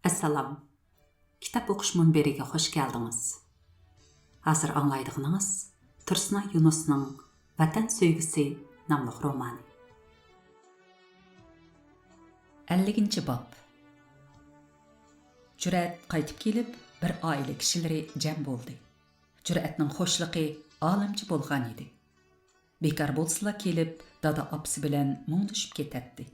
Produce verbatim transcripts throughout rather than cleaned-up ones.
ئەسسالام. كىتاب ئوقۇش مۇنبىرىگە خۇش كەلدىڭىز. ھازىر ئاڭلايدىغىنىڭىز تۇرسۇنئاي يۇنۇسنىڭ ۋەتەن سۆيگۈسى ناملىق رومانى. ئەللىكىنچى باب. جۈرئەت قايتىپ كېلىپ، بىر ئائىلە كىشىلىرى جەم بولدى. جۈرئەتنىڭ خۇشلۇقى ئالەمچە بولغان ئىدى. بىكار بولسىلا كېلىپ، دادا ئاپىسى بىلەن مۇڭدىشىپ كېتەتتى.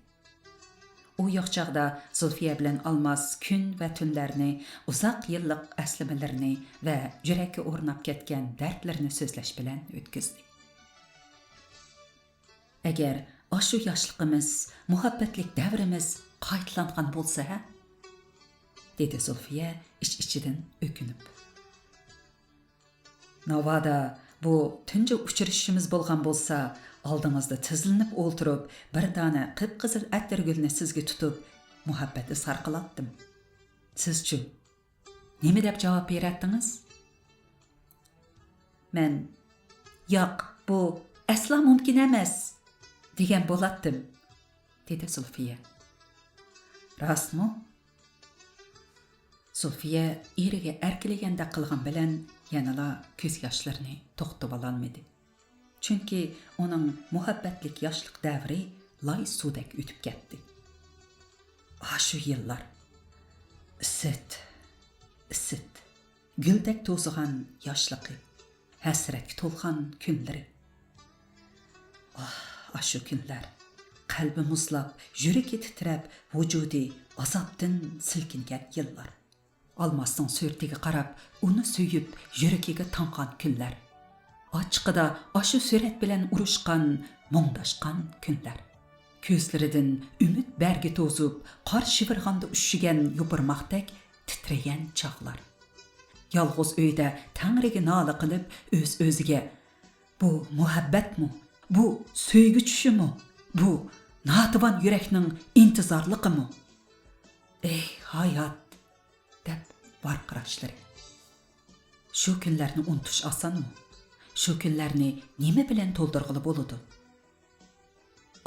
ئۇ يوق چاغدا زۇلفىيە بىلەن ئالماس كۈن ۋە تۈنلەرنى، ئۇزاق يىللىق ئەسلىمىلىرىنى ۋە يۈرەككە ئورناپ كەتكەن دەردلىرىنى سۆزلەش بىلەن ئۆتكۈزدى. ئەگەر ئاشۇ ياشلىقىمىز، مۇھەببەتلىك دەۋرىمىز قايتىلانغان بولسا ھە؟ دېدى زۇلفىيە ئىچ-ئىچىدىن ئۆكۈنۈپ. ناۋادا بۇ تۇنجى ئۇچرىشىشىمىز بولغان بولسا، ئالدىڭىزدا تىزلىنىپ ئولتۇرۇپ، بىر دانە قىپقىزىل ئەتىرگۈلنى سىزگە تۇتۇپ، مۇھەببەت ئىزھار قىلاتتىم. سىزچۇ؟ نېمە دەپ جاۋاب بېرەتتىڭىز؟ مەن، «ياق، بۇ ئەسلا مۇمكىن ئەمەس» دېگەن بولاتتىم، دېدى زۇلفىيە. راستمۇ؟ زۇلفىيە ئېرىگە ئەركىلىگەندەك قىلغان بىلەن يەنىلا كۆز ياشلىرىنى توختىتىۋالالمىدى. چۈنكى ئۇنىڭ مۇھەببەتلىك ياشلىق دەۋرى لاي سۇدەك ئۆتۈپ كەتتى. ئاشۇ يىللار. ئىسىت، ئىسىت. گۈلدەك توزۇغان ياشلىقى، ھەسرەتكە تولغان كۈنلىرى. ئاھ، ئاشۇ كۈنلەر! قەلبى مۇزلاپ، يۈرىكى تىترەپ، ۋۇجۇدى ئازابتىن سىلكىنگەن يىللار. ئالماسنىڭ سۈرىتىگە قاراپ، ئۇنى سۆيۈپ، يۈرىكىگە تاڭغان كۈنلەر. ئاچچىقىدا ئاشۇ سۈرەت بىلەن ئۇرۇشقان، مۇڭداشقان كۈنلەر. كۆزلىرىدىن ئۈمىد بەرگى توزۇپ، قار شىۋىرغاندا ئۈششىگەن يوپۇرماقتەك تىترىگەن چاغلار. يالغۇز ئۆيدە تەڭرىگە نالە قىلىپ، ئۆز-ئۆزىگە، «بۇ مۇھەببەتمۇ؟ بۇ سۆيگۈ چۈشىمۇ؟ بۇ ناتىۋان يۈرەكنىڭ ئىنتىزارلىقىمۇ؟ ئەي، ھايات!» دەپ ۋارقىراشلىرى. شۇ كۈنلەرنى ئۇنتۇش ئاسانمۇ؟ شۇ كۈنلەرنى نېمە بىلەن تولدۇرغىلى بولىدۇ؟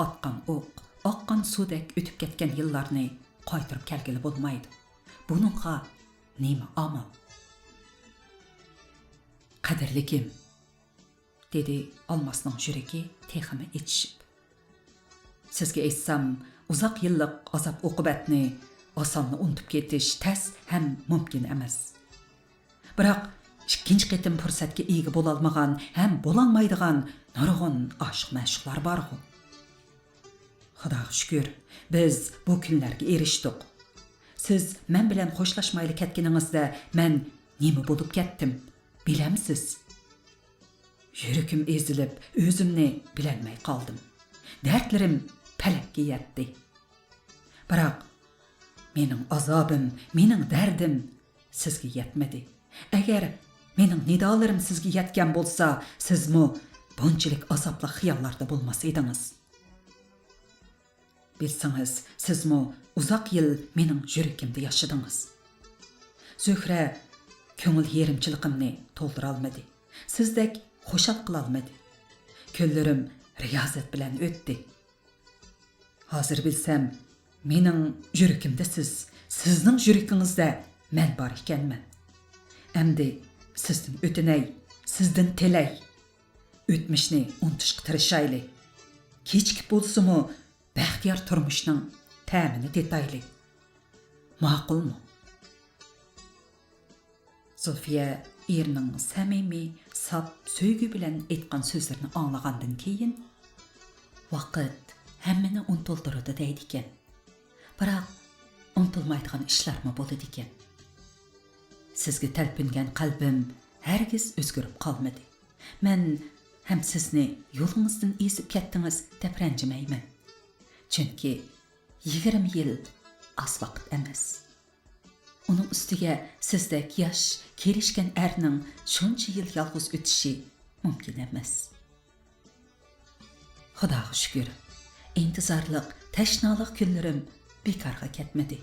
ئاتقان ئوق، ئاققان سۇدەك ئۆتۈپ كەتكەن يىللارنى قايتۇرۇپ كەلگىلى بولمايدۇ. بۇنىڭغا نېمە ئامال؟ قەدىرلىكىم، دېدى ئالماسنىڭ يۈرىكى تېخىمۇ ئېچىشىپ. سىزگە ئېيتسام، ئۇزاق يىللىق ئازاب-ئوقۇبەتنى ئاسانلا ئۇنتۇپ كېتىش تەس ھەم مۇمكىن ئەمەس. بىراق، ئىككىنچى قېتىم پۇرسەتكە ئىگە بولالمىغان ھەم بولالمايدىغان نۇرغۇن ئاشىق-مەشۇقلار بارغۇ. خۇداغا شۈكۈر، بىز بۇ كۈنلەرگە ئېرىشتۇق. سىز مەن بىلەن خوشلاشمايلا كەتكىنىڭىزدە مەن نېمە بولۇپ كەتتىم، بىلەمسىز؟ يۈرىكىم ئېزىلىپ، ئۆزۈمنى بىلەلمەي قالدىم. دەردلىرىم پەلەككە يەتتى. بىراق، مېنىڭ ئازابىم، مېنىڭ دەردىم سىزگە يەتمىدى. ئەگەر مېنىڭ نىدالىرىم سىزگە يەتكەن بولسا، سىزمۇ بۇنچىلىك ئازابلىق خىياللاردا بولماس ئىدىڭىز. بىلسىڭىز، سىزمۇ ئۇزاق يىل مېنىڭ يۈرىكىمدە ياشىدىڭىز. زۆھرە كۆڭۈل يېرىمچىلىقىمنى تولدۇرالمىدى. سىزدەك خۇشال قىلالمىدى. كۈنلىرىم رىيازەت بىلەن ئۆتتى. ھازىر بىلسەم، مېنىڭ يۈرىكىمدە سىز، سىزنىڭ يۈرىكىڭىزدە مەن بار ئىكەنمەن. ئەمدى سىزدىن ئۆتۈنەي، سىزدىن تىلەي. ئۆتمۈشنى ئۇنتۇشقا تىرىشايلى. كېچىكىپ بولسىمۇ، بەختىيار تۇرمۇشنىڭ تەمىنى تېتايلى. ماقۇلمۇ؟ زۇلفىيە ئېرىنىڭ سەمىمىي، ساپ سۆيگۈ بىلەن ئېيتقان سۆزلىرىنى ئاڭلىغاندىن كېيىن، ۋاقىت ھەممىنى ئۇنتۇلدۇرىدۇ دەيدىكەن. بىراق، ئۇنتۇلمايدىغان ئىشلارمۇ بولىدىكەن. سىزگە تەلپۈنگەن قەلبىم ھەرگىز ئۆزگىرىپ قالمىدى. مەن ھەم سىزنى يولىڭىزدىن ئېزىپ كەتتىڭىز دەپ رەنجىمەيمەن. چۈنكى يىگىرمە يىل ئاز ۋاقىت ئەمەس. ئۇنىڭ ئۈستىگە سىزدەك ياش، كېلىشكەن ئەرنىڭ شۇنچە يىل يالغۇز ئۆتۈشى مۇمكىن ئەمەس. خۇداغا شۈكۈر، ئىنتىزارلىق، تەشنالىق كۈنلىرىم بىكارغا كەتمىدى.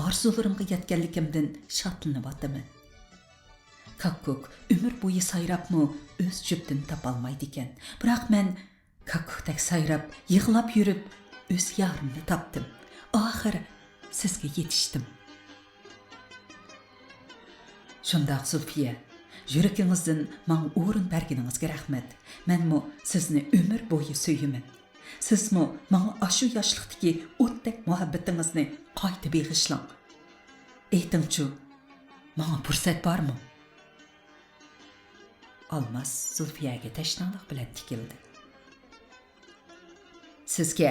ئارزۇلىرىمغا يەتكەنلىكىمدىن شادلىنىۋاتىمەن. كاككۇك ئۆمۈر بويى سايراپمۇ ئۆز جۈپتىنى تاپالمايدىكەن. بىراق مەن كاككۇكتەك سايراپ، يىغلاپ يۈرۈپ، ئۆز يارىمنى تاپتىم. ئاخىر سىزگە يېتىشتىم. شۇنداق، زۇلفىيە، يۈرىكىڭىزدىن ماڭا ئورۇن بەرگىنىڭىزگە رەھمەت. مەنمۇ سىزنى ئۆمۈر بويى سۆيىمەن. سىزمۇ ماڭا ئاشۇ ياشلىقتىكى ئوتتەك مۇھەببىتىڭىزنى قايتا بېغىشلاڭ. ئېيتىڭچۇ، ماڭا پۇرسەت بارمۇ؟ ئالماس زۇلفىيەگە تەشنالىق بىلەن تىكىلدى. سىزگە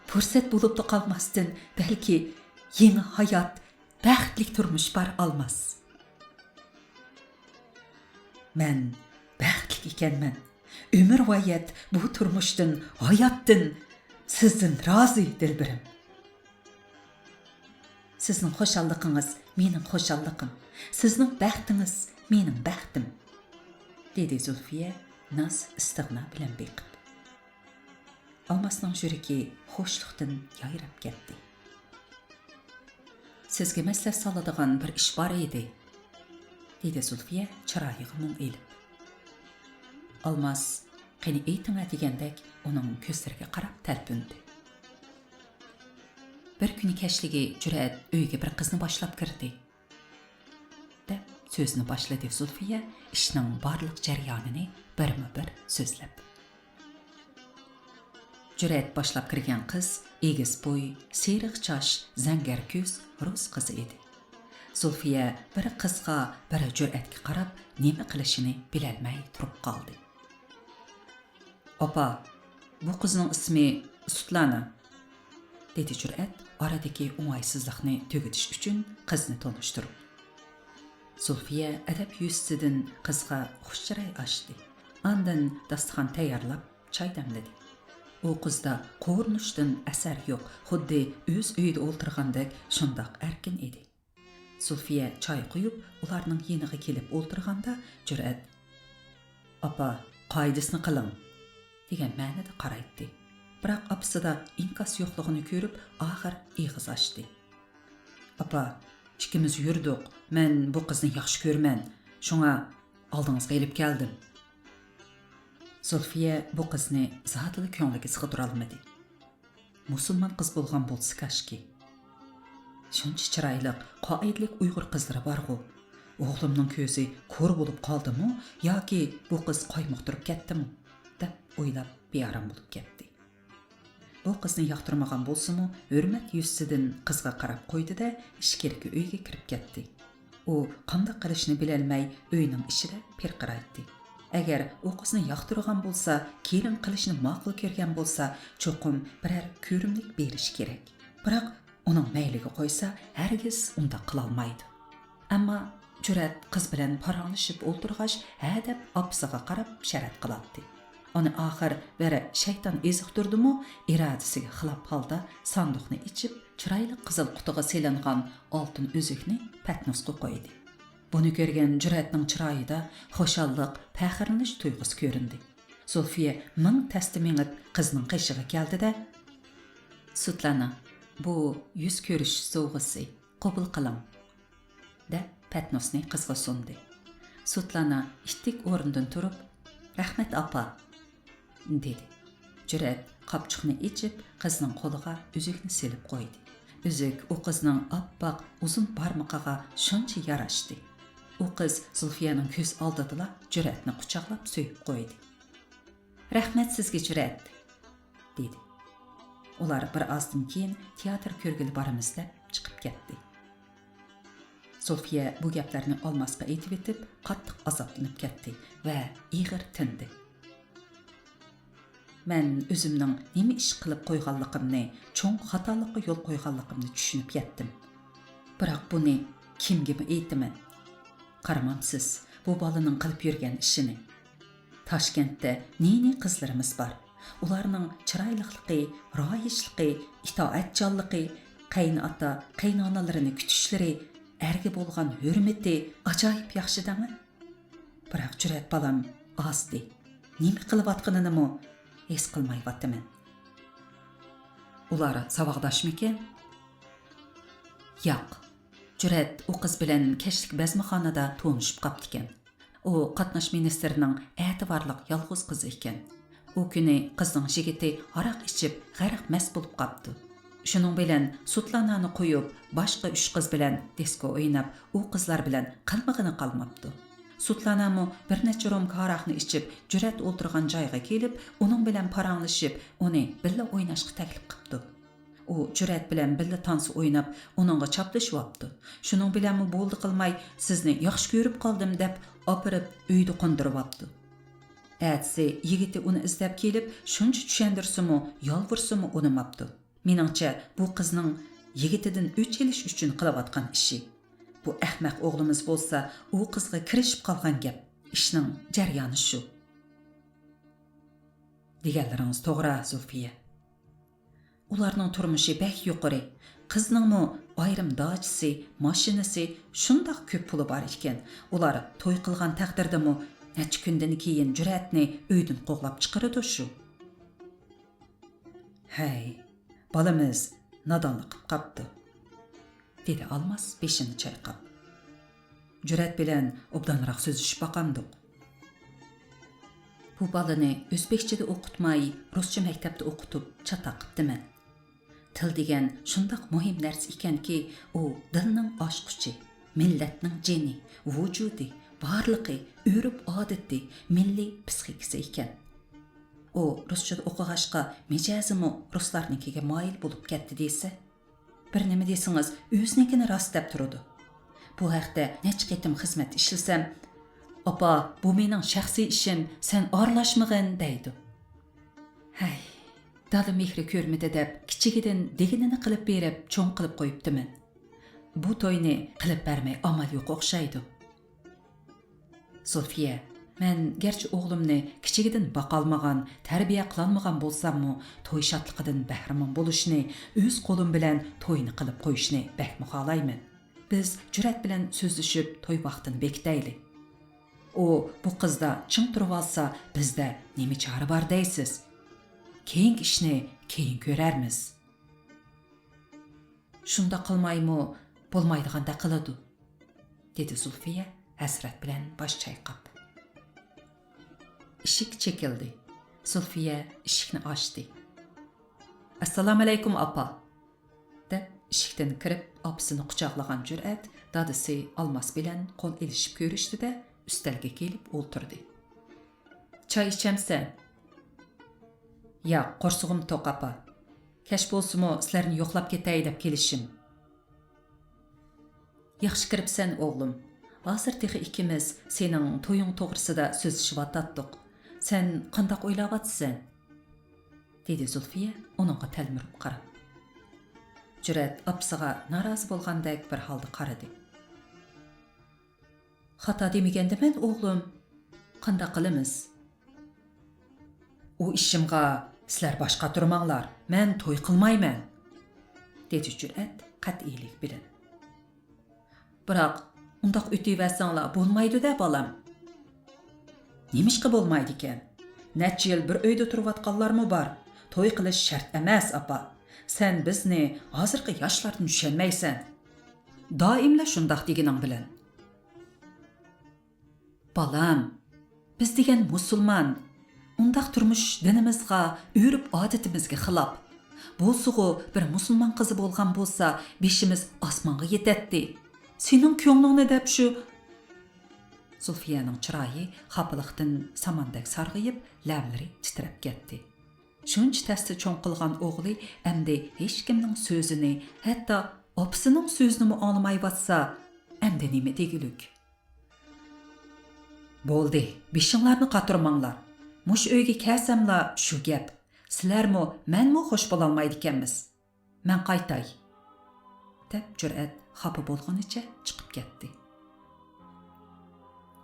پۇرسەت بولۇپلا قالماستىن، بەلكى يېڭى ھايات، بەختلىك تۇرمۇش بار، ئالماس. مەن بەختلىك ئىكەنمەن. ئۆمۈرۋايەت بۇ تۇرمۇشتىن، ھاياتتىن، سىزدىن رازى، دىلبىرىم. سىزنىڭ خۇشاللىقىڭىز مېنىڭ خۇشاللىقىم، سىزنىڭ بەختىڭىز مېنىڭ بەختىم، دېدى زۇلفىيە ناز ئىستىغنا بىلەن بېقىپ. ئالماسنىڭ يۈرىكى خۇشلۇقتىن يايراپ كەتتى. سىزگە مەسلىھەت سالىدىغان بىر ئىش بار ئىدى، دېدى زۇلفىيە چىرايىغا مۇڭ ئېلىپ. ئالماس، قېنى ئېيتىڭە، دېگەندەك ئۇنىڭ كۆزلىرىگە قاراپ تەلپۈندى. بىر كۈنى كەچلىكى جۈرئەت ئۆيگە بىر قىزنى باشلاپ كىردى، دەپ سۆزىنى باشلىدى زۇلفىيە، ئىشنىڭ بارلىق جەريانىنى بىرمۇ بىر سۆزلەپ. جۈرئەت باشلاپ كىرگەن قىز ئېگىز بوي، سېرىق چاچ، زەڭگەر كۆز رۇس قىزى ئىدى. زۇلفىيە بىر قىزغا، بىر جۈرئەتكە قاراپ نېمە قىلىشىنى بىلەلمەي تۇرۇپ قالدى. ئاپا، بۇ قىزنىڭ ئىسمى سۇتلانا، دېدى جۈرئەت ئارىدىكى ئوڭايسىزلىقنى تۈگىتىش ئۈچۈن قىزنى تونۇشتۇرۇپ. زۇلفىيە ئەدەپ يۈزىسىدىن قىزغا خۇش چىراي ئاچتى. ئاندىن داستىخان تەييارلاپ، چاي دەملىدى. ئۇ قىزدا قورۇنۇشتىن ئەسەر يوق، خۇددى ئۆز ئۆيىدە ئولتۇرغاندەك شۇنداق ئەركىن ئىدى. زۇلفىيە چاي قۇيۇپ، ئۇلارنىڭ يېنىغا كېلىپ ئولتۇرغاندا، جۈرئەت، «ئاپا، قائىدىسىنى قىلىڭ» دېگەن مەنىدە قارايتتى. بىراق ئاپىسىدا ئىنكاس يوقلۇقىنى كۆرۈپ، ئاخىر ئېغىز ئاچتى. «ئاپا، ئىككىمىز يۈردۇق. مەن بۇ قىزنى ياخشى كۆرىمەن. شۇڭا ئالدىڭىزغا ئېلىپ كەلدىم.» زۇلفىيە بۇ قىزنى زادىلا كۆڭلىگە سىغدۇرالمىدى. مۇسۇلمان قىز بولغان بولسا كاشكى. شۇنچە چىرايلىق، قائىدىلىك ئۇيغۇر قىزلىرى بارغۇ. ئوغلۇمنىڭ كۆزى كور بولۇپ قالدىمۇ ياكى بۇ قىز قايمۇقتۇرۇپ كەتتىمۇ؟ دەپ ئويلاپ بىئارام بولۇپ كەتتى. بۇ قىزنى ياقتۇرمىغان بولسىمۇ، ھۆرمەت يۈزىسىدىن قىزغا قاراپ قويدى-دە، ئىچكىرىكى ئۆيگە كىرىپ كەتتى. ئۇ قانداق قىلىشنى بىلەلمەي ئۆينىڭ ئىچىدە پىرقىرايتتى. ئەگەر ئۇ قىزنى ياقتۇرغان بولسا، كېلىن قىلىشنى ماقۇل كۆرگەن بولسا، چوقۇم بىرەر كۆرۈملۈك بېرىشى كېرەك. بىراق ئۇنىڭ مەيلىگە قويسا، ھەرگىز ئۇنداق قىلالمايدۇ. ئەمما جۈرئەت قىز بىلەن پاراڭلىشىپ ئولتۇرغاچ، ھە دەپ ئاپىسىغا قاراپ شەرەت قىلاتتى. ئۇنى ئاخىر بىر شەيتان ئېزىقتۇردىمۇ، ئىرادىسىگە خىلاپ ھالدا ساندۇقنى ئېچىپ، چىرايلىق قىزىل قۇتىغا سېلىنغان ئالتۇن ئۈزۈكنى پەتنۇسقا قويدى. بۇنى كۆرگەن جۈرئەتنىڭ چىرايىدا خۇشاللىق، پەخىرلىنىش تۇيغۇسى كۆرۈندى. زۇلفىيە مىڭ تەستە مېڭىپ قىزنىڭ قېشىغا كەلدى-دە، «سۇتلانا، بۇ يۈز كۆرۈشۈش سوۋغىسى، قوبۇل قىلىڭ» دەپ، پەتنۇسنى قىزغا سۇندى. سۇتلانا ئىتتىك ئورنىدىن تۇرۇپ، «رەھمەت، ئاپا» دېدى. جۈرئەت قاپچۇقنى ئېچىپ، قىزنىڭ قولىغا ئۈزۈكنى سېلىپ قويدى. ئۈزۈك ئۇ قىزنىڭ ئاپئاق ئۇزۇن بارمىقىغا شۇنچە ياراشتى. ئۇ قىز زۇلفىيەنىڭ كۆز ئالدىدىلا جۈرئەتنى قۇچاقلاپ سۆيۈپ قويدى. «رەھمەت سىزگە، جۈرئەت!» دېدى. ئۇلار بىر ئازدىن كېيىن تىياتىر كۆرگىلى بارىمىز دەپ چىقىپ كەتتى. زۇلفىيە بۇ گەپلەرنى ئالماسقا ئېيتىۋېتىپ، قاتتىق ئازابلىنىپ كەتتى ۋە ئېغىر تىندى. مەن ئۆزۈمنىڭ نېمە ئىش قىلىپ قويغانلىقىمنى، چوڭ خاتالىققا يول قويغانلىقىمنى چۈشىنىپ يەتتىم. بىراق بۇنى كىمگىمۇ ئېيتىمەن؟ قارىمامسىز بۇ بالىنىڭ قىلىپ يۈرگەن ئىشىنى؟ تاشكەنتتە نى-نى قىزلىرىمىز بار. ئۇلارنىڭ چىرايلىقلىقى، رايىشلىقى، ئىتائەتچانلىقى، قەينىئاتا، قەينانىلىرىنى كۈتۈشلىرى، ئەرگە بولغان ھۆرمىتى ئاجايىپ ياخشى دەڭە. بىراق جۈرئەت بالام ئازدى. نېمە قىلىۋاتقىنىنىمۇ ھېس قىلمايۋاتىمەن. ئۇلار ساۋاقداشمىكىن؟ ياق. جۈرئەت ئۇ قىز بىلەن كەچلىك بەزمىخانىدا تونۇشۇپ قاپتىكەن. ئۇ قاتناش مىنىستىرىنىڭ ئەتىۋارلىق يالغۇز قىزى ئىكەن. ئۇ كۈنى قىزنىڭ يىگىتى ھاراق ئىچىپ غەرق مەست بولۇپ قاپتۇ. شۇنىڭ بىلەن سۇتلانانى قويۇپ، باشقا ئۈچ قىز بىلەن دىسكو ئويناپ، ئۇ قىزلار بىلەن قىلمىغىنى قالماپتۇ. سۇتلانامۇ بىر نەچچە رومكا ھاراقنى ئىچىپ، جۈرئەت ئولتۇرغان جايغا كېلىپ، ئۇنىڭ بىلەن پاراڭلىشىپ، ئۇنى بىللە ئويناشقا تەكلىپ قىپتۇ. ئۇ جۈرئەت بىلەن بىللە تانسا ئويناپ، ئۇنىڭغا چاپلىشىۋاپتۇ. شۇنىڭ بىلەنمۇ بولدى قىلماي، سىزنى ياخشى كۆرۈپ قالدىم دەپ، ئاپىرىپ ئۆيدە قوندۇرۇۋاپتۇ. ئەتىسى يىگىتى ئۇنى ئىزدەپ كېلىپ، شۇنچە چۈشەندۈرسىمۇ، يالۋۇرسىمۇ ئۇنىماپتۇ. مېنىڭچە، بۇ قىزنىڭ يىگىتىدىن ئۆچ ئېلىش ئۈچۈن قىلىۋاتقان ئىشى. بۇ ئەخمەق ئوغلىمىز بولسا، ئۇ قىزغا كىرىشىپ قالغان گەپ. ئىشنىڭ جەريانى شۇ. دېگەنلىرىڭىز توغرا، زۇلفىيە. ئۇلارنىڭ تۇرمۇشى بەك يۇقىرى. قىزنىڭمۇ ئايرىم داچىسى، ماشىنىسى، شۇنداق كۆپ پۇلى بار ئىكەن. ئۇلار توي قىلغان تەقدىردىمۇ نەچچە كۈندىن كېيىن جۈرئەتنى ئۆيدىن قوغلاپ چىقىرىدۇ شۇ. ھەي، بالىمىز نادانلىق قىپ قاپتۇ، دېدى ئالماس بېشىنى چايقاپ. جۈرئەت بىلەن ئوبدانراق سۆزلىشىپ باقامدۇق؟ بۇ بالىنى ئۆزبېكچىدە ئوقۇتماي، رۇسچە مەكتەپتە ئوقۇتۇپ چاتاق قىپتىمەن. تىل دېگەن شۇنداق مۇھىم نەرسە ئىكەنكى، ئۇ دىلنىڭ ئاچقۇچى، مىللەتنىڭ جېنى، ۋۇجۇدى، بارلىقى، ئۆرپ-ئادىتى، مىللىي پىسخىكىسى ئىكەن. ئۇ رۇسچىدا ئوقۇغاچقا، مىجەزىمۇ رۇسلارنىڭكىگە مايىل بولۇپ كەتتى دېسە، بىر نېمە دېسىڭىز، ئۆزىنىڭكىنى راست دەپ تۇرىدۇ. بۇ ھەقتە نەچچە قېتىم خىزمەتتە ئىشلىسەم، «ئاپا، بۇ مېنىڭ شەخسىي ئىشىم، سەن ئارىلاشمىغىن» دەيدۇ. ھەي، دادا مېھرى كۆرمىدى دەپ، كىچىكىدىن دېگىنىنى قىلىپ بېرىپ، چوڭ قىلىپ قويۇپتىمەن. بۇ توينى قىلىپ بەرمەي ئامال يوق ئوخشايدۇ. زۇلفىيە، مەن گەرچە ئوغلۇمنى كىچىكىدىن باقالمىغان، تەربىيە قىلالمىغان بولساممۇ، توي شادلىقىدىن بەھرىمەن بولۇشنى، ئۆز قولۇم بىلەن توينى قىلىپ قويۇشنى بەكمۇ خالايمەن. بىز جۈرئەت بىلەن سۆزلىشىپ، توي ۋاقتىنى بېكىتەيلى. ئۇ بۇ قىزدا چىڭ تۇرۇۋالسا، بىزدە نېمە چارە بار دەيسىز؟ كېيىنكى ئىشنى كېيىن كۆرەرمىز. شۇنداق قىلمايمۇ بولمايدىغاندەك قىلىدۇ، دېدى زۇلفىيە ھەسرەت بىلەن باش چايقاپ. ئىشىك چېكىلدى. زۇلفىيە ئىشىكنى ئاچتى. ئەسسالامۇئەلەيكۇم، ئاپا، دەپ ئىشىكتىن كىرىپ، ئاپىسىنى قۇچاقلىغان جۈرئەت دادىسى ئالماس بىلەن قول ئېلىشىپ كۆرۈشتى-دە، ئۈستەلگە كېلىپ ئولتۇردى. چاي ئىچەمسەن؟ ياق، قورسىقىم توق، ئاپا. كەچ بولسىمۇ سىلەرنى يوقلاپ كېتەي دەپ كېلىشىم. ياخشى كىرىپسەن، ئوغلۇم. ھازىر تېخى ئىككىمىز سېنىڭ تويۇڭ توغرىسىدا سۆزلىشىۋاتاتتۇق. سەن قانداق ئويلاۋاتىسەن؟ دېدى زۇلفىيە ئۇنىڭغا تەلمۈرۈپ قاراپ. جۈرئەت ئاپىسىغا نارازى بولغاندەك بىر ھالدا قارىدى. خاتا دېمىگەندىمەن، ئوغلۇم. قانداق قىلىمىز؟ ئۇ ئىشىمغا سىلەر باش قاتۇرماڭلار، مەن توي قىلمايمەن، دېدى جۈرئەت قەتئىيلىك بىلەن. بىراق، ئۇنداق ئۆتۈۋەرسەڭلار بولمايدۇ-دە، بالام. نېمىشقا بولمايدىكەن؟ نەچچە يىل بىر ئۆيدە تۇرۇۋاتقانلارمۇ بار. توي قىلىش شەرت ئەمەس، ئاپا. سەن بىزنى، ھازىرقى ياشلارنى چۈشەنمەيسەن. دائىملا شۇنداق دېگىنىڭ بىلەن. بالام، بىز دېگەن مۇسۇلمان. ئۇنداق تۇرمۇش دىنىمىزغا، ئۆرپ-ئادىتىمىزگە خىلاپ. بولسىغۇ، بىر مۇسۇلمان قىزى بولغان بولسا، بېشىمىز ئاسمانغا يېتەتتى. سېنىڭ كۆڭلۈڭنى دەپ شۇ. زۇلفىيەنىڭ چىرايى خاپىلىقتىن ساماندەك سارغىيىپ، لەۋلىرى تىترەپ كەتتى. شۇنچە تەستە چوڭ قىلغان ئوغلى ئەمدى ھېچكىمنىڭ سۆزىنى، ھەتتا ئاپىسىنىڭ سۆزىنىمۇ ئاڭلىمايۋاتسا، ئەمدى نېمە دېگۈلۈك؟ بولدى، بېشىڭلارنى قاتۇرماڭلار. مۇشۇ ئۆيگە كەلسەملا شۇ گەپ. سىلەرمۇ، مەنمۇ خوش بولالمايدىكەنمىز. مەن قايتاي، دەپ جۈرئەت خاپا بولغىنىچە چىقىپ كەتتى.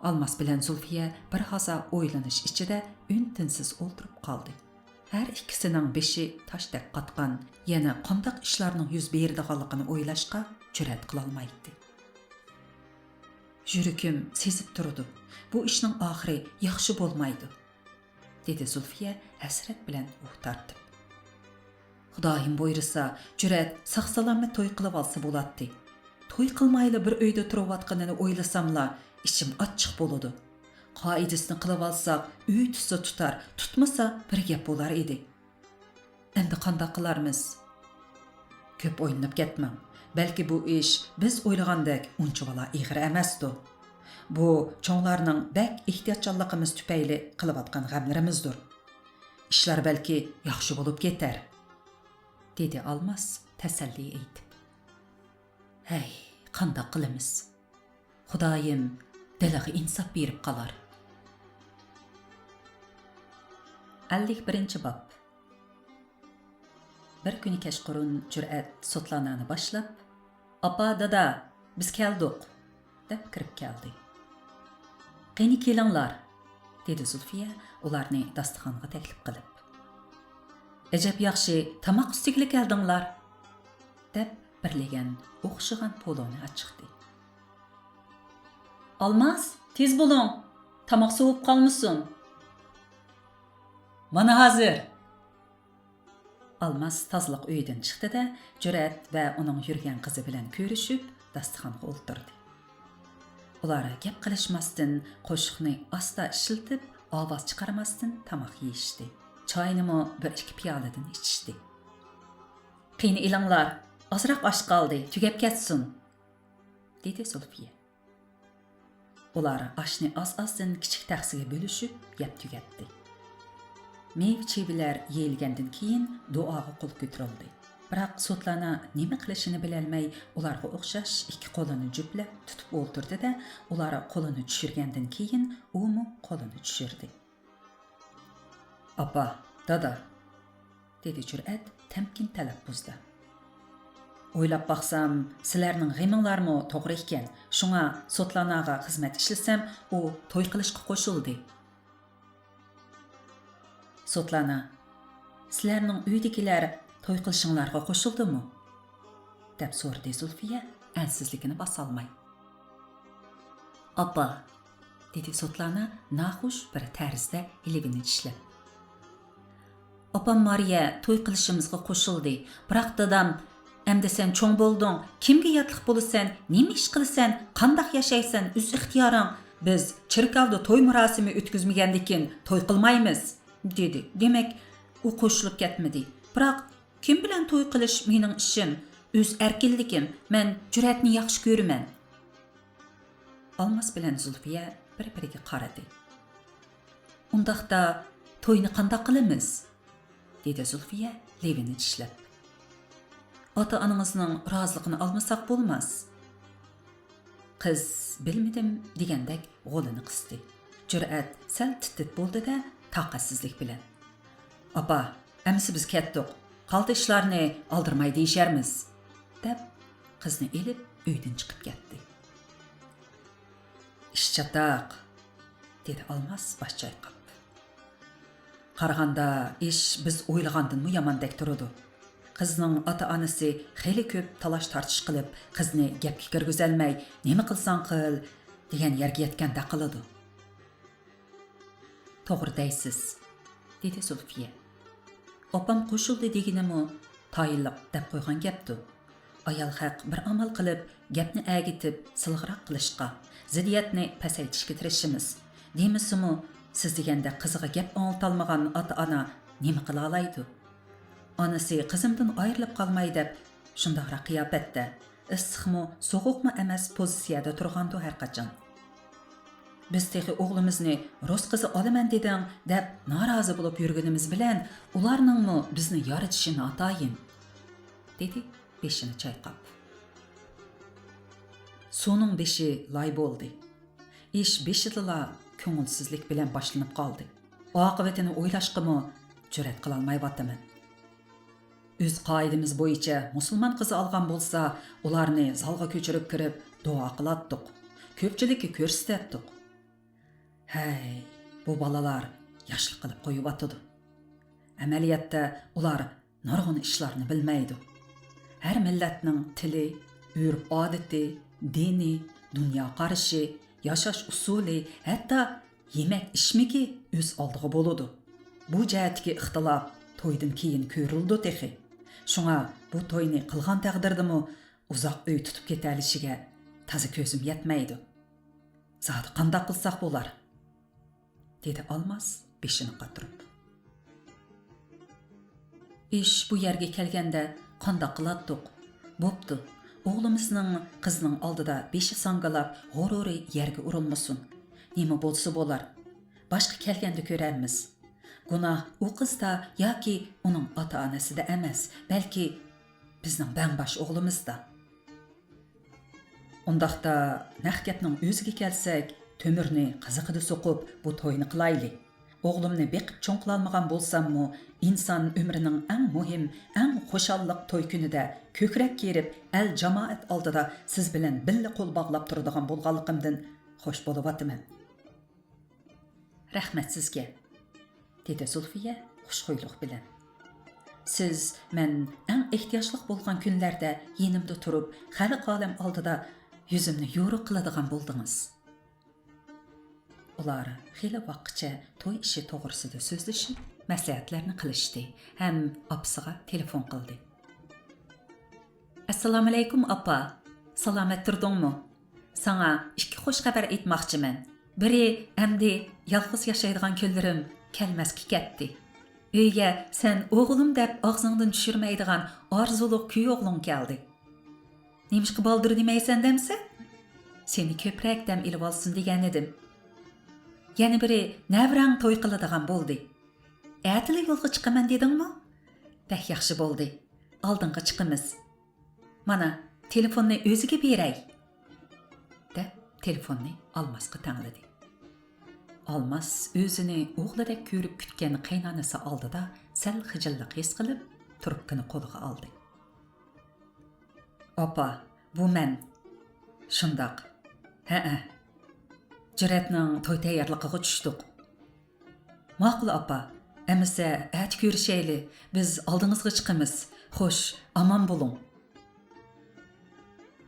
ئالماس بىلەن زۇلفىيە بىر ھازا ئويلىنىش ئىچىدە ئۈن-تىنسىز ئولتۇرۇپ قالدى. ھەر ئىككىسىنىڭ بېشى تاشتەك قاتقان، يەنە قانداق ئىشلارنىڭ يۈز بېرىدىغانلىقىنى ئويلاشقا جۈرئەت قىلالمايتتى. يۈرىكىم سېزىپ تۇرىدۇ، بۇ ئىشنىڭ ئاخىرى ياخشى بولمايدۇ، دېدى زۇلفىيە ھەسرەت بىلەن ئۇھ تارتىپ. خۇدايىم بۇيرۇسا، جۈرئەت ساق-سالامەت توي قىلىۋالسا بولاتتى. توي قىلمايلا بىر ئۆيدە تۇرۇۋاتقىنىنى ئويلىساملا، ئىچىم ئاچچىق بولىدۇ. قائىدىسىنى قىلىۋالساق، ئۆي تۇتسا تۇتار، تۇتمىسا بىر گەپ بولار ئىدى. ئەمدى قانداق قىلارمىز؟ كۆپ ئويلىنىپ كەتمەڭ. بەلكى بۇ ئىش بىز ئويلىغاندەك ئۇنچىۋالا ئېغىر ئەمەستۇ. بۇ چوڭلارنىڭ بەك ئېھتىياتچانلىقىمىز تۈپەيلى قىلىۋاتقان غەملىرىمىزدۇر. ئىشلار بەلكى ياخشى بولۇپ كېتەر، دېدى ئالماس تەسەللى ئېيتىپ. ھەي، قانداق قىلىمىز؟ خۇدايىم دىلىغا ئىنساپ بېرىپ قالار. ئەللىك بىرىنچى باب. بىر كۈنى كەچقۇرۇن جۈرئەت سوتلانانى باشلاپ، «ئاپا، دادا، بىز كەلدۇق!» دەپ كىرىپ كەلدى. «قېنى كېلىڭلار!» دېدى زۇلفىيە ئۇلارنى داستىخانغا تەكلىپ قىلىپ. «ئەجەب ياخشى، تاماق ئۈستىگىلى كەلدىڭلار!» دەپ بىر لېگەن ئوخشىغان پولۇنى ئاچىقتى. «ئالماس، تېز بولۇڭ! تاماق سوۋۇپ قالمىسۇن!» «مانا ھازىر!» ئالماس تازىلىق ئۆيىدىن چىقتى-دە، جۈرئەت ۋە ئۇنىڭ يۈرگەن قىزى بىلەن كۆرۈشۈپ، داستىخانغا ئولتۇردى. ئۇلار گەپ قىلىشماستىن، قوشۇقنى ئاستا ئىشلىتىپ، ئاۋاز چىقارماستىن تاماق يېيىشتى. چاينىمۇ بىر ئىككى پىيالىدىن ئىچىشتى. «قېنى ئېلىڭلار، ئازراق ئاش قالدى، تۈگەپ كەتسۇن!» دېدى زۇلفىيە. ئۇلار ئاشنى ئاز-ئازدىن كىچىك تەخسىگە بۆلۈشۈپ يەپ تۈگەتتى. مېۋە-چېۋىلەر يېيىلگەندىن كېيىن دۇئاغا قول كۆتۈرۈلدى. بىراق سوتلانا نېمە قىلىشىنى بىلەلمەي، ئۇلارغا ئوخشاش ئىككى قولىنى جۈپلەپ تۇتۇپ ئولتۇردى-دە، ئۇلار قولىنى چۈشۈرگەندىن كېيىن ئۇمۇ قولىنى چۈشۈردى. «ئاپا، دادا!» دېدى جۈرئەت تەمكىن تەلەپپۇزدا. «ئويلاپ باقسام، سىلەرنىڭ غېمىڭلارمۇ توغرا ئىكەن، شۇڭا سوتلاناغا خىزمەت ئىشلىسەم، ئۇ توي قىلىشقا قوشۇلدى.» «سوتلانا، سىلەرنىڭ ئۆيدىكىلەر توي قىلىشىڭلارغا قوشۇلدىمۇ؟» دەپ سورىدى زۇلفىيە ئەنسىزلىكىنى باسالماي. «ئاپا!» دېدى سوتلانا ناخۇش بىر تەرزدە لېۋىنى چىشلەپ. «ئاپام مارىيە توي قىلىشىمىزغا قوشۇلدى. بىراق دادام، ئەمدى سەن چوڭ بولدۇڭ، كىمگە ياتلىق بولىسەن، نېمە ئىش قىلىسەن، قانداق ياشايسەن، ئۆز ئىختىيارىڭ. بىز چېركاۋدا توي مۇراسىمى ئۆتكۈزمىگەندىكىن توي قىلمايمىز» دېدى. دېمەك، ئۇ قوشۇلۇپ كەتمىدى. بىراق كىم بىلەن توي قىلىش مېنىڭ ئىشىم، ئۆز ئەركىنلىكىم، مەن جۈرئەتنى ياخشى كۆرىمەن. ئالماس بىلەن زۇلفىيە بىر-بىرىگە قارىدى. ئۇنداقتا توينى قانداق قىلىمىز؟ دېدى زۇلفىيە لېۋىنى چىشلەپ. ئاتا-ئانىڭىزنىڭ رازىلىقىنى ئالمىساق بولماس. قىز بىلمىدىم دېگەندەك غولىنى قىستى. جۈرئەت سەل تىت-تىت بولدى-دە، تاقەتسىزلىك بىلەن، «ئاپا، ئەمىسە بىز كەتتۇق. قالدى ئىشلارنى ئالدىرىماي دېيىشەرمىز» دەپ، قىزنى ئېلىپ ئۆيدىن چىقىپ كەتتى. «ئىش چاتاق» دېدى ئالماس باش چايقاپ. «قارىغاندا ئىش بىز ئويلىغاندىنمۇ ياماندەك تۇرىدۇ. قىزنىڭ ئاتا-ئانىسى خېلى كۆپ تالاش-تارتىش قىلىپ، قىزنى گەپكە كىرگۈزەلمەي، نېمە قىلساڭ قىل دېگەن يەرگە يەتكەندەك قىلىدۇ.» «توغرا دەيسىز» دېدى زۇلفىيە. «ئاپام قوشۇلدى دېگىنىمۇ تايىنلىق دەپ قويغان گەپتۇ. ئايال خەق بىر ئامال قىلىپ، گەپنى ئەگىتىپ، سىلىقراق قىلىشقا، زىددىيەتنى پەسەيتىشكە تىرىشىمىز. دېمىسىمۇ، سىز دېگەندەك قىزىغا گەپ ئاڭلىتالمىغان ئاتا-ئانا نېمە قىلالايدۇ؟ ئانىسى قىزىمدىن ئايرىلىپ قالماي دەپ، شۇنداقراق قىياپەتتە، ئىسسىقمۇ، سوغۇقمۇ ئەمەس پوزىتسىيەدە تۇرغاندۇ ھەرقاچان. بىز تېخى ئوغلىمىزنى رۇس قىزى ئالىمەن دېدىڭ دەپ نارازى بولۇپ يۈرگىنىمىز بىلەن، ئۇلارنىڭمۇ بىزنى يارىتىشى ناتايىن» دېدى بېشىنى چايقاپ. سۇنىڭ بېشى لاي بولدى. ئىش بېشىدىلا كۆڭۈلسىزلىك بىلەن باشلىنىپ قالدى. ئاقىۋىتىنى ئويلاشقىمۇ جۈرئەت قىلالمايۋاتىمەن. ئۆز قائىدىمىز بويىچە مۇسۇلمان قىزى ئالغان بولسا، ئۇلارنى زالغا كۆچۈرۈپ كىرىپ دۇئا قىلاتتۇق. كۆپچىلىككە كۆرسىتەتتۇق. ھەي، بۇ بالىلار ياشلىق قىلىپ قويۇۋاتىدۇ. ئەمەلىيەتتە ئۇلار نۇرغۇن ئىشلارنى بىلمەيدۇ. ھەر مىللەتنىڭ تىلى، ئۆرپ-ئادىتى، دىنى، دۇنيا قارىشى، ياشاش ئۇسۇلى، ھەتتا يېمەك-ئىچمىكى ئۆز ئالدىغا بولىدۇ. بۇ جەھەتتىكى ئىختىلاپ تويدىن كېيىن كۆرۈلىدۇ تېخى. شۇڭا بۇ توينى قىلغان تەقدىردىمۇ ئۇزاق ئۆي تۇتۇپ كېتەلىشىگە تازا كۆزۈم يەتمەيدۇ. زادى قانداق قىلساق بولار؟ دېدى ئالماس بېشىنى قاتۇرۇپ. ئىش بۇ يەرگە كەلگەندە، قانداق قىلاتتۇق؟ بوپتۇ، ئوغلىمىزنىڭ قىزنىڭ ئالدىدا بېشى ساڭگىلاپ، غۇرۇرى يەرگە ئۇرۇلمىسۇن. نېمە بولسا بولار. باشقا كەلگەندە كۆرەرمىز. گۇناھ ئۇ قىزدا ياكى ئۇنىڭ ئاتا-ئانىسىدا ئەمەس، بەلكى بىزنىڭ بەڭباش ئوغلىمىزدا. ئۇنداقتا، نەق گەپنىڭ ئۆزىگە كەلسەك، تۆمۈرنى قىزىقىدا سوقۇپ، بۇ توينى قىلايلى. ئوغلۇمنى بېقىپ چوڭ قىلالمىغان بولساممۇ، ئىنسان ئۆمرىنىڭ ئەڭ مۇھىم، ئەڭ خۇشاللىق توي كۈنىدە كۆكرەك كېرىپ، ئەل-جامائەت ئالدىدا سىز بىلەن بىللە قول باغلاپ تۇرىدىغان بولغانلىقىمدىن خوش بولۇۋاتىمەن. رەھمەت سىزگە، دېدى زۇلفىيە خۇشخۇيلۇق بىلەن. سىز مەن ئەڭ ئېھتىياجلىق بولغان كۈنلەردە يېنىمدا تۇرۇپ، خەلق ئالەم ئالدىدا يۈزۈمنى يورۇق قىلىدىغان بولدىڭىز. ئۇلار خېلى ۋاققىچە توي ئىشى توغرىسىدا سۆزلىشىپ، مەسلىھەتلەرنى قىلىشتى ھەم ئاپىسىغا تېلېفون قىلدى. ئەسسالامۇئەلەيكۇم، ئاپا. سالامەت تۇردۇڭمۇ؟ ساڭا ئىككى خوش خەۋەر ئېيتماقچىمەن. بىرى، ئەمدى يالغۇز ياشايدىغان كۈنلىرىم كەلمەسكە كەتتى. ئۆيگە سەن ئوغلۇم دەپ ئاغزىڭدىن چۈشۈرمەيدىغان ئارزۇلۇق كۈيئوغلۇڭ كەلدى. نېمىشقا بالدۇر دېمەيسەن دەمسە؟ سېنى كۆپرەك دەم ئېلىۋالسۇن دېگەنىدىم. يەنە بىرى، نەۋرەڭ توي قىلىدىغان بولدى. ئەتىلا يولغا چىقىمەن دېدىڭمۇ؟ بەك ياخشى بولدى. ئالدىڭغا چىقىمىز. مانا، تېلېفوننى ئۆزىگە بېرەي، دەپ تېلېفوننى ئالماسقا تەڭلىدى. ئالماس ئۆزىنى ئوغلىدەك كۆرۈپ كۈتكەن قېينانىسى ئالدىدا سەل خىجىللىق ھېس قىلىپ، تۇرۇپكىنى قولىغا ئالدى. ئاپا، بۇ مەن. شۇنداق. ھەئە. جۈرئەتنىڭ توي تەييارلىقىغا چۈشتۇق. ماقۇل، ئاپا. ئەمىسە ئەتە كۆرۈشەيلى. بىز ئالدىڭىزغا چىقىمىز. خوش، ئامان بولۇڭ.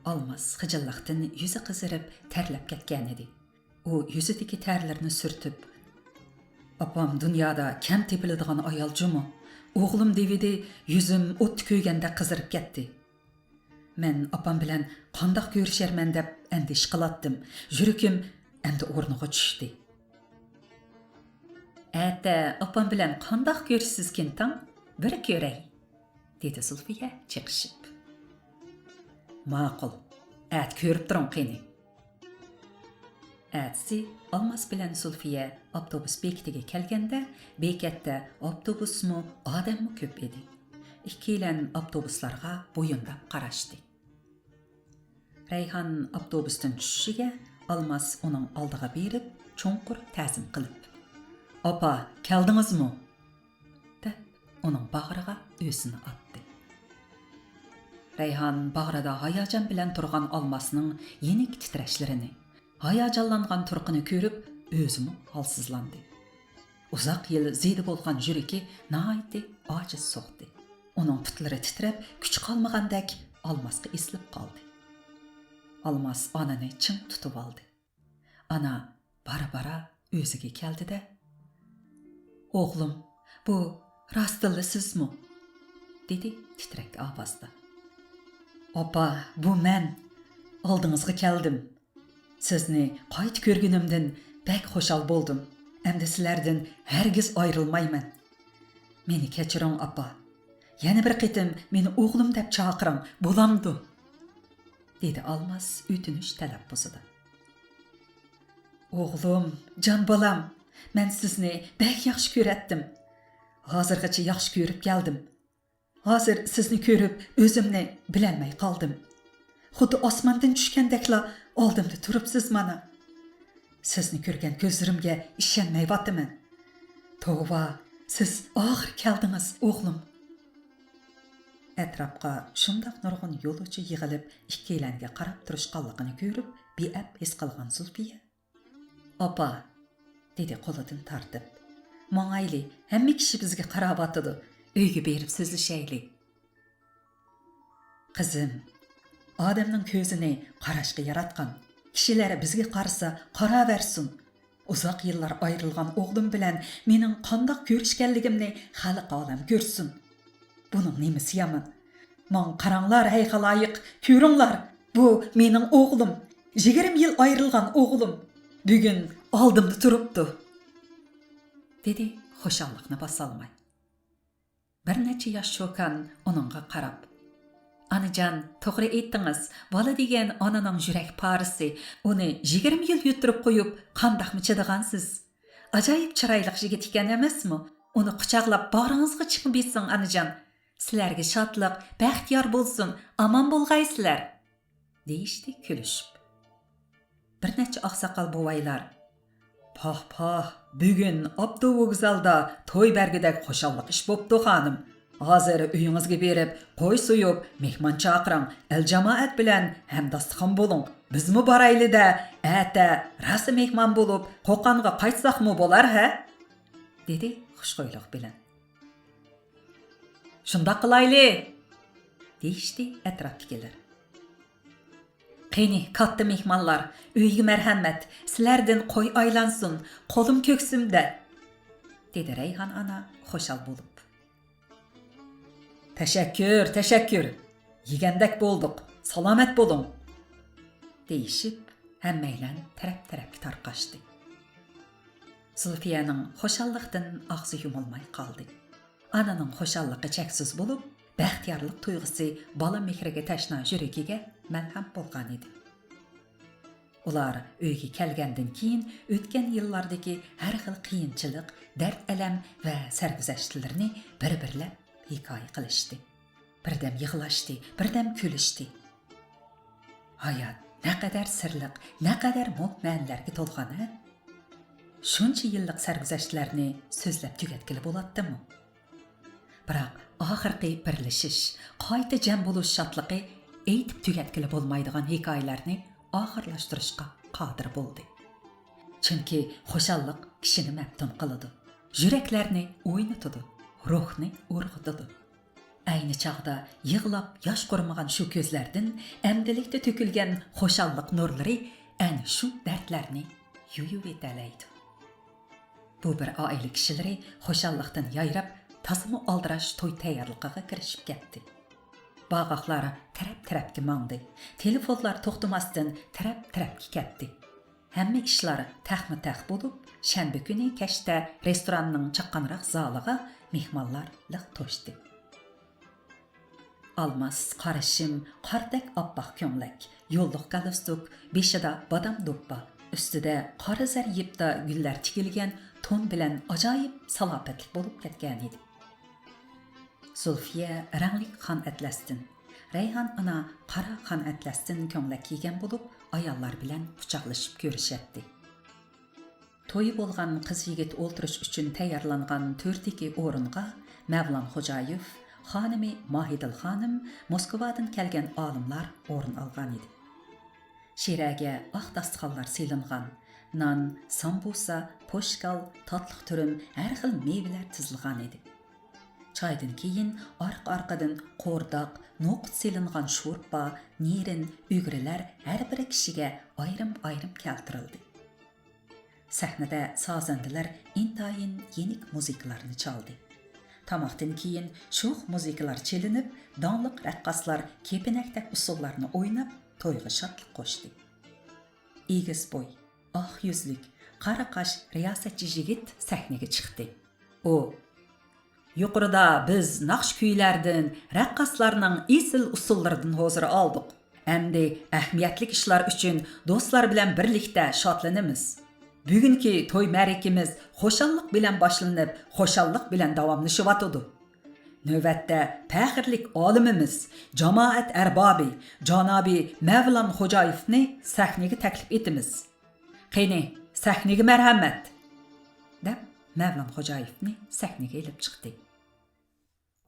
ئالماس خىجىللىقتىن يۈزى قىزىرىپ، تەرلەپ كەتكەنىدى. ئۇ يۈزىدىكى تەرلىرىنى سۈرتۈپ، ئاپام دۇنيادا كەم تېپىلىدىغان ئايال جۇمۇ. ئوغلۇم دېۋىدى، يۈزۈم ئوتتا كۆيگەندەك قىزىرىپ كەتتى. مەن ئاپام بىلەن قانداق كۆرۈشەرمەن دەپ ئەندىشە قىلاتتىم. يۈرىكىم ئەمدى ئورنىغا چۈشتى. ئەتە ئاپام بىلەن قانداق كۆرۈشىسىزكىن تاڭ؟ بىر كۆرەي، دېدى زۇلفىيە چېقىشىپ. ماقۇل، ئەتە كۆرۈپ تۇرۇڭ قېنى. ئەتىسى ئالماس بىلەن زۇلفىيە ئاپتوبۇس بېكىتىگە كەلگەندە، بېكەتتە ئاپتوبۇسمۇ، ئادەممۇ كۆپ ئىدى. ئىككىيلەن ئاپتوبۇسلارغا بويۇنداپ قاراشتى. رەيھان ئاپتوبۇستىن چۈشۈشىگە، ئالماس ئۇنىڭ ئالدىغا بېرىپ، چوڭقۇر تەزىم قىلىپ، ئاپا، كەلدىڭىزمۇ؟ دەپ، ئۇنىڭ باغرىغا ئۆزىنى ئاتتى. رەيھان باغرىدا ھاياجان بىلەن تۇرغان ئالماسنىڭ يېنىك تىترەشلىرىنى، ھاياجانلانغان تۇرقىنى كۆرۈپ، ئۆزىمۇ ھالسىزلاندى. ئۇزاق يىل زىيدە بولغان يۈرىكى ناھايىتى ئاجىز سوقتى. ئۇنىڭ پۇتلىرى تىترەپ، كۈچى قالمىغاندەك ئالماسقا ئېسىلىپ قالدى. ئالماس ئانىنى چىڭ تۇتۇۋالدى. ئانا بارا-بارا ئۆزىگە كەلدى-دە، ئوغلۇم، بۇ راستتىنلا سىزمۇ؟ دېدى تىترەك ئاۋازدا. ئاپا، بۇ مەن. ئالدىڭىزغا كەلدىم. سىزنى قايتا كۆرگىنىمدىن بەك خۇشال بولدۇم. ئەمدى سىلەردىن ھەرگىز ئايرىلمايمەن. مېنى كەچۈرۈڭ، ئاپا. يەنە بىر قېتىم مېنى ئوغلۇم دەپ چاقىرىڭ، بولامدۇ؟ دېدى ئالماس ئۆتۈنۈش تەلەپپۇزىدا. ئوغلۇم، جان بالام، مەن سىزنى بەك ياخشى كۆرەتتىم. ھازىرغىچە ياخشى كۆرۈپ كەلدىم. ھازىر سىزنى كۆرۈپ ئۆزۈمنى بىلەلمەي قالدىم. خۇددى ئاسماندىن چۈشكەندەكلا ئالدىمدا تۇرۇپسىز مانا. سىزنى كۆرگەن كۆزلىرىمگە ئىشەنمەيۋاتىمەن. توۋا، سىز ئاخىر كەلدىڭىز، ئوغلۇم. ئەتراپقا شۇنداق نۇرغۇن يولۇچى يىغىلىپ، ئىككىيلەنگە قاراپ تۇرۇشقانلىقىنى كۆرۈپ، بىئەپ ھېس قىلغان زۇلپىيە، ئاپا، دېدى قولىدىن تارتىپ، ماڭايلى، ھەممە كىشى بىزگە قاراۋاتىدۇ، ئۆيگە بېرىپ سۆزلىشەيلى. قىزىم، ئادەمنىڭ كۆزىنى قاراشقا ياراتقان. كىشىلەر بىزگە قارىسا قاراۋەرسۇن. ئۇزاق يىللار ئايرىلغان ئوغلۇم بىلەن مېنىڭ قانداق كۆرۈشكەنلىكىمنى خەلق ئالەم كۆرسۇن. بۇنىڭ نېمىسى يامان؟ ماڭا قاراڭلار، ھەي خالايىق، كۆرۈڭلار، بۇ مېنىڭ ئوغلۇم. يىگىرمە يىل ئايرىلغان ئوغلۇم. بۈگۈن ئالدىمدا تۇرۇپتۇ، دېدى خۇشاللىقنى باسالماي. بىر نەچچە ياش چوكان ئۇنىڭغا قاراپ، ئانىجان، توغرا ئېيتتىڭىز، بالا دېگەن ئانىنىڭ يۈرەك پارىسى، ئۇنى يىگىرمە يىل يۈتتۈرۈپ قويۇپ، قانداقمۇ چىدىغانسىز؟ ئاجايىپ چىرايلىق يىگىت ئىكەن ئەمەسمۇ؟ ئۇنى قۇچاقلاپ باغرىڭىزغا چىقىپ يېتىڭ، ئانىجان. سىلەرگە شادلىق، بەخت يار بولسۇن، ئامان بولغايسىلەر، دېيىشتى كۈلۈشۈپ. بىر نەچچە ئاقساقال بوۋايلار، پاھ، پاھ، بۈگۈن ئاپتوۋوگزالدا توي بەرگۈدەك خۇشاللىق ئىش بوپتۇ، خانىم. ھازىر ئۆيىڭىزگە بېرىپ، قوي سويۇپ، مېھمان چاقىرىڭ، ئەل-جامائەت بىلەن ھەمداستىخان بولۇڭ. بىزمۇ بارايلى-دە، ئەتە راسا مېھمان بولۇپ، قوقانغا قايتساقمۇ بولار، ھە؟ دېدى خۇشخۇيلۇق بىلەن. شۇنداق قىلايلى! دېيىشتى ئەتراپتىكىلەر. قېنى، كاتتا مېھمانلار، ئۆيگە مەرھەمەت، سىلەردىن قوي ئايلانسۇن، قولۇم كۆكسۈمدە، دېدى رەيھان ئانا خۇشال بولۇپ. تەشەككۈر، تەشەككۈر! يېگەندەك بولدۇق، سالامەت بولۇڭ! دېيىشىپ، ھەممەيلەن تەرەپ-تەرەپكە تارقاشتى. زۇلفىيەنىڭ خۇشاللىقتىن ئاغزى يۇمۇلماي قالدى. ئانىنىڭ خۇشاللىقى چەكسىز بولۇپ، بەختىيارلىق تۇيغۇسى بالا مېھرىگە تەشنا يۈرىكىگە مەلھەم بولغانىدى. ئۇلار ئۆيگە كەلگەندىن كېيىن، ئۆتكەن يىللاردىكى ھەر خىل قىيىنچىلىق، دەرد-ئەلەم ۋە سەرگۈزەشتلىرىنى بىر-بىرلەپ ھېكايە قىلىشتى. بىردەم يىغلاشتى، بىردەم كۈلۈشتى. ھايات نەقەدەر سىرلىق، نەقەدەر مول مەنىلەرگە تولغان، ھە؟ شۇنچە يىللىق سەرگۈزەشتلەرنى سۆزلەپ تۈگەتكىلى بولاتتىمۇ؟ بىراق، ئاخىرقى بىرلىشىش، قايتا جەم بولۇش شادلىقى ئېيتىپ تۈگەتكىلى بولمايدىغان ھېكايىلەرنى ئاخىرلاشتۇرۇشقا قادىر بولدى. چۈنكى خۇشاللىق كىشىنى مەپتۇن قىلىدۇ، يۈرەكلەرنى ئوينىتىدۇ، روھنى ئۇرغۇتىدۇ. ئەينى چاغدا يىغلاپ ياش قۇرۇمىغان شۇ كۆزلەردىن ئەمدىلىكتە تۆكۈلگەن خۇشاللىق نۇرلىرى ئەنە شۇ دەردلەرنى يۇيۇۋېتەلەيدۇ. بۇ بىر ئائىلە كىشىلىرى خۇشاللىقتىن يايراپ، تازىمۇ ئالدىراش توي تەييارلىقىغا كىرىشىپ كەتتى. باغاقلار تەرەپ-تەرەپكە ماڭدى. تېلېفونلار توختىماستىن تەرەپ-تەرەپكە كەتتى. ھەممە ئىشلار تەخمۇ تەخ بولۇپ، شەنبە كۈنى كەچتە رېستوراننىڭ چاققانراق زالىغا مېھمانلار لىق توشتى. ئالماس، قارا شىم، قاردەك ئاپئاق كۆڭلەك، يوللۇق گالستۇك، بېشىدا بادام دوپپا، ئۈستىدە قارا زەر يىپتا گۈللەر تىكىلگەن تون بىلەن ئاجايىپ سالاپەتلىك بولۇپ كەتكەنىدى. زۇلفىيە رەڭلىك خان ئەتلەستىن، رەيھان ئانا قارا خان ئەتلەستىن كۆڭلەك كىيگەن بولۇپ، ئاياللار بىلەن قۇچاقلىشىپ كۆرۈشەتتى. تويى بولغان قىز-يىگىت ئولتۇرۇش ئۈچۈن تەييارلانغان تۆردىكى ئورۇنغا مەۋلان خوجايېف، خانىمى ماھىدىل خانىم، موسكۋادىن كەلگەن ئالىملار ئورۇن ئالغانىدى. شىرەگە ئاق داستىخانلار سېلىنغان، نان، سامبۇسا، پوشكال، تاتلىق تۈرۈم، ھەر خىل مېۋىلەر تىزىلغانىدى. چايدىن كېيىن ئارقا-ئارقىدىن قورداق، نوقۇت سېلىنغان شورپا، نېرىن، ئۈگرىلەر ھەر بىر كىشىگە ئايرىم-ئايرىم كەلتۈرۈلدى. سەھنىدە سازەندىلەر ئىنتايىن يېنىك مۇزىكىلارنى چالدى. تاماقتىن كېيىن شوخ مۇزىكىلار چېلىنىپ، داڭلىق رەققاسلار كېپىنەكتەك ئۇسسۇللارنى ئويناپ، تويغا شادلىق قوشتى. ئېگىز بوي، ئاق يۈزلۈك، قارا قاش رىياسەتچى يىگىت سەھنىگە چىقتى. ئۇ، يۇقىرىدا بىز ناخشا-كۈيلەردىن، رەققاسلارنىڭ ئېسىل ئۇسسۇللىرىدىن ھۇزۇر ئالدۇق. ئەمدى ئەھمىيەتلىك ئىشلار ئۈچۈن دوستلار بىلەن بىرلىكتە شادلىنىمىز. بۈگۈنكى توي مەرىكىمىز خۇشاللىق بىلەن باشلىنىپ، خۇشاللىق بىلەن داۋاملىشىۋاتىدۇ. نۆۋەتتە پەخىرلىك ئالىمىمىز، جامائەت ئەربابى، جانابى مەۋلان خوجايېفنى سەھنىگە تەكلىپ ئېتىمىز. قېنى، سەھنىگە مەرھەمەت! دەپ، مەۋلان خوجايېفنى سەھنىگە ئېلىپ چىقتى.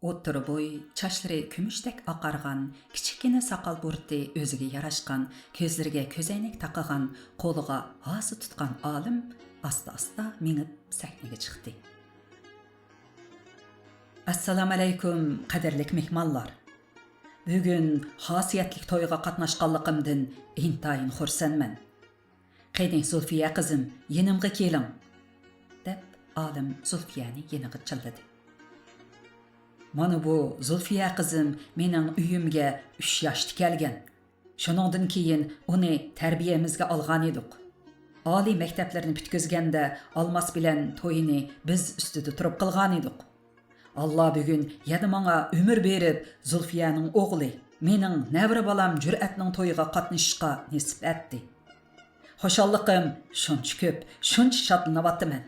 ئوتتۇرا بوي، چاچلىرى كۈمۈشتەك ئاقارغان، كىچىككىنە ساقال بۇرۇتى ئۆزىگە ياراشقان، كۆزلىرىگە كۆزەينەك تاقىغان، قولىغا ھاسا تۇتقان ئالىم ئاستا-ئاستا مېڭىپ سەھنىگە چىقتى. ئەسسالامۇئەلەيكۇم، قەدىرلىك مېھمانلار! بۈگۈن خاسىيەتلىك تويغا قاتناشقانلىقىمدىن ئىنتايىن خۇرسەنمەن. قېنى، زۇلفىيە قىزىم، يېنىمغا كېلىڭ، دەپ، ئالىم زۇلفىيەنى يېنىغا چىللىدى. مانا بۇ زۇلفىيە قىزىم مېنىڭ ئۆيۈمگە ئۈچ ياشتا كەلگەن. شۇنىڭدىن كېيىن ئۇنى تەربىيەمىزگە ئالغانىدۇق. ئالىي مەكتەپلىرىنى پۈتكۈزگەندە ئالماس بىلەن تويىنى بىز ئۈستىدە تۇرۇپ قىلغانىدۇق. ئاللا بۈگۈن يەنە ماڭا ئۆمۈر بېرىپ، زۇلفىيەنىڭ ئوغلى، مېنىڭ نەۋرە بالام جۈرئەتنىڭ تويىغا قاتنىشىشقا نېسىپ ئەتتى. خۇشاللىقىم شۇنچە كۆپ، شۇنچە شادلىنىۋاتىمەن.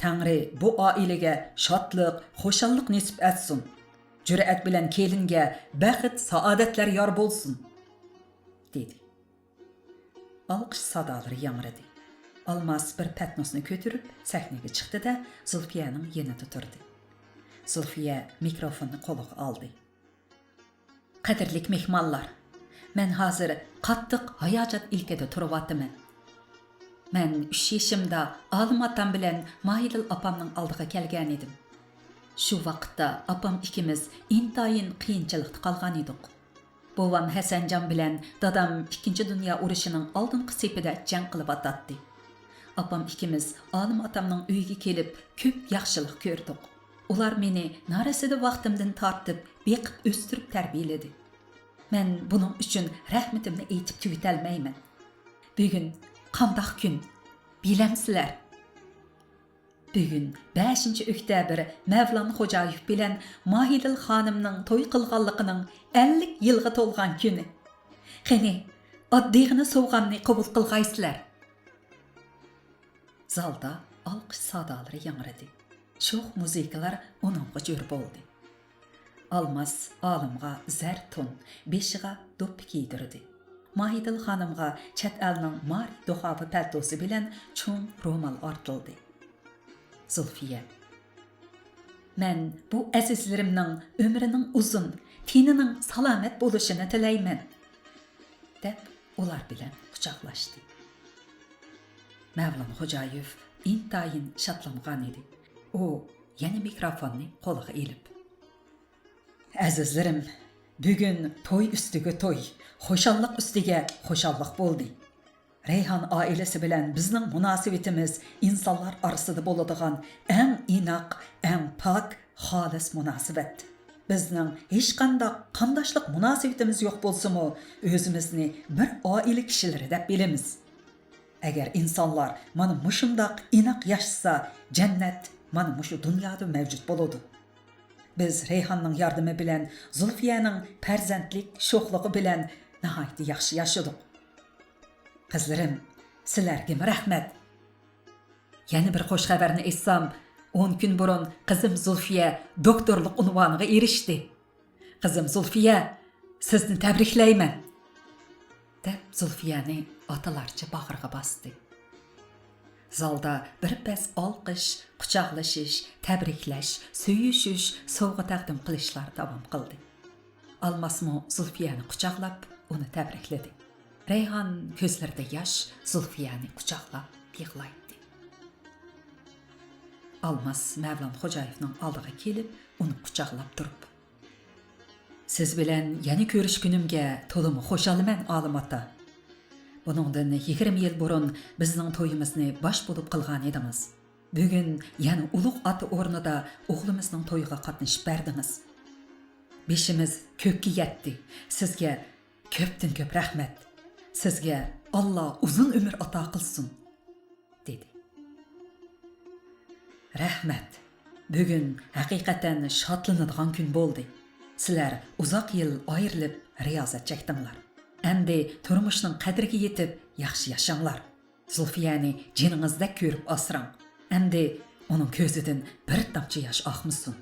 تەڭرى بۇ ئائىلىگە شادلىق، خۇشاللىق نېسىپ ئەتسۇن. جۈرئەت بىلەن كېلىنگە بەخت، سائادەتلەر يار بولسۇن، دېدى. ئالقىش سادالىرى ياڭرىدى. ئالماس بىر پەتنۇسنى كۆتۈرۈپ سەھنىگە چىقتى-دە، زۇلفىيەنىڭ يېنىدا تۇردى. زۇلفىيە مىكروفوننى قولىغا ئالدى. قەدىرلىك مېھمانلار، مەن ھازىر قاتتىق ھاياجان ئىلكىدە تۇرۇۋاتىمەن. مەن ئۈچ يېشىمدا ئالىم ئاتام بىلەن ماھىدىل ئاپامنىڭ ئالدىغا كەلگەنىدىم. شۇ ۋاقىتتا ئاپام ئىككىمىز ئىنتايىن قىيىنچىلىقتا قالغان ئىدۇق. بوۋام ھەسەنجان بىلەن دادام ئىككىنچى دۇنيا ئۇرۇشىنىڭ ئالدىنقى سېپىدە جەڭ قىلىۋاتاتتى. ئاپام ئىككىمىز ئالىم ئاتامنىڭ ئۆيىگە كېلىپ، كۆپ ياخشىلىق كۆردۇق. ئۇلار مېنى نارەسىدە ۋاقتىمدىن تارتىپ بېقىپ ئۆستۈرۈپ تەربىيەلىدى. مەن بۇنىڭ ئۈچۈن رەھمىتىمنى ئېيتىپ تۈگىتەلمەيمەن. بۈگۈن قانداق كۈن؟ بىلەمسىلەر؟ بۈگۈن بەشىنچى ئۆكتەبىر مەۋلان خوجايېف بىلەن ماھىدىل خانىمنىڭ توي قىلغانلىقىنىڭ ئەللىك يىلغا تولغان كۈنى. قېنى، ئاددىيغىنە سوۋغامنى قوبۇل قىلغايسىلەر. زالدا ئالقىش سادالىرى ياڭرىدى. شوخ مۇزىكىلار ئۇنىڭغا جور بولدى. ئالماس ئالىمغا زەر تون، بېشىغا دوپپا كىيدۈردى. ماھىدىل خانىمغا چەت ئەلنىڭ مارى دۇخاۋا پەلتوسى بىلەن چوڭ رومال ئارتىلدى. زۇلفىيە: «مەن بۇ ئەزىزلىرىمنىڭ ئۆمرىنىڭ ئۇزۇن، تېنىنىڭ سالامەت بولۇشىنى تىلەيمەن.» دەپ ئۇلار بىلەن قۇچاقلاشتى. مەۋلان خوجايېف ئىنتايىن شادلانغان ئىدى. ئۇ يەنە مىكروفوننى قولىغا ئېلىپ: «ئەزىزلىرىم، بۈگۈن توي ئۈستىگە توي، خۇشاللىق ئۈستىگە خۇشاللىق بولدى. رەيھان ئائىلىسى بىلەن بىزنىڭ مۇناسىۋىتىمىز ئىنسانلار ئارىسىدا بولىدىغان ئەڭ ئىناق، ئەڭ پاك، خالىس مۇناسىۋەت. بىزنىڭ ھېچقانداق قانداشلىق مۇناسىۋىتىمىز يوق بولسىمۇ، ئۆزىمىزنى بىر ئائىلە كىشىلىرى دەپ بىلىمىز. ئەگەر ئىنسانلار مانا مۇشۇنداق ئىناق ياشىسا، جەننەت مانا مۇشۇ دۇنيادا مەۋجۇت بولىدۇ. بىز رەيھاننىڭ ياردىمى بىلەن زۇلفىيەنىڭ پەرزەنتلىك شوخلۇقى بىلەن ناھايىتى ياخشى ياشىدۇق. قىزلىرىم، سىلەرگىمۇ رەھمەت. يەنە بىر خوش خەۋەرنى ئېيتسام، ئون كۈن بۇرۇن قىزىم زۇلفىيە دوكتورلۇق ئۇنۋانىغا ئېرىشتى. قىزىم زۇلفىيە، سىزنى تەبرىكلەيمەن!» دەپ زۇلفىيەنى ئاتىلارچە باغرىغا باستى. زالدا بىر پەس ئالقىش، قۇچاقلىشىش، تەبرىكلەش، سۆيۈشۈش، سوۋغا تەقدىم قىلىشلار داۋام قىلدى. ئالماسمۇ زۇلفىيەنى قۇچاقلاپ، ئۇنى تەبرىكلىدى. رەيھان كۆزلىرىدە ياش، زۇلفىيەنى قۇچاقلاپ يىغلايتتى. ئالماس مەۋلان خوجايېفنىڭ ئالدىغا كېلىپ، ئۇنى قۇچاقلاپ تۇرۇپ: «سىز بىلەن يەنە كۆرۈشكىنىمگە تولىمۇ خۇشالمەن، ئالىم ئاتا. بۇنىڭدىن يىگىرمە يىل بۇرۇن بىزنىڭ تويىمىزنى باش بولۇپ قىلغانىدىڭىز. بۈگۈن يەنە ئۇلۇغ ئاتا ئورنىدا ئوغلىمىزنىڭ تويىغا قاتنىشىپ بەردىڭىز. بېشىمىز كۆككە يەتتى. سىزگە كۆپتىن كۆپ رەھمەت. سىزگە ئاللا ئۇزۇن ئۆمۈر ئاتا قىلسۇن.» دېدى. «رەھمەت. بۈگۈن ھەقىقەتەن شادلىنىدىغان كۈن بولدى. سىلەر ئۇزاق يىل ئايرىلىپ رىيازەت چەكتىڭلار. ئەمدى تۇرمۇشنىڭ قەدرىگە يېتىپ ياخشى ياشاڭلار. زۇلفىيەنى جېنىڭىزدەك كۆرۈپ ئاسراڭ. ئەمدى ئۇنىڭ كۆزىدىن بىر تامچە ياش ئاقمىسۇن.»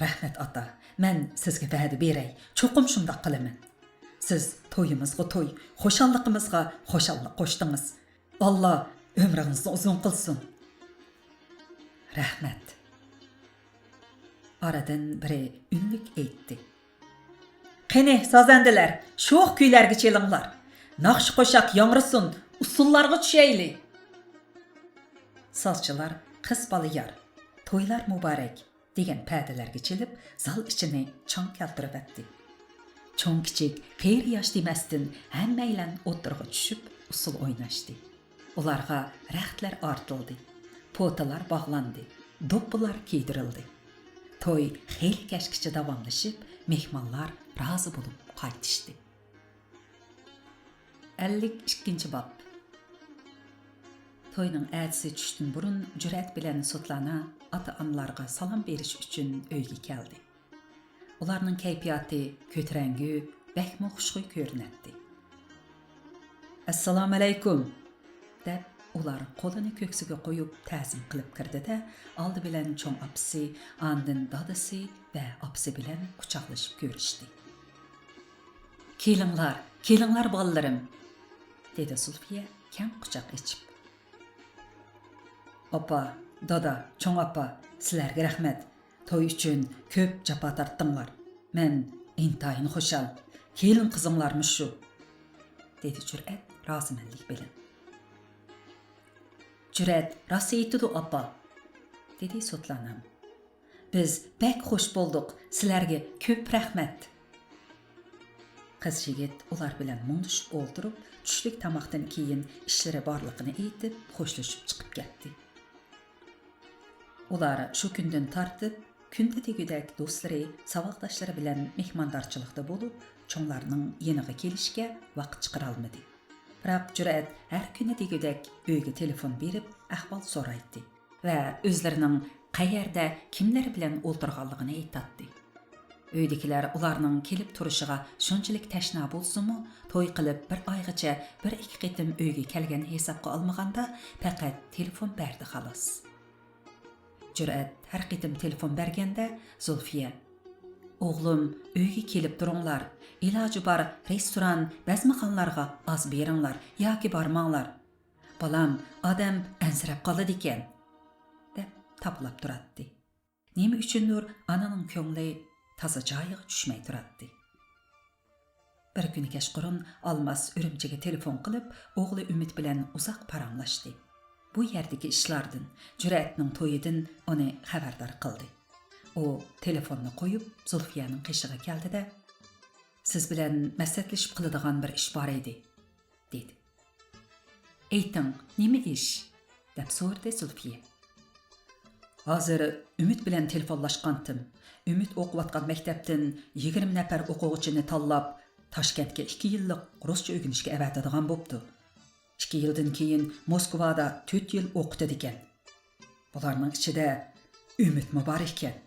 «رەھمەت ئاتا، مەن سىزگە ۋەدە بېرەي، چوقۇم شۇنداق قىلىمەن. سىز تويىمىزغا توي، خۇشاللىقىمىزغا خۇشاللىق قوشتىڭىز. ئاللا ئۆمرىڭىزنى ئۇزۇن قىلسۇن.» «رەھمەت.» ئارىدىن بىرى ئۈنلۈك ئېيتتى: «قېنى، سازەندىلەر، شوخ كۈيلەرگە چېلىڭلار. ناخشا قوشاق ياڭرىسۇن، ئۇسسۇللارغا چۈشەيلى.» سازچىلار «قىز بالا يار، تويلار مۇبارەك» دېگەن پەدىلەرگە چېلىپ، زال ئىچىنى چاڭ كەلتۈرۈۋەتتى. چوڭ-كىچىك، قېرى-ياش دېمەستىن، ھەممەيلەن ئوتتۇرىغا چۈشۈپ، ئۇسسۇل ئويناشتى. ئۇلارغا رەختلەر ئارتىلدى، پوتىلار باغلاندى، دوپپىلار كىيدۈرۈلدى. توي خېلى كەچكىچە داۋاملىشىپ، مېھمانلار رازى بولۇپ قايتىشتى. ئەللىك ئىككىنچى باب. توينىڭ ئەتىسى چۈشتىن بۇرۇن جۈرئەت بىلەن سۇتلانا ئاتا-ئانىلارغا سالام بېرىش ئۈچۈن ئۆيگە كەلدى. ئۇلارنىڭ كەيپىياتى كۆتۈرەڭگۈ، بەكمۇ خۇشخۇي كۆرۈنەتتى. «ئەسسالامۇئەلەيكۇم!» دەپ، ئۇلار قولىنى كۆكسىگە قويۇپ تەزىم قىلىپ كىردى-دە، ئالدى بىلەن چوڭ ئاپىسى، ئاندىن دادىسى ۋە ئاپىسى بىلەن قۇچاقلىشىپ كۆرۈشتى. «كېلىڭلار، كېلىڭلار، بالىلىرىم!» دېدى زۇلفىيە كەڭ قۇچاق ئېچىپ. «ئاپا، دادا، چوڭ ئاپا، سىلەرگە رەھمەت. توي ئۈچۈن كۆپ جاپا تارتتىڭلار. مەن ئىنتايىن خۇشال. كېلىن قىزىڭلارمۇ شۇ»، دېدى جۈرئەت رازىمەنلىك بىلەن. «جۈرئەت راست ئېيتىدۇ، ئاپا»، دېدى سوتلانام. «بىز بەك خۇش بولدۇق، سىلەرگە كۆپ رەھمەت.» قىز يىگىت ئۇلار بىلەن مۇڭدىشىپ ئولتۇرۇپ، چۈشلۈك تاماقتىن كېيىن ئىشلىرى بارلىقىنى ئېيتىپ، خوشلىشىپ چىقىپ كەتتى. ئۇلار شۇ كۈندىن تارتىپ كۈندە دېگۈدەك دوستلىرى، ساۋاقداشلىرى بىلەن مېھماندارچىلىقتا بولۇپ، چوڭلارنىڭ يېنىغا كېلىشكە ۋاقىت چىقىرالمىدى. بىراق جۈرئەت ھەر كۈنى دېگۈدەك ئۆيگە تېلېفون بېرىپ ئەھۋال سورايتتى ۋە ئۆزلىرىنىڭ قەيەردە، كىملەر بىلەن ئولتۇرغانلىقىنى ئېيتاتتى. ئۆيدىكىلەر ئۇلارنىڭ كېلىپ تۇرۇشىغا شۇنچىلىك تەشنا بولسىمۇ، توي قىلىپ بىر ئايغىچە بىر ئىككى قېتىم ئۆيگە كەلگەننى ھېسابقا ئالمىغاندا، پەقەت تېلېفون بەردى خالاس. جۈرئەت ھەر قېتىم تېلېفون بەرگەندە، زۇلفىيە: «ئوغلۇم، ئۆيگە كېلىپ تۇرۇڭلار. ئىلاجى بار رېستوران، بەزمىخانىلارغا ئاز بېرىڭلار ياكى بارماڭلار. بالام، ئادەم ئەنسىرەپ قالىدىكەن»، دەپ تاپىلاپ تۇراتتى. نېمە ئۈچۈندۇر ئانىنىڭ كۆڭلى تازا جايىغا چۈشمەي تۇراتتى. بىر كۈنى كەچقۇرۇن ئالماس ئۈرۈمچىگە تېلېفون قىلىپ، ئوغلى ئۈمىد بىلەن ئۇزاق پاراڭلاشتى. بۇ يەردىكى ئىشلاردىن، جۈرئەتنىڭ تويىدىن ئۇنى خەۋەردار قىلدى. ئۇ تېلېفوننى قويۇپ، زۇلفىيەنىڭ قېشىغا كەلدى-دە، «سىز بىلەن مەسلىھەتلىشىپ قىلىدىغان بىر ئىش بار ئىدى.» دېدى. «ئېيتىڭ، نېمە ئىش؟» دەپ سورىدى زۇلفىيە. «ھازىر ئۈمىد بىلەن تېلېفونلاشقانتىم. ئۈمىد ئوقۇۋاتقان مەكتەپتىن يىگىرمە نەپەر ئوقۇغۇچىنى تاللاپ، تاشكەنتكە ئىككى يىللىق رۇسچە ئۆگىنىشكە ئەۋەتىدىغان بوپتۇ. ئىككى يىلدىن كېيىن موسكۋادا تۆت يىل ئوقۇتىدىكەن. بۇلارنىڭ ئىچىدە ئۈمىدمۇ بار ئىكەن.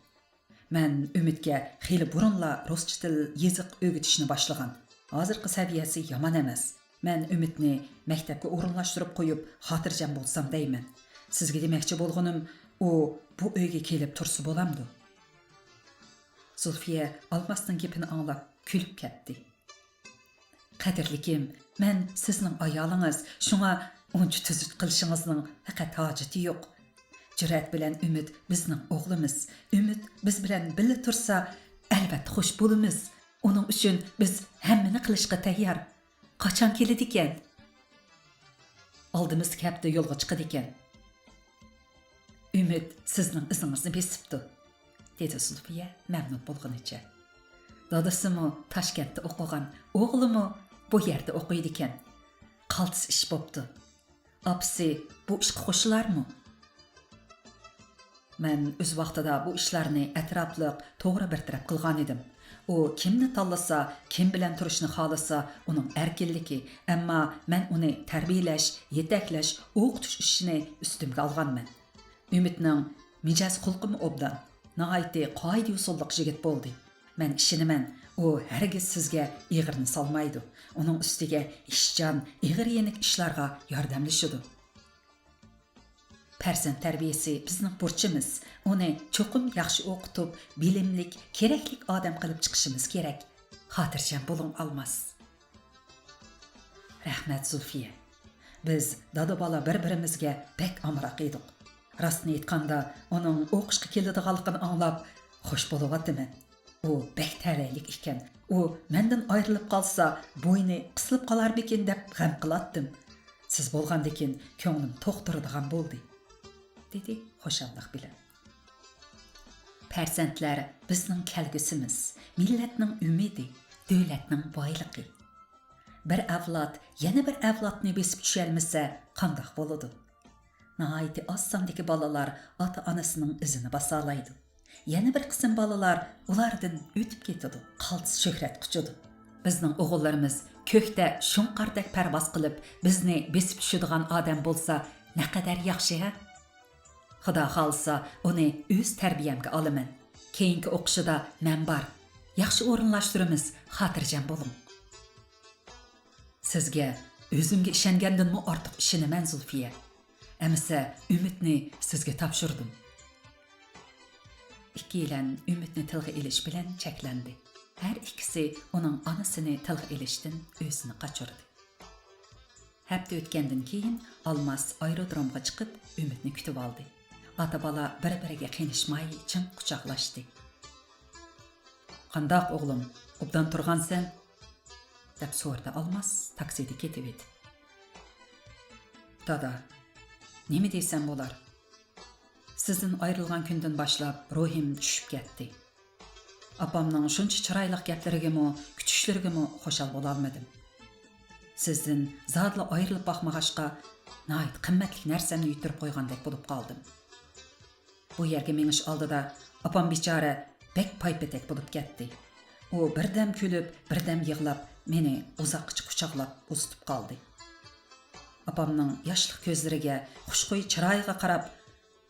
مەن ئۈمىدكە خېلى بۇرۇنلا رۇسچە تىل، يېزىق ئۆگىتىشنى باشلىغان. ھازىرقى سەۋىيەسى يامان ئەمەس. مەن ئۈمىدنى مەكتەپكە ئورۇنلاشتۇرۇپ قويۇپ، خاتىرجەم بولسام دەيمەن. سىزگە دېمەكچى بولغىنىم، ئۇ بۇ ئۆيگە كېلىپ تۇرسا بولامدۇ؟» زۇلفىيە ئالماسنىڭ گېپىنى ئاڭلاپ كۈلۈپ كەتتى. «قەدىرلىكىم، مەن سىزنىڭ ئايالىڭىز، شۇڭا ئۇنچە تۈزۈت قىلىشىڭىزنىڭ پەقەت ھاجىتى يوق. جۈرئەت بىلەن ئۈمىد بىزنىڭ ئوغلىمىز. ئۈمىد بىز بىلەن بىللە تۇرسا، ئەلۋەتتە خۇش بولىمىز. ئۇنىڭ ئۈچۈن بىز ھەممىنى قىلىشقا تەييار. قاچان كېلىدىكەن؟» «ئالدىمىزدىكى ھەپتە يولغا چىقىدىكەن.» «ئۈمىد سىزنىڭ ئىزىڭىزنى بېسىپتۇ»، دېدى زۇلفىيە مەمنۇن بولغىنىچە. «دادىسىمۇ تاشكەنتتە ئوقۇغان، ئوغلىمۇ بۇ يەردە ئوقۇيدىكەن. قالتىس ئىش بوپتۇ. ئاپىسى بۇ ئىشقا قوشۇلارمۇ؟» مەن ئۆز ۋاقتىدا بۇ ئىشلارنى ئەتراپلىق، توغرا بىر تەرەپ قىلغانىدىم. ئۇ كىمنى تاللىسا، كىم بىلەن تۇرۇشنى خالىسا، ئۇنىڭ ئەركىنلىكى، ئەمما مەن ئۇنى تەربىيەلەش، يېتەكلەش، ئوقۇتۇش ئىشىنى ئۈستۈمگە ئالغانمەن. ئۈمىدنىڭ مىجەز خۇلقىمۇ ئوبدان، ناھايىتى قائىدە-يوسۇنلۇق يىگىت بولدى. مەن ئىشىنىمەن، ئۇ ھەرگىز سىزگە ئېغىرنى سالمايدۇ. ئۇنىڭ ئۈستىگە ئىشچان، ئېغىر يېنىك ئىشلارغا ياردەملىشىدۇ. پەرزەنت تەربىيەسى بىزنىڭ بۇرچىمىز. ئۇنى چوقۇم ياخشى ئوقۇتۇپ، بىلىملىك، كېرەكلىك ئادەم قىلىپ چىقىشىمىز كېرەك. خاتىرجەم بولۇڭ، ئالماس. رەھمەت، زۇلفىيە. بىز دادا-بالا بىر-بىرىمىزگە بەك ئامراق ئىدۇق. راستىنى ئېيتقاندا، ئۇنىڭ ئوقۇشقا كېلىدىغانلىقىنى ئاڭلاپ، خوش بولۇۋاتىمەن. ئۇ بەك تەلەيلىك ئىكەن. ئۇ مەندىن ئايرىلىپ قالسا، بوينى قىسىلىپ قالارمىكىن دەپ غەم قىلاتتىم. سىز بولغاندىكىن كۆڭلۈم توق تۇرىدىغان بولدى، دېدى خۇشاللىق بىلەن. پەرزەنتلەر بىزنىڭ كەلگۈسىمىز، مىللەتنىڭ ئۈمىدى، دۆلەتنىڭ بايلىقى. بىر ئەۋلاد يەنە بىر ئەۋلادنى بېسىپ چۈشەلمىسە، قانداق بولىدۇ؟ ناھايىتى ئاز ساندىكى بالىلار ئاتا-ئانىسىنىڭ ئىزىنى باسالايدۇ. يەنە بىر قىسىم بالىلار ئۇلاردىن ئۆتۈپ كېتىدۇ، قالتىس شۆھرەت قۇچىدۇ. بىزنىڭ ئوغۇللىرىمىز كۆكتە شۇڭقاردەك پەرۋاز قىلىپ، بىزنى بېسىپ چۈشىدىغان ئادەم بولسا، نەقەدەر ياخشى، ھە؟ خۇدا خالىسا، ئۇنى ئۆز تەربىيەمگە ئالىمەن. كېيىنكى ئوقۇشىدا مەن بار. ياخشى ئورۇنلاشتۇرىمىز، خاتىرجەم بولۇڭ. سىزگە ئۆزۈمگە ئىشەنگەندىنمۇ ئارتۇق ئىشىنىمەن، زۇلفىيە. ئەمىسە ئۈمىدنى سىزگە تاپشۇردۇم. ئىككىيلەن ئۈمىدنى تىلغا ئېلىش بىلەن چەكلەندى. ھەر ئىككىسى ئۇنىڭ ئانىسىنى تىلغا ئېلىشتىن ئۆزىنى قاچۇردى. ھەپتە ئۆتكەندىن كېيىن ئالماس ئايرودرومغا چىقىپ ئۈمىدنى كۈتۈۋالدى. ئاتا-بالا بىر-بىرىگە قېنىشماي چىڭ قۇچاقلاشتى. «قانداق ئوغلۇم، ئوبدان تۇرغانسەن؟» دەپ سورىدى ئالماس تاكسىدا كېتىۋېتىپ. «دادا، نېمە دېسەم بولار؟ سىزدىن ئايرىلغان كۈندىن باشلاپ روھىم چۈشۈپ كەتتى. ئاپامنىڭ شۇنچە چىرايلىق گەپلىرىگىمۇ، كۈتۈشلىرىگىمۇ خۇشال بولالمىدىم. سىزدىن زادىلا ئايرىلىپ باقمىغاچقا، ناھايىتى قىممەتلىك نەرسەمنى يىتتۈرۈپ قويغاندەك بولۇپ قالدىم. بۇ يەرگە مېڭىش ئالدىدا ئاپام بىچارە بەك پايپېتەك بولۇپ كەتتى. ئۇ بىردەم كۈلۈپ، بىردەم يىغلاپ، مېنى ئۇزاققىچە قۇچاقلاپ ئۇزىتىپ قالدى. ئاپامنىڭ ياشلىق كۆزلىرىگە، خۇشخۇي چىرايىغا قاراپ،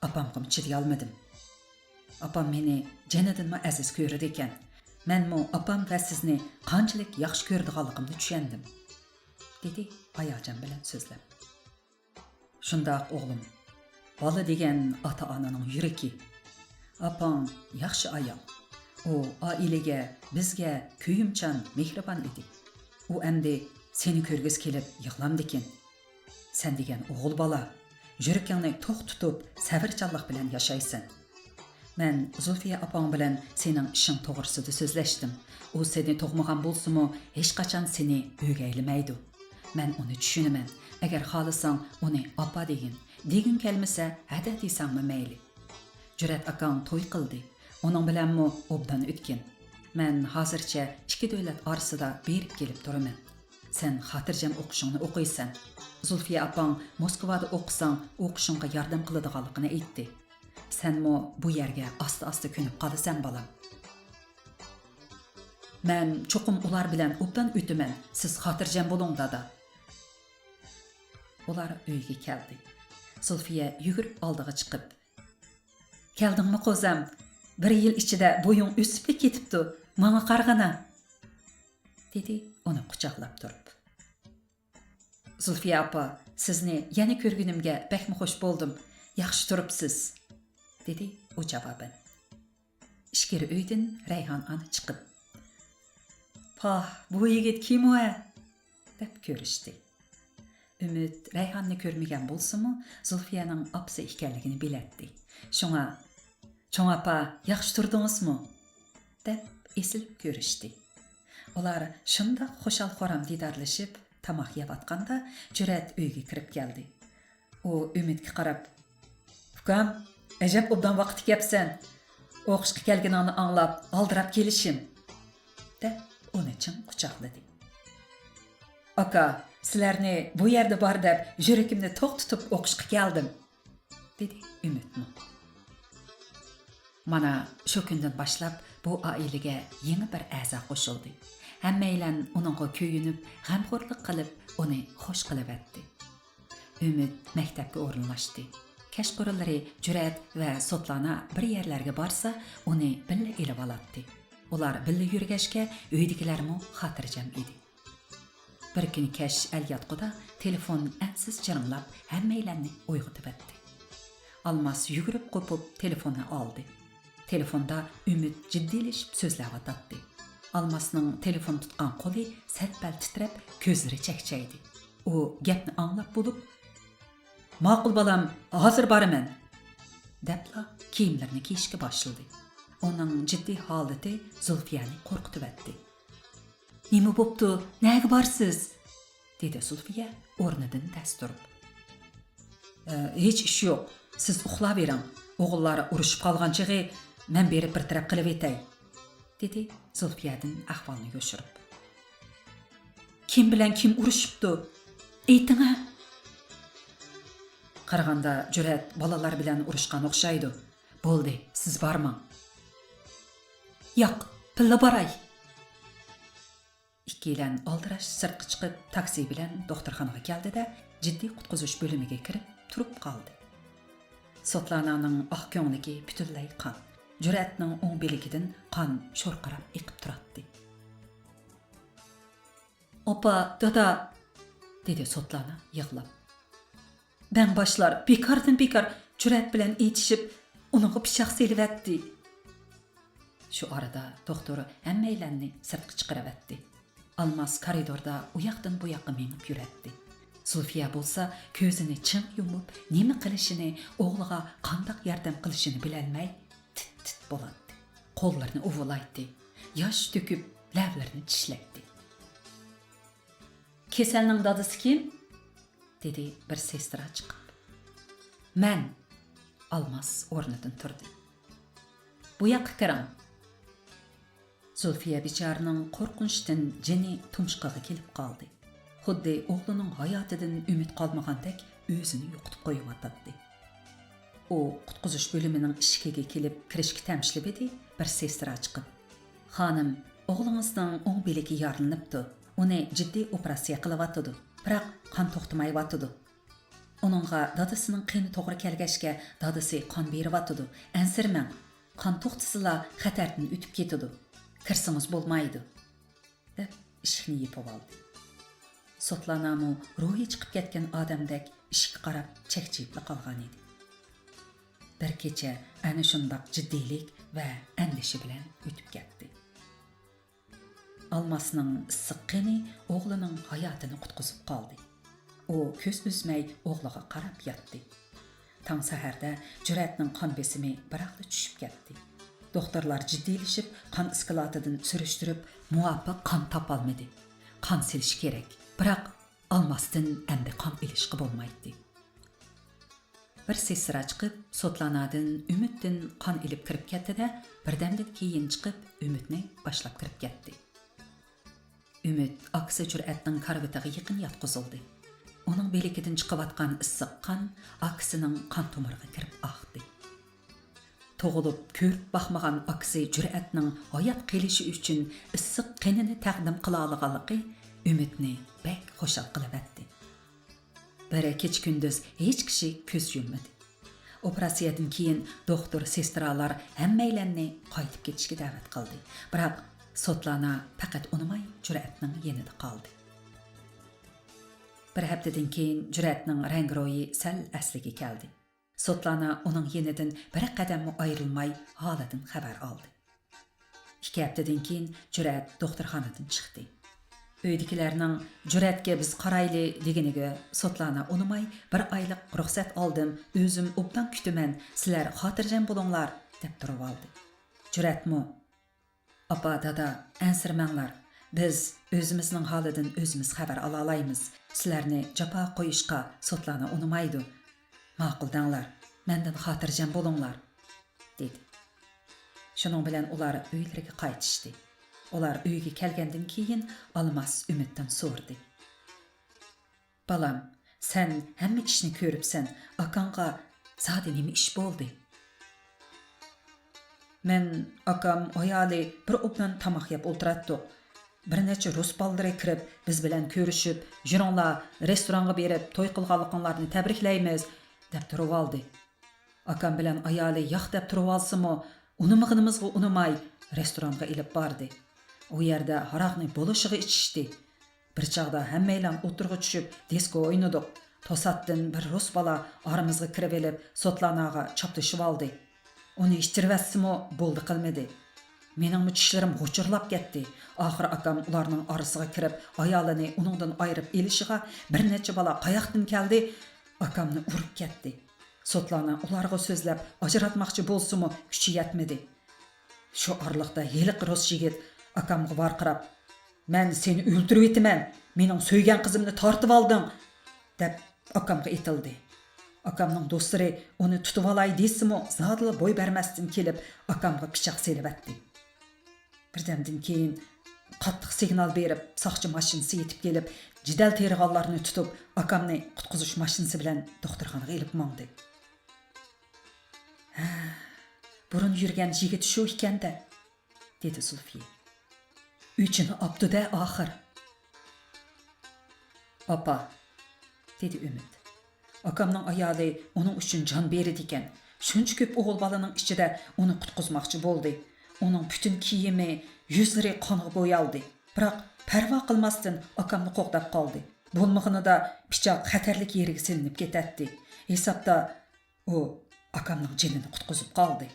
ئاپامغىمۇ چىدىيالمىدىم. ئاپام مېنى جېنىدىنمۇ ئەزىز كۆرىدىكەن. مەنمۇ ئاپام ۋە سىزنى قانچىلىك ياخشى كۆرىدىغانلىقىمنى چۈشەندىم»، دېدى ھاياجان بىلەن سۆزلەپ. «شۇنداق، ئوغلۇم. بالا دېگەن ئاتا-ئانىنىڭ يۈرىكى. ئاپاڭ ياخشى ئايال. ئۇ ئائىلىگە، بىزگە كۆيۈمچان، مېھرىبان ئىدى. ئۇ ئەمدى سېنى كۆرگۈسى كېلىپ يىغلامدىكىن. سەن دېگەن ئوغۇل بالا. يۈرىكىڭنى توق تۇتۇپ، سەۋرچانلىق بىلەن ياشايسەن. مەن زۇلفىيە ئاپاڭ بىلەن سېنىڭ ئىشىڭ توغرىسىدا سۆزلەشتىم. ئۇ سېنى تۇغمىغان بولسىمۇ، ھېچقاچان سېنى ئۆگەيلىمەيدۇ. مەن ئۇنى چۈشىنىمەن. ئەگەر خالىساڭ، ئۇنى ئاپا دېگىن. دېگۈڭ كەلمىسە، ھەدە دېسەڭمۇ مەيلى. جۈرئەت ئاكاڭ توي قىلدى. ئۇنىڭ بىلەنمۇ ئوبدان ئۆتكىن. مەن ھازىرچە ئىككى دۆلەت ئارىسىدا بېرىپ كېلىپ تۇرىمەن. سەن خاتىرجەم ئوقۇشۇڭنى ئوقۇيسەن. زۇلفىيە ئاپاڭ موسكۋادا ئوقۇساڭ، ئوقۇشۇڭغا ياردەم قىلىدىغانلىقىنى ئېيتتى. سەنمۇ بۇ يەرگە ئاستا-ئاستا كۆنۈپ قالىسەن، بالام. مەن چوقۇم ئۇلار بىلەن ئوبدان ئۆتىمەن، سىز خاتىرجەم بولۇڭ، دادا. ئۇلار ئۆيگە كەلدى. زۇلفىيە يۈگۈرۈپ ئالدىغا چىقىپ، «كەلدىڭمۇ، قوزام؟ بىر يىل ئىچىدە بويۇڭ ئۆسۈپلا كېتىپتۇ. ماڭا قارىغىنا!» دېدى ئۇنى قۇچاقلاپ تۇرۇپ. «زۇلفىيە ئاپا، سىزنى يەنە كۆرگىنىمگە بەكمۇ خۇش بولدۇم. ياخشى تۇرۇپسىز»، دېدى ئۇ جاۋابەن. ئىچكىرى ئۆيدىن رەيھان ئانا چىقىپ، «پاھ، بۇ يىگىت كىم ئۇ ھە؟» دەپ كۆرۈشتى. ئۈمىد رەيھاننى كۆرمىگەن بولسىمۇ، زۇلفىيەنىڭ ئاپىسى ئىكەنلىكىنى بىلەتتى. شۇڭا، «چوڭ ئاپا، ياخشى تۇردىڭىزمۇ؟» دەپ ئېسىلىپ كۆرۈشتى. ئۇلار شۇنداق خۇشال-خۇرام دىدارلىشىپ تاماق يەۋاتقاندا، جۈرئەت ئۆيگە كىرىپ كەلدى. ئۇ ئۈمىدكە قاراپ، «ئۇكام، ئەجەب ئوبدان ۋاقىتتا كەپسەن. ئوقۇشقا كەلگىنىڭنى ئاڭلاپ ئالدىراپ كېلىشىم»، دەپ ئۇنى چىڭ قۇچاقلىدى. «ئاكا، سىلەرنى بۇ يەردە بار دەپ يۈرىكىمنى توختىتىپ ئوقۇشقا كەلدىم»، دېدى ئۈمىدمۇ. مانا شۇ كۈندىن باشلاپ بۇ ئائىلىگە يېڭى بىر ئەزا قوشۇلدى. ھەممەيلەن ئۇنىڭغا كۆيۈنۈپ، غەمخورلۇق قىلىپ، ئۇنى خۇش قىلىۋەتتى. ئۈمىد مەكتەپكە ئورۇنلاشتى. كەچقۇرۇنلىرى جۈرئەت ۋە سوتلانا بىر يەرلەرگە بارسا، ئۇنى بىللە ئېلىۋالاتتى. ئۇلار بىللە يۈرگەچكە، ئۆيدىكىلەرمۇ خاتىرجەم ئىدى. بىر كۈنى كەچ ئەلياتقۇدا تېلېفون ئەنسىز جىرىڭلاپ، ھەممەيلەننى ئويغىتىۋەتتى. ئالماس يۈگۈرۈپ قوپۇپ تېلېفوننى ئالدى. تېلېفوندا ئۈمىد جىددىيلىشىپ سۆزلەۋاتاتتى. ئالماسنىڭ تېلېفون تۇتقان قولى سەل-پەل تىترەپ، كۆزلىرى چەكچەيدى. ئۇ گەپنى ئاڭلاپ بولۇپ، «ماقۇل، بالام، ھازىر بارىمەن» دەپلا كىيىملىرىنى كىيىشكە باشلىدى. ئۇنىڭ جىددىي ھالىتى زۇلفىيەنى قورقۇتۇۋەتتى. «نېمە بوپتۇ؟ نەگە بارسىز؟» دېدى زۇلفىيە ئورنىدىن تەس تۇرۇپ. «ئە، ھېچ ئىش يوق. سىز ئۇخلاۋېرىڭ. ئوغۇللار ئۇرۇشۇپ قالغان چېغى مەن بېرىپ بىر تەرەپ قىلىۋېتەي»، دېدى زۇلفىيەدىن ئەھۋالنى يوشۇرۇپ. «كىم بىلەن كىم ئۇرۇشۇپتۇ؟ ئېيتىڭە!» «قارىغاندا جۈرئەت بالىلار بىلەن ئۇرۇشقان ئوخشايدۇ. بولدى، سىز بارماڭ.» «ياق، بىللە باراي.» ئىككىيلەن ئالدىراش سىرتقا چىقىپ، تاكسى بىلەن دوختۇرخانىغا كەلدى-دە، جىددىي قۇتقۇزۇش بۆلۈمىگە كىرىپ تۇرۇپ قالدى. سوتلانانىڭ ئاق كۆڭلىكى پۈتۈنلەي قان. جۈرئەتنىڭ ئوڭ بىلىكىدىن قان شورقىراپ ئېقىپ تۇراتتى. «ئاپا، دادا!» دېدى سوتلانا يىغلاپ. بەڭباشلار بىكاردىن بىكار جۈرئەت بىلەن ئېتىشىپ، ئۇنىڭغا پىچاق سېلىۋەتتى. شۇ ئارىدا دوختۇر ھەممەيلەننى سىرتقا چىقىرىۋەتتى. ئالماس كارىدوردا ئۇياقتىن بۇياققا مېڭىپ يۈرەتتى. زۇلفىيە بولسا كۆزىنى چىڭ يۇمۇپ، نېمە قىلىشىنى، ئوغلىغا قانداق ياردەم قىلىشىنى بىلەلمەي، تىت-تىت بولاتتى. قوللىرىنى ئۇۋىلايتتى. ياش تۆكۈپ، لەۋلىرىنى چىشلەيتتى. «كېسەلنىڭ دادىسى كىم؟» دېدى بىر سېسترا چىقىپ. «مەن!» ئالماس ئورنىدىن تۇردى. «بۇ ياققا كىرىڭ!» زۇلفىيە بىچارىنىڭ قورقۇنچتىن جېنى تۇمشۇقىغا كېلىپ قالدى. خۇددى ئوغلىنىڭ ھاياتىدىن ئۈمىد قالمىغاندەك ئۆزىنى يوقىتىپ قويۇۋاتاتتى. ئۇ قۇتقۇزۇش بۆلۈمىنىڭ ئىشىكىگە كېلىپ كىرىشكە تەمشىلىۋىدى، بىر سېسترا چىقىپ، «خانىم، ئوغلىڭىزنىڭ ئوڭ بىلىكى يارىلىنىپتۇ. ئۇنى جىددىي ئوپېراتسىيە قىلىۋاتىدۇ. بىراق قان توختىمايۋاتىدۇ. ئۇنىڭغا دادىسىنىڭ قېنى توغرا كەلگەچكە، دادىسى قان بېرىۋاتىدۇ. ئەنسىرىمەڭ. قان توختىسىلا خەتەردىن ئۆتۈپ كېتىدۇ. كىرسىڭىز بولمايدۇ.» دەپ ئىشىكنى يېپىۋالدى. سوتلانامۇ روھى چىقىپ كەتكەن ئادەمدەك ئىشىككە قاراپ چەكچىيىپلا قالغان ئىدى. بىر كېچە ئەنە شۇنداق جىددىيلىك ۋە ئەندىشە بىلەن ئۆتۈپ كەتتى. ئالماسنىڭ ئىسسىق قېنى ئوغلىنىڭ ھاياتىنى قۇتقۇزۇپ قالدى. ئۇ كۆز ئۈزمەي ئوغلىغا قاراپ ياتتى. تاڭ سەھەردە جۈرئەتنىڭ قان بېسىمى بىراقلا چۈشۈپ كەتتى. دوختۇرلار جىددىيلىشىپ، قان ئىسكىلاتىدىن سۈرۈشتۈرۈپ، مۇۋاپىق قان تاپالمىدى. قان سېلىش كېرەك، بىراق ئالماستىن ئەمدى قان ئېلىشقا بولمايتتى. بىر سېسترا چىقىپ، سوتلانادىن، ئۈمىدتىن قان ئېلىپ كىرىپ كەتتى-دە، بىردەمدىن كېيىن چىقىپ، ئۈمىدنى باشلاپ كىرىپ كەتتى. ئۈمىد ئاكىسى جۈرئەتنىڭ كارىۋىتىغا يېقىن ياتقۇزۇلدى. ئۇنىڭ بىلىكىدىن چىقىۋاتقان ئىسسىق قان ئاكىسىنىڭ قان تومۇرىغا كىرىپ ئاقتى. تۇغۇلۇپ كۆرۈپ باقمىغان ئاكىسى جۈرئەتنىڭ ھايات قېلىشى ئۈچۈن ئىسسىق قېنىنى تەقدىم قىلالىغانلىقى ئۈمىدنى بەك خۇشال قىلىۋەتتى. بىر كېچە-كۈندۈز ھېچ كىشى كۆز يۇممىدى. ئوپېراتسىيەدىن كېيىن دوختۇر، سېسترالار ھەممەيلەننى قايتىپ كېتىشكە دەۋەت قىلدى. بىراق سوتلانا پەقەت ئۇنىماي جۈرئەتنىڭ يېنىدا قالدى. بىر ھەپتىدىن كېيىن جۈرئەتنىڭ رەڭگىرويى سەل ئەسلىگە كەلدى. سوتلانا ئۇنىڭ يېنىدىن بىر قەدەممۇ ئايرىلماي ھالىدىن خەۋەر ئالدى. ئىككى ھەپتىدىن كېيىن جۈرئەت دوختۇرخانىدىن چىقتى. ئۆيدىكىلەرنىڭ «جۈرئەتكە بىز قارايلى» دېگىنىگە سوتلانا ئۇنىماي، «بىر ئايلىق رۇخسەت ئالدىم، ئۆزۈم ئوبدان كۈتىمەن، سىلەر خاتىرجەم بولۇڭلار» دەپ تۇرۇۋالدى. جۈرئەتمۇ، «ئاپا، دادا، ئەنسىرىمەڭلار. بىز ئۆزىمىزنىڭ ھالىدىن ئۆزىمىز خەۋەر ئالالايمىز. سىلەرنى جاپاغا قويۇشقا سوتلانا ئۇنىمايدۇ. ماقۇل دەڭلار، مەندىن خاتىرجەم بولۇڭلار» دېدى. شۇنىڭ بىلەن ئۇلار ئۆيلىرىگە قايتىشتى. ئۇلار ئۆيگە كەلگەندىن كېيىن ئالماس ئۈمىدتىن سورىدى. «بالام، سەن ھەممە ئىشنى كۆرۈپسەن، ئاكاڭغا زادى نېمە ئىش بولدى؟» «مەن، ئاكام، ئايالى بىر ئوبدان تاماق يەپ ئولتۇراتتۇق. بىر نەچچە رۇس بالىلىرى كىرىپ، بىز بىلەن كۆرۈشۈپ، يۈرۈڭلار، رېستورانغا بېرىپ توي قىلغانلىقىڭلارنى تەبرىكلەيمىز» دەپ تۇرۇۋالدى. ئاكام بىلەن ئايالى ياق دەپ تۇرۇۋالسىمۇ، ئۇنىمىغىنىمىزغا ئۇنىماي، رېستورانغا ئېلىپ باردى. ئۇ يەردە ھاراقنى بولۇشىغا ئىچىشتى. بىر چاغدا ھەممەيلەن ئوتتۇرىغا چۈشۈپ، دىسكو ئوينىدۇق. توساتتىن بىر رۇس بالا ئارىمىزغا كىرىۋېلىپ، سوتلاناغا چاپلىشىۋالدى. ئۇنى ئىچىرىۋەتسىمۇ بولدى قىلمىدى. مېنىڭمۇ چىشلىرىم غۇچۇرلاپ كەتتى. ئاخىرى ئاكام ئۇلارنىڭ ئارىسىغا كىرىپ، ئايالىنى ئۇنىڭدىن ئايرىپ ئېلىشىغا بىر نەچچە بالا قاياقتىن كەلدى، ئاكامنى ئۇرۇپ كەتتى. سوتلانا ئۇلارغا سۆزلەپ ئاجراتماقچى بولسىمۇ، كۈچى يەتمىدى. شۇ ئارىلىقتا ھېلىقى رۇس يىگىت ئاكامغا ۋارقىراپ، «مەن سېنى ئۆلتۈرۈۋېتىمەن، مېنىڭ سۆيگەن قىزىمنى تارتىۋالدىڭ!» دەپ ئاكامغا ئېتىلدى. ئاكامنىڭ دوستلىرى ئۇنى تۇتۇۋالاي دېسىمۇ، زادىلا بوي بەرمەستىن كېلىپ، ئاكامغا پىچاق سېلىۋەتتى. بىردەمدىن كېيىن قاتتىق سىگنال بېرىپ، ساقچى ماشىنىسى يېتىپ كېلىپ، جېدەل تېرىغانلارنى تۇتۇپ، ئاكامنى قۇتقۇزۇش ماشىنىسى بىلەن دوختۇرخانىغا ئېلىپ ماڭدى. «ھە، بۇرۇن يۈرگەن يىگىت شۇ ئىكەن-دە»، دېدى زۇلفىيە. «ئۆچىنى ئاپتۇ-دە ئاخىر.» «ئاپا»، دېدى ئۈمىد. «ئاكامنىڭ ئايالى ئۇنىڭ ئۈچۈن جان بېرىدىكەن. شۇنچە كۆپ ئوغۇل بالىنىڭ ئىچىدە ئۇنى قۇتقۇزماقچى بولدى. ئۇنىڭ پۈتۈن كىيىمى، يۈزلىرى قانغا بويالدى. بىراق پەرۋا قىلماستىن ئاكامنى قوغداپ قالدى. بولمىغىنىدا پىچاق خەتەرلىك يېرىگە سېلىنىپ كېتەتتى. ھېسابتا ئۇ ئاكامنىڭ جېنىنى قۇتقۇزۇپ قالدى.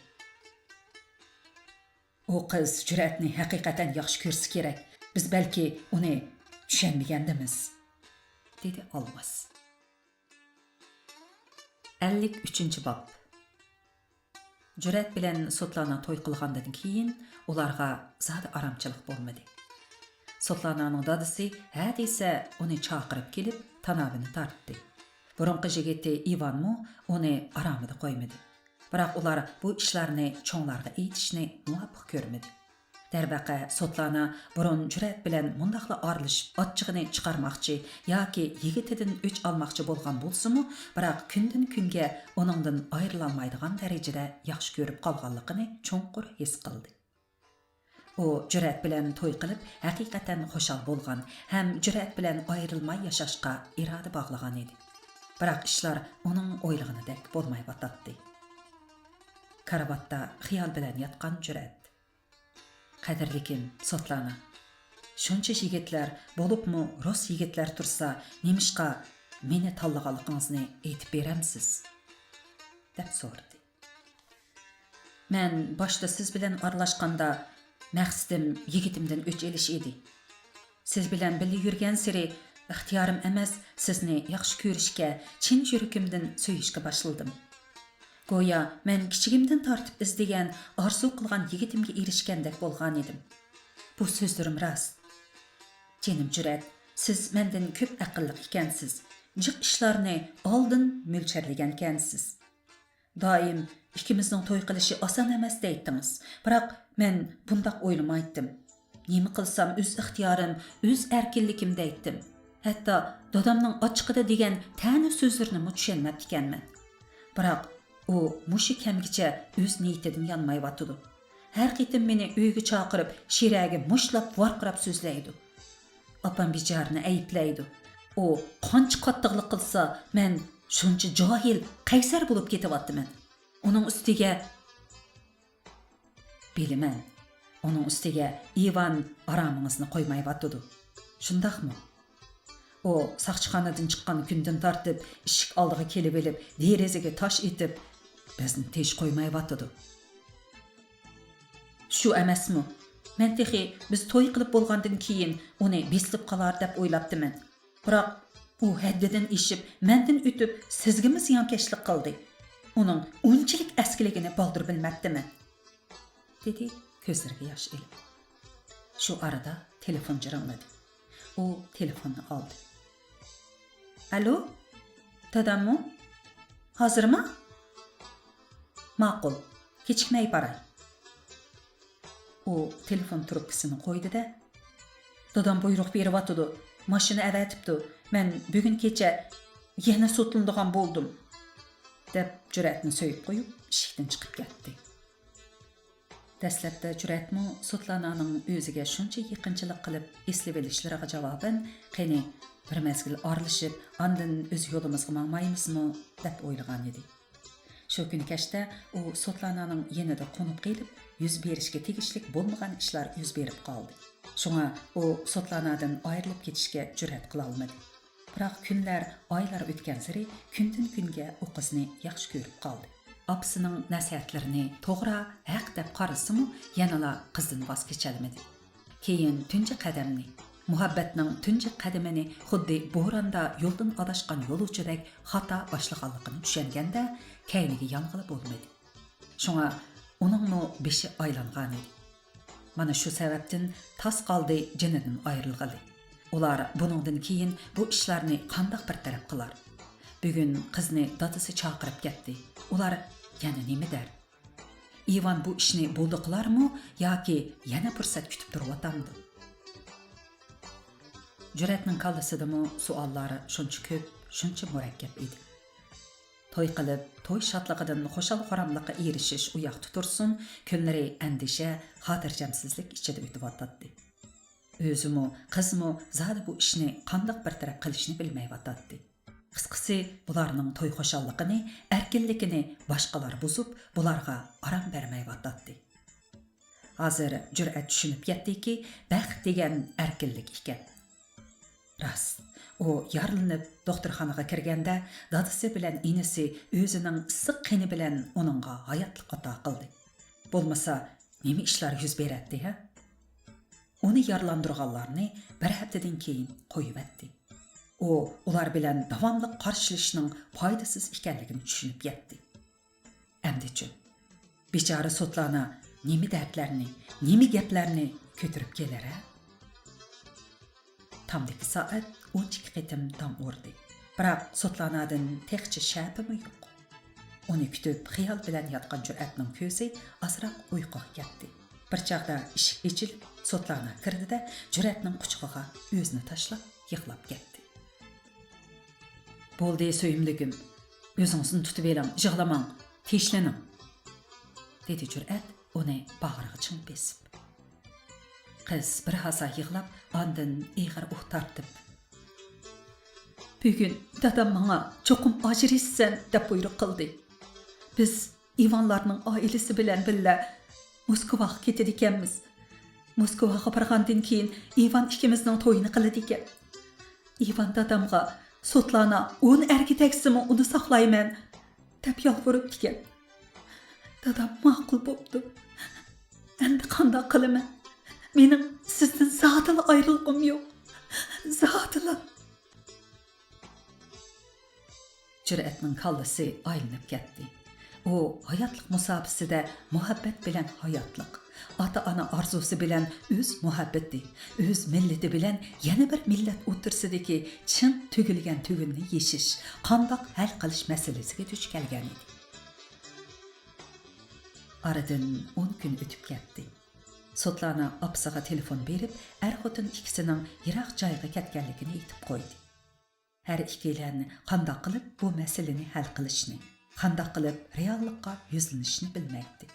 ئۇ قىز جۈرئەتنى ھەقىقەتەن ياخشى كۆرسە كېرەك. بىز بەلكى ئۇنى چۈشەنمىگەندىمىز، دېدى ئالۋاس. ئەللىك ئۈچىنچى باب. جۈرئەت بىلەن سوتلانا توي قىلغاندىن كېيىن ئۇلارغا زادى ئارامچىلىق بولمىدى. سوتلانانىڭ دادىسى ھە دېسە ئۇنى چاقىرىپ كېلىپ تاناۋىنى تارتتى. بۇرۇنقى يىگىتى ئىۋانمۇ ئۇنى ئارامىدا قويمىدى. بىراق ئۇلار بۇ ئىشلارنى چوڭلارغا ئېيتىشنى مۇۋاپىق كۆرمىدى. دەرۋەقە، سوتلانا بۇرۇن جۈرئەت بىلەن مۇنداقلا ئارىلىشىپ ئاچچىقىنى چىقارماقچى ياكى يىگىتىدىن ئۆچ ئالماقچى بولغان بولسىمۇ، بىراق كۈندىن كۈنگە ئۇنىڭدىن ئايرىلالمايدىغان دەرىجىدە ياخشى كۆرۈپ قالغانلىقىنى چوڭقۇر ھېس قىلدى. ئۇ جۈرئەت بىلەن توي قىلىپ ھەقىقەتەن خۇشال بولغان ھەم جۈرئەت بىلەن ئايرىلماي ياشاشقا ئىرادە باغلىغان ئىدى. بىراق ئىشلار ئۇنىڭ ئويلىغىنىدەك بولمايۋاتاتتى. كارىۋاتتا خىيال بىلەن ياتقان جۈرئەت. قەدىرلىكىم سوتلانا، شۇنچە يىگىتلەر، بولۇپمۇ رۇس يىگىتلەر تۇرسا، نېمىشقا مېنى تاللىغانلىقىڭىزنى ئېيتىپ بېرەمسىز؟ دەپ سورىدى. مەن باشتا سىز بىلەن ئارىلاشقاندا مەقسىتىم يىگىتىمدىن ئۆچ ئېلىش ئىدى. سىز بىلەن بىللە يۈرگەنسېرى ئىختىيارىم ئەمەس سىزنى ياخشى كۆرۈشكە، چىن يۈرىكىمدىن سۆيۈشكە باشلىدىم. گويا مەن كىچىكىمدىن تارتىپ ئىزدىگەن، ئارزۇ قىلغان يىگىتىمگە ئېرىشكەندەك بولغانىدىم. بۇ سۆزلىرىم راست. جېنىم جۈرئەت، سىز مەندىن كۆپ ئەقىللىق ئىكەنسىز. جىق ئىشلارنى ئالدىن مۆلچەرلىگەنكەنسىز. دائىم ئىككىمىزنىڭ توي قىلىشى ئاسان ئەمەس دەيتتىڭىز. بىراق مەن بۇنداق ئويلىمايتتىم. نېمە قىلسام ئۆز ئىختىيارىم، ئۆز ئەركىنلىكىم دەيتتىم. ھەتتا دادامنىڭ ئاچچىقىدا دېگەن تەنە سۆزلىرىنىمۇ چۈشەنمەپتىكەنمەن. بىراق ئۇ مۇشۇ كەمگىچە ئۆز نىيىتىدىن يانمايۋاتىدۇ. ھەر قېتىم مېنى ئۆيىگە چاقىرىپ، شىرەگە مۇشتلاپ ۋارقىراپ سۆزلەيدۇ. ئاپام بىچارىنى ئەيىبلەيدۇ. ئۇ قانچە قاتتىقلىق قىلسا، مەن شۇنچە جاھىل، قەيسەر بولۇپ كېتىۋاتىمەن. ئۇنىڭ ئۈستىگە، بىلىمەن، ئۇنىڭ ئۈستىگە ئىۋان ئارامىڭىزنى قويمايۋاتىدۇ. شۇنداقمۇ؟ ئۇ ساقچىخانىدىن چىققان كۈندىن تارتىپ ئىشىك ئالدىغا كېلىۋېلىپ، دېرىزىگە تاش ئېتىپ، بىزنى تىنچ قويمايۋاتىدۇ. شۇ ئەمەسمۇ؟ مەن تېخى بىز توي قىلىپ بولغاندىن كېيىن ئۇنى بېسىلىپ قالار دەپ ئويلاپتىمەن. بىراق ئۇ ھەددىدىن ئېشىپ، مەندىن ئۆتۈپ، سىزگىمۇ زىيانكەشلىك قىلدى. ئۇنىڭ ئۇنچىلىك ئەسكىلىكىنى بالدۇر بىلمەپتىمەن، دېدى كۆزلىرىگە ياش ئېلىپ. شۇ ئارىدا تېلېفون جىرىڭلىدى. ئۇ تېلېفوننى ئالدى. ئەلو، داداممۇ؟ ھازىرمۇ؟ ماقۇل، كېچىكمەي باراي. ئۇ تېلېفون تۇرۇپكىسىنى قويدى-دە، دادام بۇيرۇق بېرىۋاتىدۇ، ماشىنا ئەۋەتىپتۇ، مەن بۈگۈن كېچە يەنە سوتلىنىدىغان بولدۇم، دەپ جۈرئەتنى سۆيۈپ قويۇپ، ئىشىكتىن چىقىپ كەتتى. دەسلەپتە جۈرئەتمۇ سوتلانانىڭ ئۆزىگە شۇنچە يېقىنچىلىق قىلىپ ئېسىلىۋېلىشلىرىغا جاۋابەن، قېنى، بىر مەزگىل ئارىلىشىپ، ئاندىن ئۆز يولىمىزغا ماڭمايمىزمۇ، دەپ ئويلىغانىدى. شۇ كۈنى كەچتە ئۇ سوتلانانىڭ يېنىدا قونۇپ قېلىپ، يۈز بېرىشكە تېگىشلىك بولمىغان ئىشلار يۈز بېرىپ قالدى. شۇڭا ئۇ سوتلانادىن ئايرىلىپ كېتىشكە جۈرئەت قىلالمىدى. بىراق كۈنلەر، ئايلار ئۆتكەنسېرى كۈندىن-كۈنگە ئۇ قىزنى ياخشى كۆرۈپ قالدى. ئاپىسىنىڭ نەسىھەتلىرىنى توغرا، ھەق دەپ قارىسىمۇ، يەنىلا قىزدىن ۋاز كېچەلمىدى. كېيىن تۇنجى قەدەمنى، مۇھەببەتنىڭ تۇنجى قەدىمىنى خۇددى بوراندا يولدىن ئاداشقان يولۇچىدەك خاتا باشلىغانلىقىنى چۈشەنگەندە، كەينىگە يانغىلى بولمىدى. شۇڭا ئۇنىڭمۇ بېشى ئايلانغانىدى. مانا شۇ سەۋەبتىن تاس قالدى جېنىدىن ئايرىلغىلى. ئۇلار بۇنىڭدىن كېيىن بۇ ئىشلارنى قانداق بىر تەرەپ قىلار؟ بۈگۈن قىزنى دادىسى چاقىرىپ كەتتى. ئۇلار يەنە نېمە دەر؟ ئىۋان بۇ ئىشنى بولدى قىلارمۇ ياكى يەنە پۇرسەت كۈتۈپ تۇرۇۋاتامدۇ؟ جۈرئەتنىڭ كاللىسىدىمۇ سوئاللار شۇنچە كۆپ، شۇنچە مۇرەككەپ ئىدى. توي قىلىپ، توي شادلىقىدىن خۇشال-خۇراملىققا ئېرىشىش ئۇ ياقتا تۇرسۇن، كۈنلىرى ئەندىشە، خاتىرجەمسىزلىك ئىچىدە ئۆتۈۋاتاتتى. ئۆزىمۇ، قىزمۇ زادى بۇ ئىشنى قانداق بىر تەرەپ قىلىشنى بىلمەيۋاتاتتى. قىسقىسى، بۇلارنىڭ توي خۇشاللىقىنى، ئەركىنلىكىنى باشقىلار بۇزۇپ، بۇلارغا ئارام بەرمەيۋاتاتتى. ھازىر جۈرئەت چۈشىنىپ يەتتىكى، بەخت دېگەن ئەركىنلىك ئىكەن. راست، ئۇ يارىلىنىپ دوختۇرخانىغا كىرگەندە، دادىسى بىلەن ئىنىسى ئۆزىنىڭ ئىسسىق قېنى بىلەن ئۇنىڭغا ھاياتلىق ئاتا قىلدى. بولمىسا، نېمە ئىشلار يۈز بېرەتتى، ھە؟ ئۇنى يارىلاندۇرغانلارنى بىر ھەپتىدىن كېيىن قويۇۋەتتى. ئۇ ئۇلار بىلەن داۋاملىق قارشىلىشىشنىڭ پايدىسىز ئىكەنلىكىنى چۈشىنىپ يەتتى. ئەمدىچۇ، بىچارە سوتلانا نېمە دەردلەرنى، نېمە گەپلەرنى كۆتۈرۈپ كېلەر، ھە؟ تامدىكى سائەت ئون ئىككى قېتىم داڭ ئۇردى. بىراق سوتلانادىن تېخىچە شەپىمۇ يوق. ئۇنى كۈتۈپ خىيال بىلەن ياتقان جۈرئەتنىڭ كۆزى ئازراق ئۇيقۇغا كەتتى. بىر چاغدا ئىشىك ئېچىلىپ، سوتلانا كىردى-دە، جۈرئەتنىڭ قۇچىقىغا ئۆزىنى تاشلاپ يىغلاپ كەتتى. بولدى، سۆيۈملۈكۈم، ئۆزىڭىزنى تۇتۇۋېلىڭ، يىغلىماڭ، تىنچلىنىڭ، دېدى جۈرئەت ئۇنى باغرىغا چىڭ بېسىپ. قىز بىر ھازا يىغلاپ، ئاندىن ئېغىر ئۇھ تارتىپ، بۈگۈن دادام ماڭا چوقۇم ئاجرىشىسەن دەپ بۇيرۇق قىلدى. بىز ئىۋانلارنىڭ ئائىلىسى بىلەن بىللە موسكۋاغا كېتىدىكەنمىز. موسكۋاغا بارغاندىن كېيىن ئىۋان ئىككىمىزنىڭ تويىنى قىلىدىكەن. ئىۋان دادامغا سوتلانا ئون ئەرگە تەگسىمۇ ئۇنى ساقلايمەن دەپ يالۋۇرۇپتىكەن. دادام ماقۇل بوپتۇ. ئەمدى قانداق قىلىمەن؟ مېنىڭ سىزدىن زادىلا ئايرىلغۇم يوق. زادىلا. جۈرئەتنىڭ كاللىسى ئايلىنىپ كەتتى. ئۇ ھاياتلىق مۇساپىسىدە مۇھەببەت بىلەن ھاياتلىق، ئاتا-ئانا ئارزۇسى بىلەن ئۆز مۇھەببىتى، ئۆز مىللىتى بىلەن يەنە بىر مىللەت ئوتتۇرىسىدىكى چىڭ تۈگۈلگەن تۈگۈننى يېشىش، قانداق ھەل قىلىش مەسىلىسىگە دۇچ كەلگەن ئىدى. ئارىدىن ئون كۈن ئۆتۈپ كەتتى. سوتلانا ئاپىسىغا تېلېفون بېرىپ، ئەر-خوتۇن ئىككىسىنىڭ يىراق جايغا كەتكەنلىكىنى ئېيتىپ قويدى. ھەر ئىككىيلەن قانداق قىلىپ بۇ مەسىلىنى ھەل قىلىشنى، قانداق قىلىپ رېئاللىققا يۈزلىنىشنى بىلمەيتتى.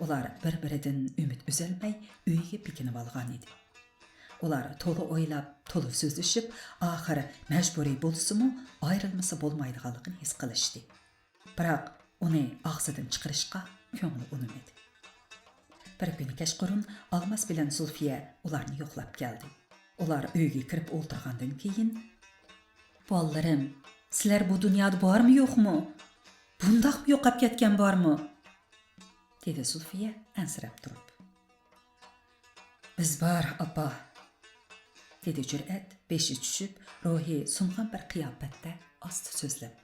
ئۇلار بىر-بىرىدىن ئۈمىد ئۈزەلمەي ئۆيىگە بېكىنىۋالغان ئىدى. ئۇلار تولا ئويلاپ، تولا سۆزلىشىپ، ئاخىرى مەجبۇرىي بولسىمۇ ئايرىلمىسا بولمايدىغانلىقىنى ھېس قىلىشتى. بىراق ئۇنى ئاغزىدىن چىقىرىشقا كۆڭلى ئۇنىمىدى. بىر كۈنى كەچقۇرۇن ئالماس بىلەن زۇلفىيە ئۇلارنى يوقلاپ كەلدى. ئۇلار ئۆيگە كىرىپ ئولتۇرغاندىن كېيىن، بالىلىرىم، سىلەر بۇ دۇنيادا بارمۇ يوقمۇ؟ بۇنداقمۇ يوقاپ كەتكەن بارمۇ؟ دېدى زۇلفىيە ئەنسىرەپ تۇرۇپ. بىز بار، ئاپا، دېدى جۈرئەت بېشى چۈشۈپ، روھى سۇنغان بىر قىياپەتتە ئاستا سۆزلەپ.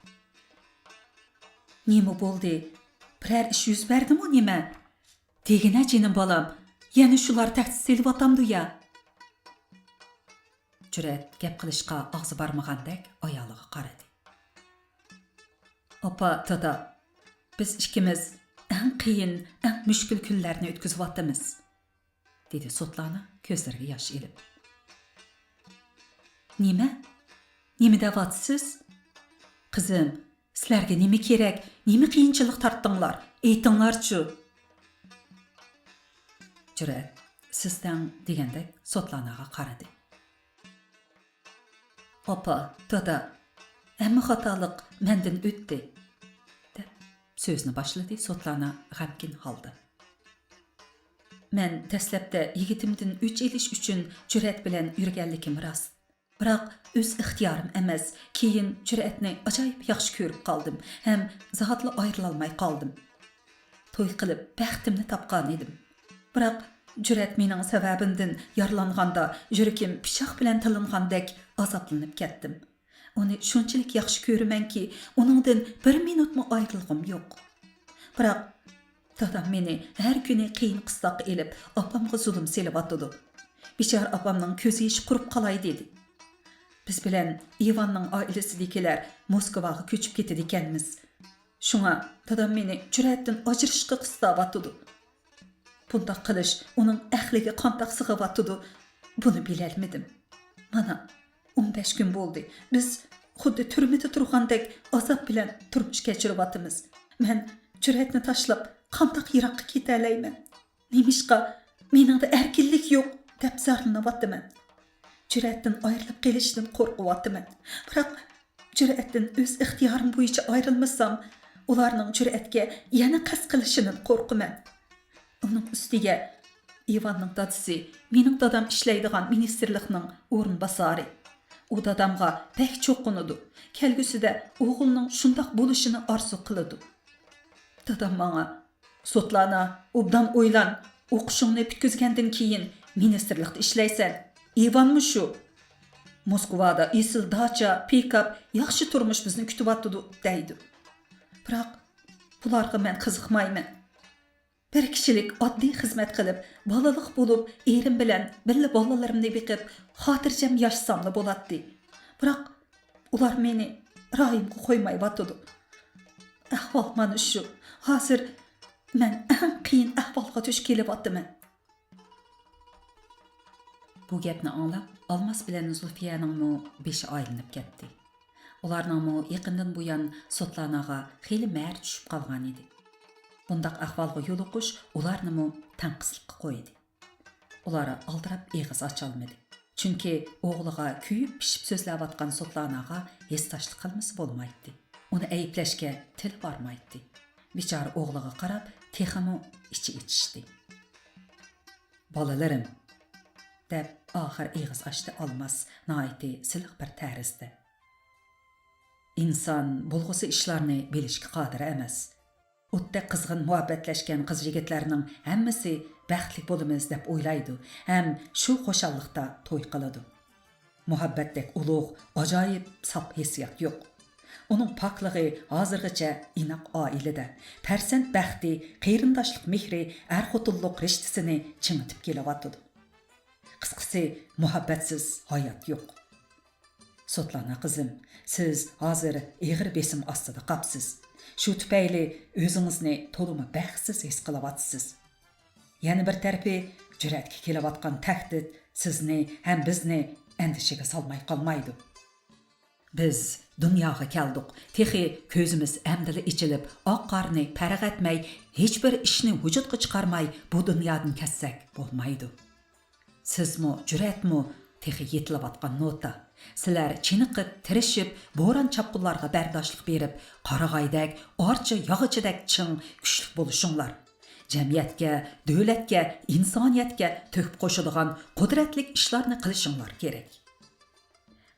نېمە بولدى؟ بىرەر ئىش يۈز بەردىمۇ نېمە؟ دېگىنە جېنىم بالام، يەنە شۇلار تەھدىت سېلىۋاتامدۇ يا؟ جۈرئەت گەپ قىلىشقا ئاغزى بارمىغاندەك ئايالىغا قارىدى. ئاپا، دادا، بىز ئىككىمىز ئەڭ قىيىن، ئەڭ مۈشكۈل كۈنلەرنى ئۆتكۈزۈۋاتىمىز، دېدى سوتلانا كۆزلىرىگە ياش ئېلىپ. نېمە؟ نېمە دەۋاتىسىز؟ قىزىم، سىلەرگە نېمە كېرەك، نېمە قىيىنچىلىق تارتتىڭلار؟ ئېيتىڭلارچۇ؟ جۈرئەت، سىز دەڭ، دېگەندەك سوتلاناغا قارىدى. ئاپا، دادا، ھەممە خاتالىق مەندىن ئۆتتى، دەپ سۆزنى باشلىدى سوتلانا غەمكىن ھالدا. مەن دەسلەپتە يىگىتىمدىن ئۆچ ئېلىش ئۈچۈن جۈرئەت بىلەن يۈرگەنلىكىم راست. بىراق ئۆز ئىختىيارىم ئەمەس، كېيىن جۈرئەتنى ئاجايىپ ياخشى كۆرۈپ قالدىم ھەم زادىلا ئايرىلالماي قالدىم. توي قىلىپ بەختىمنى تاپقان ئىدىم. بىراق جۈرئەت مېنىڭ سەۋەبىمدىن يارىلانغاندا يۈرىكىم پىچاق بىلەن تىلىنغاندەك ئازابلىنىپ كەتتىم. ئۇنى شۇنچىلىك ياخشى كۆرىمەنكى، ئۇنىڭدىن بىر مىنۇتمۇ ئايرىلغۇم يوق. بىراق دادام مېنى ھەر كۈنى قىيىن قىستاققا ئېلىپ، ئاپامغا زۇلۇم سېلىۋاتىدۇ. بىچارە ئاپامنىڭ كۆز يېشى قۇرۇپ قالاي دېدى. بىز بىلەن ئىۋاننىڭ ئائىلىسىدىكىلەر موسكۋاغا كۆچۈپ كېتىدىكەنمىز. شۇڭا دادام مېنى جۈرئەتتىن ئاجرىشىشقا قىستاۋاتىدۇ. بۇنداق قىلىش ئۇنىڭ ئەقلىگە قانداق سىغىۋاتىدۇ، بۇنى بىلەلمىدىم. مانا، ئون بەش كۈن بولدى. بىز خۇددى تۈرمىدە تۇرغاندەك ئازاب بىلەن تۇرمۇش كەچۈرۈۋاتىمىز. مەن جۈرئەتنى تاشلاپ قانداق يىراققا كېتەلەيمەن؟ نېمىشقا مېنىڭدە ئەركىنلىك يوق دەپ زارلىنىۋاتىمەن. جۈرئەتتىن ئايرىلىپ قېلىشتىن قورقۇۋاتىمەن. بىراق جۈرئەتتىن ئۆز ئىختىيارىم بويىچە ئايرىلمىسام، ئۇلارنىڭ جۈرئەتكە يەنە قەست قىلىشىدىن قورقىمەن. ئۇنىڭ ئۈستىگە ئىۋاننىڭ دادىسى مېنىڭ دادام ئىشلەيدىغان مىنىستىرلىقنىڭ ئورۇنباسارى. ئۇ دادامغا بەك چوقۇنىدۇ. كەلگۈسىدە ئوغلىنىڭ شۇنداق بولۇشىنى ئارزۇ قىلىدۇ. دادام ماڭا، «سوتلانا، ئوبدان ئويلان، ئوقۇشۇڭنى پۈتكۈزگەندىن كېيىن مىنىستىرلىقتا ئىشلەيسەن. ئىۋانمۇ شۇ. موسكۋادا ئېسىل داچا، پىكاپ، ياخشى تۇرمۇش بىزنى كۈتۈۋاتىدۇ» دەيدۇ. بىراق بۇلارغا مەن قىزىقمايمەن. بىر كىشىلىك ئاددىي خىزمەت قىلىپ، بالىلىق بولۇپ، ئېرىم بىلەن بىللە بالىلىرىمنى بېقىپ، خاتىرجەم ياشىساملا بولاتتى. بىراق ئۇلار مېنى رايىمغا قويمايۋاتىدۇ. ئەھۋال مانا شۇ. ھازىر مەن ئەڭ قىيىن ئەھۋالغا دۇچ كېلىۋاتىمەن. بۇ گەپنى ئاڭلاپ، ئالماس بىلەن زۇلفىيەنىڭمۇ بېشى ئايلىنىپ كەتتى. ئۇلارنىڭمۇ يېقىندىن بۇيان سوتلاناغا خېلى مەھىرى چۈشۈپ قالغانىدى. بۇنداق ئەھۋالغا يولۇقۇش ئۇلارنىمۇ تەڭقىسلىققا قويدى. ئۇلار ئالدىراپ ئېغىز ئاچالمىدى. چۈنكى ئوغلىغا كۆيۈپ پىشىپ سۆزلەۋاتقان سوتلاناغا ھېسداشلىق قىلمىسا بولمايتتى. ئۇنى ئەيىبلەشكە تىلى بارمايتتى. بىچارە ئوغلىغا قاراپ تېخىمۇ ئىچى ئېچىشتى. «بالىلىرىم»، دەپ ئاخىر ئېغىز ئاچتى ئالماس ناھايىتى سىلىق بىر تەرزدە. ئىنسان بولغۇسى ئىشلارنى بىلىشكە قادىر ئەمەس. ئوتتەك قىزغىن مۇھەببەتلەشكەن قىز-يىگىتلەرنىڭ ھەممىسى بەختلىك بولىمىز دەپ ئويلايدۇ ھەم شۇ خۇشاللىقتا توي قىلىدۇ. مۇھەببەتتەك ئۇلۇغ، ئاجايىپ ساپ ھېسسىيات يوق. ئۇنىڭ پاكلىقى ھازىرغىچە ئىناق ئائىلىدە، پەرزەنت بەختى، قېرىنداشلىق مېھرى، ئەر-خوتۇنلۇق رىشتىسىنى چىڭىتىپ كېلىۋاتىدۇ. قىسقىسى، مۇھەببەتسىز ھايات يوق. سوتلانا قىزىم، سىز ھازىر ئېغىر بېسىم ئاستىدا قاپسىز. شۇ تۈپەيلى ئۆزىڭىزنى تولىمۇ بەختسىز ھېس قىلىۋاتىسىز. يەنە بىر تەرىپى، جۈرئەتكە كېلىۋاتقان تەھدىت سىزنى ھەم بىزنى ئەندىشىگە سالماي قالمايدۇ. بىز دۇنياغا كەلدۇق، تېخى كۆزىمىز ئەمدىلا ئېچىلىپ، ئاق-قارىنى پەرق ئەتمەي، ھېچبىر ئىشنى ۋۇجۇدقا چىقارماي بۇ دۇنيادىن كەتسەك بولمايدۇ. سىزمۇ، جۈرئەتمۇ تېخى يېتىلىۋاتقان نوتا. سىلەر چېنىقىپ، تىرىشىپ، بوران-چاپقۇنلارغا بەرداشلىق بېرىپ، قارىغايدەك، ئارچا ياغىچىدەك چىڭ، كۈچلۈك بولۇشۇڭلار. جەمئىيەتكە، دۆلەتكە، ئىنسانىيەتكە تۆھپە قوشىدىغان قۇدرەتلىك ئىشلارنى قىلىشىڭلار كېرەك.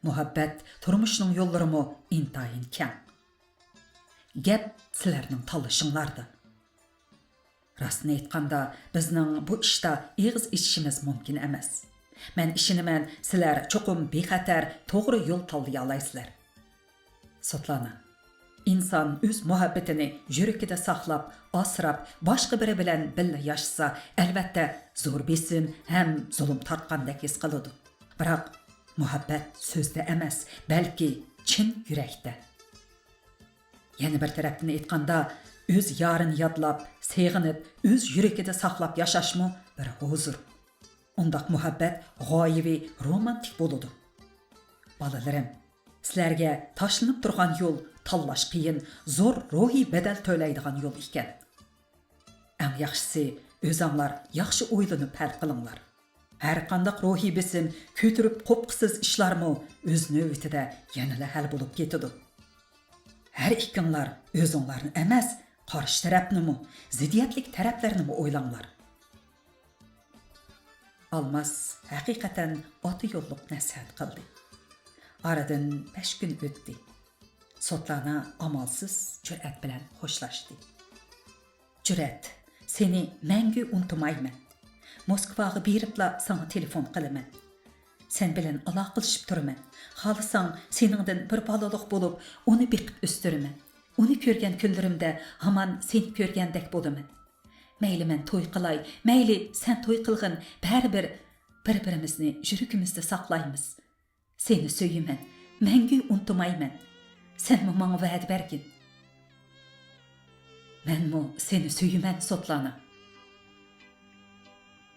مۇھەببەت، تۇرمۇشنىڭ يوللىرىمۇ ئىنتايىن كەڭ. گەپ سىلەرنىڭ تاللىشىڭلاردا. راستىنى ئېيتقاندا، بىزنىڭ بۇ ئىشتا ئېغىز ئېچىشىمىز مۇمكىن ئەمەس. مەن ئىشىنىمەن، سىلەر چوقۇم بىخەتەر، توغرا يول تاللىيالايسىلەر. سوتلانا، ئىنسان ئۆز مۇھەببىتىنى يۈرىكىدە ساقلاپ، ئاسراپ، باشقا بىرى بىلەن بىللە ياشىسا، ئەلۋەتتە، زور بېسىم ھەم زۇلۇم تارتقاندەك ھېس قىلىدۇ. بىراق، مۇھەببەت سۆزدە ئەمەس، بەلكى چىن يۈرەكتە. يەنە بىر تەرەپتىن ئېيتقاندا، ئۆز يارىنى يادلاپ، سېغىنىپ، ئۆز يۈرىكىدە ساقلاپ ياشاشمۇ بىر ھۇزۇر. ئۇنداق مۇھەببەت غايىۋى رومانتىك بولىدۇ. بالىلىرىم، سىلەرگە تاشلىنىپ تۇرغان يول تاللاش قىيىن، زور روھىي بەدەل تۆلەيدىغان يول ئىكەن. ئەڭ ياخشىسى، ئۆزەڭلار ياخشى ئويلىنىپ ھەل قىلىڭلار. ھەرقانداق روھىي بېسىم، كۆتۈرۈپ قوپقۇسىز ئىشلارمۇ ئۆز نۆۋىتىدە يەنىلا ھەل بولۇپ كېتىدۇ. ھەر ئىككىڭلار ئۆزۈڭلارنى ئەمەس، قارشى تەرەپنىمۇ، زىددىيەتلىك تەرەپلەرنىمۇ ئويلاڭلار. ئالماس ھەقىقەتەن ئاتا يوللۇق نەسىھەت قىلدى. ئارىدىن بەش كۈن ئۆتتى. سوتلانا ئامالسىز جۈرئەت بىلەن خوشلاشتى. جۈرئەت، سېنى مەڭگۈ ئۇنتۇمايمەن. موسكۋاغا بېرىپلا ساڭا تېلېفون قىلىمەن. سەن بىلەن ئالاقىلىشىپ تۇرىمەن. خالىساڭ، سېنىڭدىن بىر بالىلىق بولۇپ، ئۇنى بېقىپ ئۆستۈرىمەن. ئۇنى كۆرگەن كۈنلىرىمدە ھامان سېنى كۆرگەندەك بولىمەن. مەيلى مەن توي قىلاي، مەيلى سەن توي قىلغىن، بەرىبىر بىر-بىرىمىزنى يۈرىكىمىزدە ساقلايمىز. سېنى سۆيىمەن، مەڭگۈ ئۇنتۇمايمەن. سەنمۇ ماڭا ۋەدە بەرگىن. مەنمۇ سېنى سۆيىمەن، سوتلانا.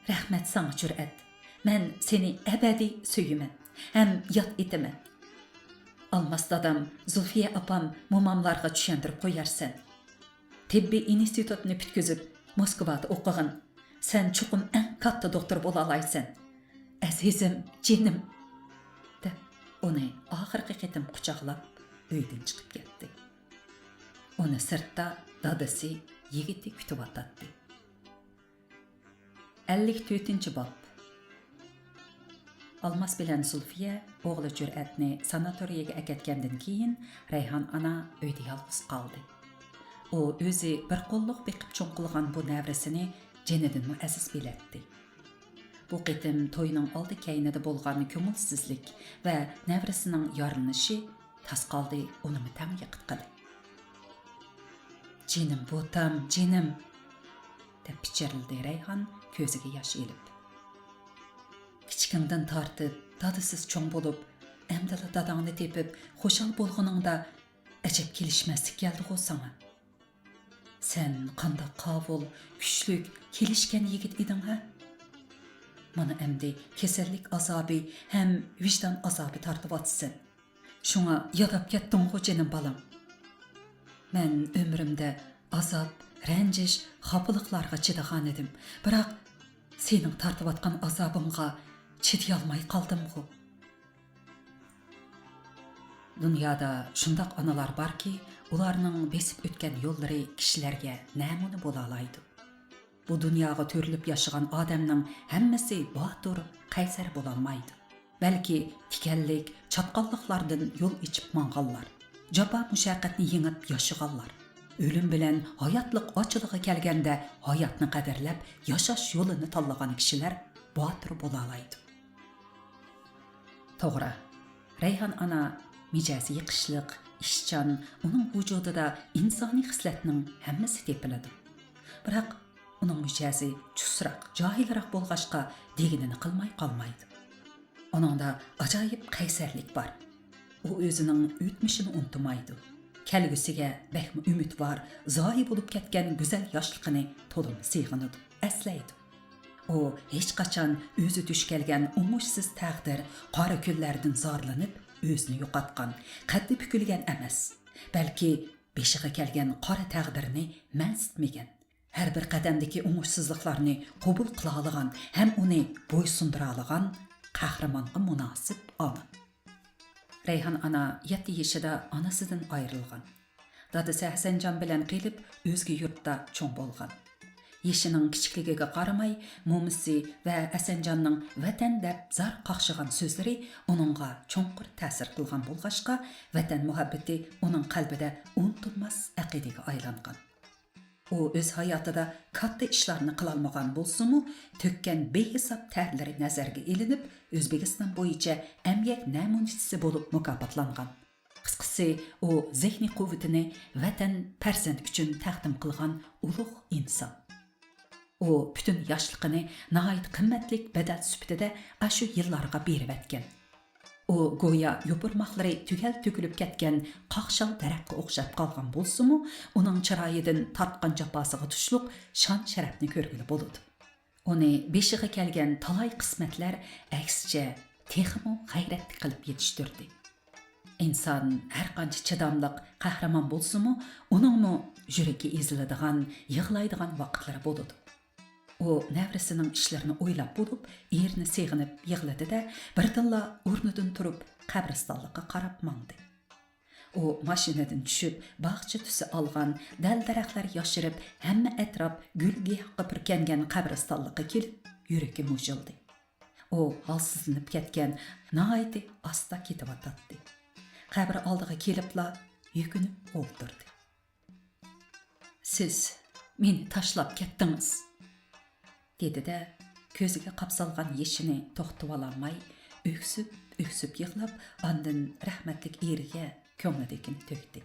رەھمەت ساڭا، جۈرئەت. مەن سېنى ئەبەدىي سۆيىمەن ھەم ياد ئېتىمەن. ئالماس دادام، زۇلفىيە ئاپام، موماملارغا چۈشەندۈرۈپ قويارسەن. تېببىي ئىنستىتۇتنى پۈتكۈزۈپ، موسكۋادا ئوقۇغىن. سەن چوقۇم ئەڭ كاتتا دوختۇر بولالايسەن. ئەزىزىم، جېنىم! دەپ، ئۇنى ئاخىرقى قېتىم قۇچاقلاپ، ئۆيدىن چىقىپ كەتتى. ئۇنى سىرتتا دادىسى، يىگىتى كۈتۈۋاتاتتى. ئەللىك تۆتىنچى باب. ئالماس بىلەن زۇلفىيە ئوغلى جۈرئەتنى ساناتورىيەگە ئەكەتكەندىن كېيىن، رەيھان ئانا ئۆيدە يالغۇز قالدى. ئۇ ئۆزى بىر قوللۇق بېقىپ چوڭ قىلغان بۇ نەۋرىسىنى جېنىدىنمۇ ئەزىز بىلەتتى. بۇ قېتىم توينىڭ ئالدى-كەينىدە بولغان كۆڭۈلسىزلىك ۋە نەۋرىسىنىڭ يارىلىنىشى تاس قالدى ئۇنىمۇ تەڭ يىقىتقىلى. «جېنىم بوتام، جېنىم!» دەپ پىچىرلىدى رەيھان كۆزىگە ياش ئېلىپ. «كىچىكىڭدىن تارتىپ دادىسىز چوڭ بولۇپ، ئەمدىلا داداڭنى تېپىپ خۇشال بولغىنىڭدا ئەجەب كېلىشمەسلىك كەلدىغۇ ساڭا. سەن قانداق قاۋۇل، كۈچلۈك، كېلىشكەن يىگىت ئىدىڭ ھە؟ مانا ئەمدى كېسەللىك ئازابى ھەم ۋىجدان ئازابى تارتىۋاتىسەن. شۇڭا ياداپ كەتتىڭغۇ جېنىم بالام. مەن ئۆمرۈمدە ئازاب، رەنجىش، خاپىلىقلارغا چىدىغانىدىم. بىراق سېنىڭ تارتىۋاتقان ئازابىڭغا چىدىيالماي قالدىمغۇ.» دۇنيادا شۇنداق ئانىلار باركى، ئۇلارنىڭ بېسىپ ئۆتكەن يوللىرى كىشىلەرگە نەمۇنە بولالايدۇ. بۇ دۇنياغا تۆرىلىپ ياشىغان ئادەمنىڭ ھەممىسى باتۇر، قەيسەر بولالمايدۇ. بەلكى تىكەنلىك، چاتقاللىقلاردىن يول ئېچىپ ماڭغانلار، جاپا مۇشەققەتنى يېڭىپ ياشىغانلار، ئۆلۈم بىلەن ھاياتلىق ئاچىلىقى كەلگەندە ھاياتنى قەدىرلەپ ياشاش يولىنى تاللىغان كىشىلەر باتۇر بولالايدۇ. توغرا، رەيھان ئانا مىجەزى يېقىشلىق، ئىشچان، ئۇنىڭ ۋۇجۇدىدا ئىنسانىي خىسلەتنىڭ ھەممىسى تېپىلىدۇ. بىراق ئۇنىڭ مىجەزى چۇسراق، جاھىلراق بولغاچقا، دېگىنىنى قىلماي قالمايدۇ. ئۇنىڭدا ئاجايىپ قەيسەرلىك بار. ئۇ ئۆزىنىڭ ئۆتمۈشىنى ئۇنتۇمايدۇ. كەلگۈسىگە بەكمۇ ئۈمىدۋار، زايە بولۇپ كەتكەن گۈزەل ياشلىقىنى تولىمۇ سېغىنىدۇ، ئەسلەيدۇ. ئۇ ھېچقاچان ئۆزى دۇچ كەلگەن ئوڭۇشسىز تەقدىر، قارا كۈنلەردىن زارلىنىپ ئۆزىنى يوقاتقان، قەددى پۈكۈلگەن ئەمەس، بەلكى بېشىغا كەلگەن قارا تەقدىرنى مەنسىتمىگەن، ھەر بىر قەدەمدىكى ئوڭۇشسىزلىقلارنى قوبۇل قىلالىغان ھەم ئۇنى بويسۇندۇرالىغان قەھرىمانغا مۇناسىپ ئانا. رەيھان ئانا يەتتە يېشىدا ئانىسىدىن ئايرىلغان. دادىسى ھەسەنجان بىلەن قېلىپ، ئۆزگە يۇرتتا چوڭ بولغان. يېشىنىڭ كىچىكلىكىگە قارىماي، مومىسى ۋە ھەسەنجاننىڭ ۋەتەن دەپ زار قاقشىغان سۆزلىرى ئۇنىڭغا چوڭقۇر تەسىر قىلغان بولغاچقا، ۋەتەن مۇھەببىتى ئۇنىڭ قەلبىدە ئۇنتۇلماس ئەقىدىگە ئايلانغان. ئۇ ئۆز ھاياتىدا كاتتا ئىشلارنى قىلالمىغان بولسىمۇ، تۆككەن بىھېساب تەرلىرى نەزەرگە ئېلىنىپ، ئۆزبېكىستان بويىچە ئەمگەك نەمۇنىچىسى بولۇپ مۇكاپاتلانغان. قىسقىسى، ئۇ زېھنىي قۇۋۋىتىنى ۋەتەن، پەرزەنت ئۈچۈن تەقدىم قىلغان ئۇلۇغ ئىنسان. ئۇ پۈتۈن ياشلىقىنى ناھايىتى قىممەتلىك بەدەل سۈپىتىدە ئاشۇ يىللارغا بېرىۋەتكەن. ئۇ گويا يوپۇرماقلىرى تۈگەل تۆكۈلۈپ كەتكەن قاقشال دەرەخكە ئوخشاپ قالغان بولسىمۇ، ئۇنىڭ چىرايىدىن تارتقان جاپاسىغا تۇشلۇق شان-شەرەپنى كۆرگىلى بولىدۇ. ئۇنى بېشىغا كەلگەن تالاي قىسمەتلەر ئەكسىچە تېخىمۇ غەيرەتلىك قىلىپ يېتىشتۈردى. ئىنسان ھەرقانچە چىداملىق، قەھرىمان بولسىمۇ، ئۇنىڭمۇ يۈرىكى ئېزىلىدىغان، يىغلايدىغان ۋاقىتلىرى بولىدۇ. ئۇ نەۋرىسىنىڭ ئىشلىرىنى ئويلاپ بولۇپ، ئېرىنى سېغىنىپ يىغلىدى-دە، بىردىنلا ئورنىدىن تۇرۇپ، قەبرىستانلىققا قاراپ ماڭدى. ئۇ ماشىنىدىن چۈشۈپ، باغچە تۈسى ئالغان، دەل-دەرەخلەر ياشىرىپ، ھەممە ئەتراپ گۈل-گىياھقا پۈركەنگەن قەبرىستانلىققا كېلىپ، يۈرىكى مۇژۇلدى. ئۇ ھالسىزلىنىپ كەتكەن، ناھايىتى ئاستا كېتىۋاتاتتى. قەبرە ئالدىغا كېلىپلا يۈكۈنۈپ ئولتۇردى. «سىز مېنى تاشلاپ كەتتىڭىز!» دېدى-دە، كۆزىگە قاپ سالغان يېشىنى توختىتىۋالالماي، ئۆكسۈپ-ئۆكسۈپ يىغلاپ، ئاندىن رەھمەتلىك ئېرىگە كۆڭلىدىكىنى تۆكتى.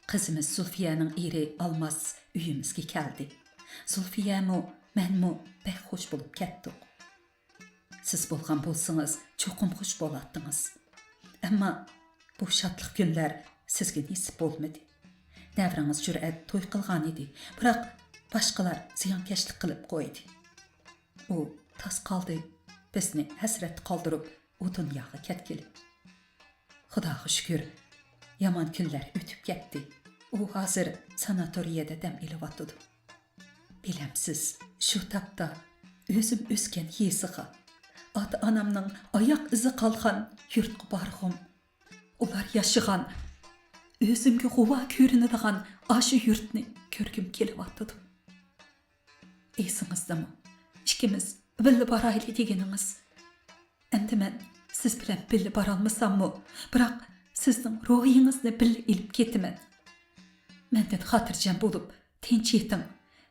«قىزىمىز زۇلفىيەنىڭ ئېرى ئالماس ئۆيىمىزگە كەلدى. زۇلفىيەمۇ، مەنمۇ بەك خوش بولۇپ كەتتۇق. سىز بولغان بولسىڭىز، چوقۇم خوش بولاتتىڭىز. ئەمما بۇ شادلىق كۈنلەر سىزگە نېسىپ بولمىدى. نەۋرىڭىز جۈرئەت توي قىلغانىدى، بىراق باشقىلار زىيانكەشلىك قىلىپ قويدى. ئۇ تاس قالدى بىزنى ھەسرەتتە قالدۇرۇپ، ئۇ دۇنياغا كەتكىلى. خۇداغا شۈكۈر، يامان كۈنلەر ئۆتۈپ كەتتى. ئۇ ھازىر ساناتورىيەدە دەم ئېلىۋاتىدۇ. بىلەمسىز، شۇ تاپتا ئۆزۈم ئۆسكەن يېزىغا، ئاتا-ئانامنىڭ ئاياق ئىزى قالغان يۇرتقا بارغۇم. ئۇلار ياشىغان، ئۆزۈمگە غۇۋا كۆرۈنىدىغان ئاشۇ يۇرتنى كۆرگۈم كېلىۋاتىدۇ. ئېسىڭىزدىمۇ؟ ئىككىمىز بىللە بارايلى دېگىنىڭىز. ئەمدى مەن سىز بىلەن بىللە بارالمىساممۇ، بىراق سىزنىڭ روھىڭىزنى بىللە ئېلىپ كېتىمەن. مەندىن خاتىرجەم بولۇپ، تىنچ يېتىڭ.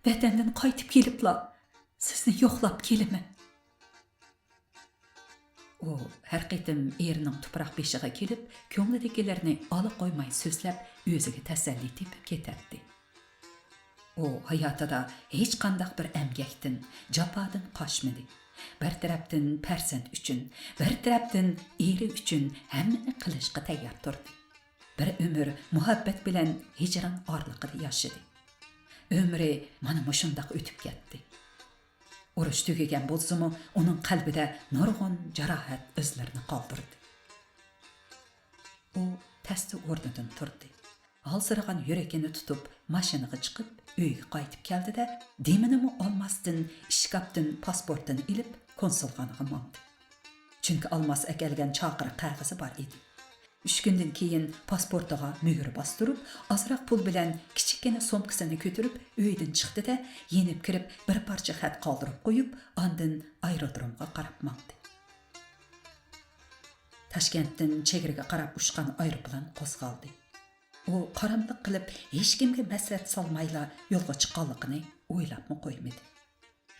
ۋەتەندىن قايتىپ كېلىپلا سىزنى يوقلاپ كېلىمەن. ئۇ ھەر قېتىم ئېرىنىڭ تۇپراق بېشىغا كېلىپ، كۆڭلىدىكىلىرىنى ئالا قويماي سۆزلەپ، ئۆزىگە تەسەللى تېپىپ كېتەتتى. ئۇ ھاياتىدا ھېچقانداق بىر ئەمگەكتىن، جاپادىن قاچمىدى. بىر تەرەپتىن پەرزەنت ئۈچۈن، بىر تەرەپتىن ئېرى ئۈچۈن ھەممىنى قىلىشقا تەييار تۇردى. بىر ئۆمۈر مۇھەببەت بىلەن ھىجران ئارىلىقىدا ياشىدى. ئۆمرى مانا مۇشۇنداق ئۆتۈپ كەتتى. ئۇرۇش تۈگىگەن بولسىمۇ، ئۇنىڭ قەلبىدە نۇرغۇن جاراھەت ئىزلىرىنى قالدۇردى. ئۇ تەستە ئورنىدىن تۇردى. ھالسىرىغان يۈرىكىنى تۇتۇپ، ماشىنىغا چىقىپ، ئۆيگە قايتىپ كەلدى-دە، دېمىنىمۇ ئالماستىن، ئىشكاپتىن پاسپورتىنى ئېلىپ، كونسۇلخانىغا ماڭدى. چۈنكى ئالماس ئەكەلگەن چاقىرىق قەغىزى بار ئىدى. ئۈچ كۈندىن كېيىن پاسپورتىغا مۆھۈر باستۇرۇپ، ئازراق پۇل بىلەن كىچىككىنە سومكىسىنى كۆتۈرۈپ، ئۆيدىن چىقتى-دە، يېنىپ كىرىپ، بىر پارچە خەت قالدۇرۇپ قويۇپ، ئاندىن ئايرودرومغا قاراپ ماڭدى. تاشكەنتتىن چېگرىگە قاراپ ئۇچقان ئايروپىلان قوزغالدى. ئۇ قاراملىق قىلىپ، ھېچكىمگە مەسلىھەت سالمايلا يولغا چىققانلىقىنى ئويلاپمۇ قويمىدى.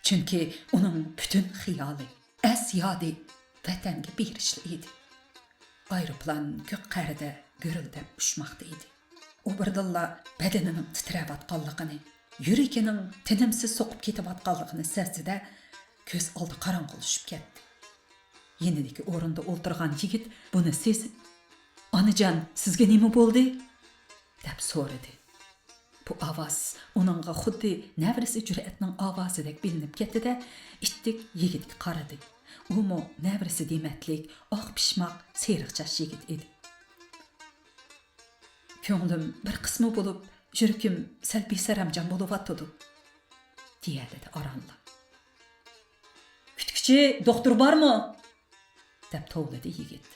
چۈنكى ئۇنىڭ پۈتۈن خىيالى، ئەس يادى ۋەتەنگە بېرىشلا ئىدى. ئايروپىلان كۆك قەرىدە گۈرۈلدەپ ئۇچماقتا ئىدى. ئۇ بىردىنلا بەدىنىنىڭ تىترەۋاتقانلىقىنى، يۈرىكىنىڭ تىنىمسىز سوقۇپ كېتىۋاتقانلىقىنى سەزدى-دە، كۆز ئالدى قاراڭغۇلىشىپ كەتتى. يېنىدىكى ئورۇندا ئولتۇرغان يىگىت بۇنى سېزىپ، «ئانىجان، سىزگە نېمە بولدى؟» دەپ سورىدى. بۇ ئاۋاز ئۇنىڭغا خۇددى نەۋرىسى جۈرئەتنىڭ ئاۋازىدەك بىلىنىپ كەتتى-دە، ئىتتىك يىگىتكە قارىدى. ئۇمۇ نەۋرىسى دېمەتلىك، ئاق پىشماق، سېرىق چاچ يىگىت ئىدى. «كۆڭلۈم بىر قىسمى بولۇپ، يۈرىكىم سەل بىسەرەمجان بولۇۋاتىدۇ»، دېيەلىدى ئارانلا. «كۈتكۈچى دوختۇر بارمۇ؟» دەپ توۋلىدى يىگىت.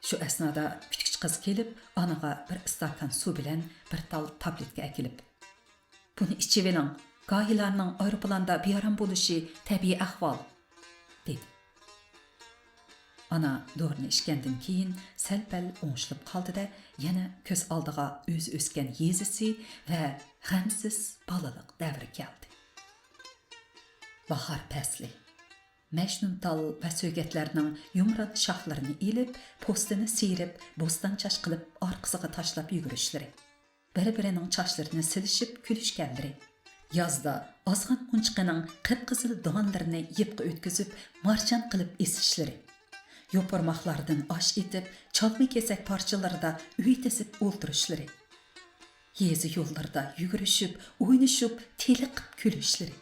شۇ ئەسنادا كۈتكۈچى قىز كېلىپ، ئانىغا بىر ئىستاكان سۇ بىلەن بىر تال تابلېتكا ئەكېلىپ، «بۇنى ئىچىۋېلىڭ، گاھىلارنىڭ ئايروپىلاندا بىئارام بولۇشى تەبىئىي ئەھۋال» دېدى. ئانا دورىنى ئىچكەندىن كېيىن سەل-پەل ئوڭشىلىپ قالدى-دە، يەنە كۆز ئالدىغا ئۆزى ئۆسكەن يېزىسى ۋە غەمسىز بالىلىق دەۋرى كەلدى. باھار پەسلى. مەجنۇنتال ۋە سۆگەتلەرنىڭ يۇمران شاخلىرىنى ئېلىپ، پوستىنى سىيرىپ، بوستان چاچ قىلىپ ئارقىسىغا تاشلاپ يۈگۈرۈشلىرى، بىر-بىرىنىڭ چاچلىرىنى سىلىشىپ كۈلۈشكەنلىرى، يازدا ئازغان مونچىقىنىڭ قىپقىزىل دانلىرىنى يىپقا ئۆتكۈزۈپ مارجان قىلىپ ئېسىشلىرى، يوپۇرماقلاردىن ئاش ئېتىپ، چالما كېسەك پارچىلىرىدا ئۆي تىزىپ ئولتۇرۇشلىرى، يېزا يوللىرىدا يۈگۈرۈشۈپ، ئوينىشىپ، تېلىقىپ كۈلۈشلىرى،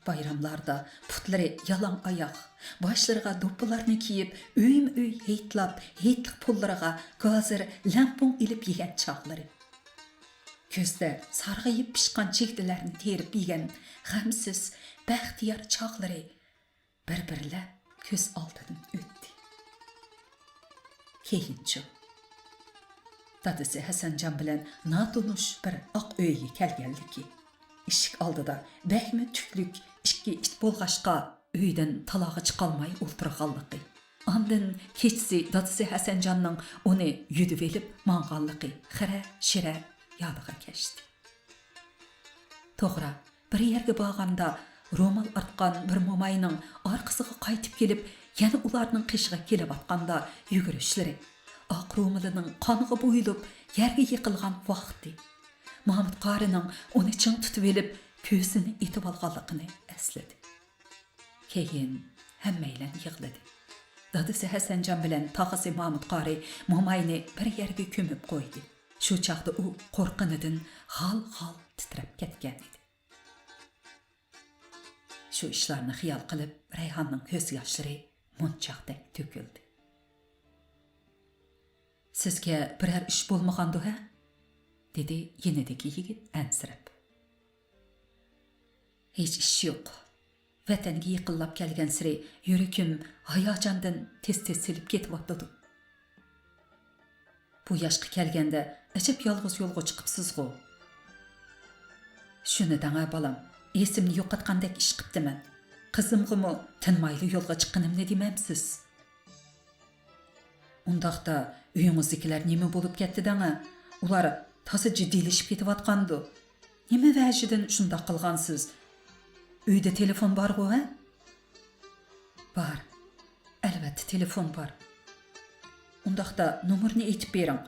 بايراملاردا پۇتلىرى يالاڭ ئاياق، باشلىرىغا دوپپىلارنى كىيىپ، ئۆيمۇ ئۆي ھېيتلاپ، ھېيتلىق پۇللىرىغا گازىر، لەڭپۇڭ ئېلىپ يېگەن چاغلىرى، كۈزدە سارغىيىپ پىشقان چىگدىلەرنى تېرىپ يېگەن غەمسىز، بەختىيار چاغلىرى بىر-بىرلەپ كۆز ئالدىدىن ئۆتتى. كېيىنچۇ؟ دادىسى ھەسەنجان بىلەن ناتونۇش بىر ئاق ئۆيگە كەلگەنلىكى، ئىشىك ئالدىدا بەكمۇ تۈكلۈك ئىككى ئىت بولغاچقا، ئۆيدىن تالاغا چىقالماي ئولتۇرغانلىقى، ئاندىن كېچىسى دادىسى ھەسەنجاننىڭ ئۇنى يۈدۈۋېلىپ ماڭغانلىقى خىرە-شىرە يادىغا كەچتى. توغرا، بىر يەرگە بارغاندا، رومال ئارتقان بىر موماينىڭ ئارقىسىغا قايتىپ كېلىپ، يەنە ئۇلارنىڭ قېشىغا كېلىۋاتقاندا يۈگۈرۈشلىرى، ئاق رومىلىنىڭ قانغا بويىلىپ يەرگە يىقىلغان ۋاقتى، مامۇت قارىنىڭ ئۇنى چىڭ تۇتۇۋېلىپ، كۆزىنى ئېتىۋالغانلىقىنى ئەسلىدى. كېيىن ھەممەيلەن يىغلىدى. دادىسى ھەسەنجان بىلەن تاغىسى مامۇت قارى موماينى بىر يەرگە كۆمۈپ قويدى. شۇ چاغدا ئۇ قورققىنىدىن غال-غال تىترەپ كەتكەن ئىدى. شۇ ئىشلارنى خىيال قىلىپ، رەيھاننىڭ كۆز ياشلىرى مونچاقتەك تۆكۈلدى. «سىزگە بىرەر ئىش بولمىغاندۇ ھە؟» دېدى يېنىدىكى يىگىت ئەنسىرەپ. «ھېچ ئىش يوق. ۋەتەنگە يېقىنلاپ كەلگەنسېرى يۈرىكىم ھاياجاندىن تېز-تېز سېلىپ كېتىۋاتىدۇ. بۇ ياشقا كەلگەندە ئەجەب يالغۇز يولغا چىقىپسىزغۇ. شۇنى دەڭە، بالام، ئېسىمنى يوقاتقاندەك ئىش قىپتىمەن. قىزىمغىمۇ تىنمايلا يولغا چىققىنىمنى دېمەمسىز؟ ئۇنداقتا ئۆيىڭىزدىكىلەر نېمە بولۇپ كەتتى دەڭە؟ ئۇلار تازا جىددىيلىشىپ كېتىۋاتقاندۇ؟ نېمە ۋەجىدىن شۇنداق قىلغانسىز؟ ئۆيدە تېلېفون بارغۇ، ھە؟ بار. ئەلۋەتتە، تېلېفون بار. ئۇنداقتا نومۇرنى ئېيتىپ بېرىڭ.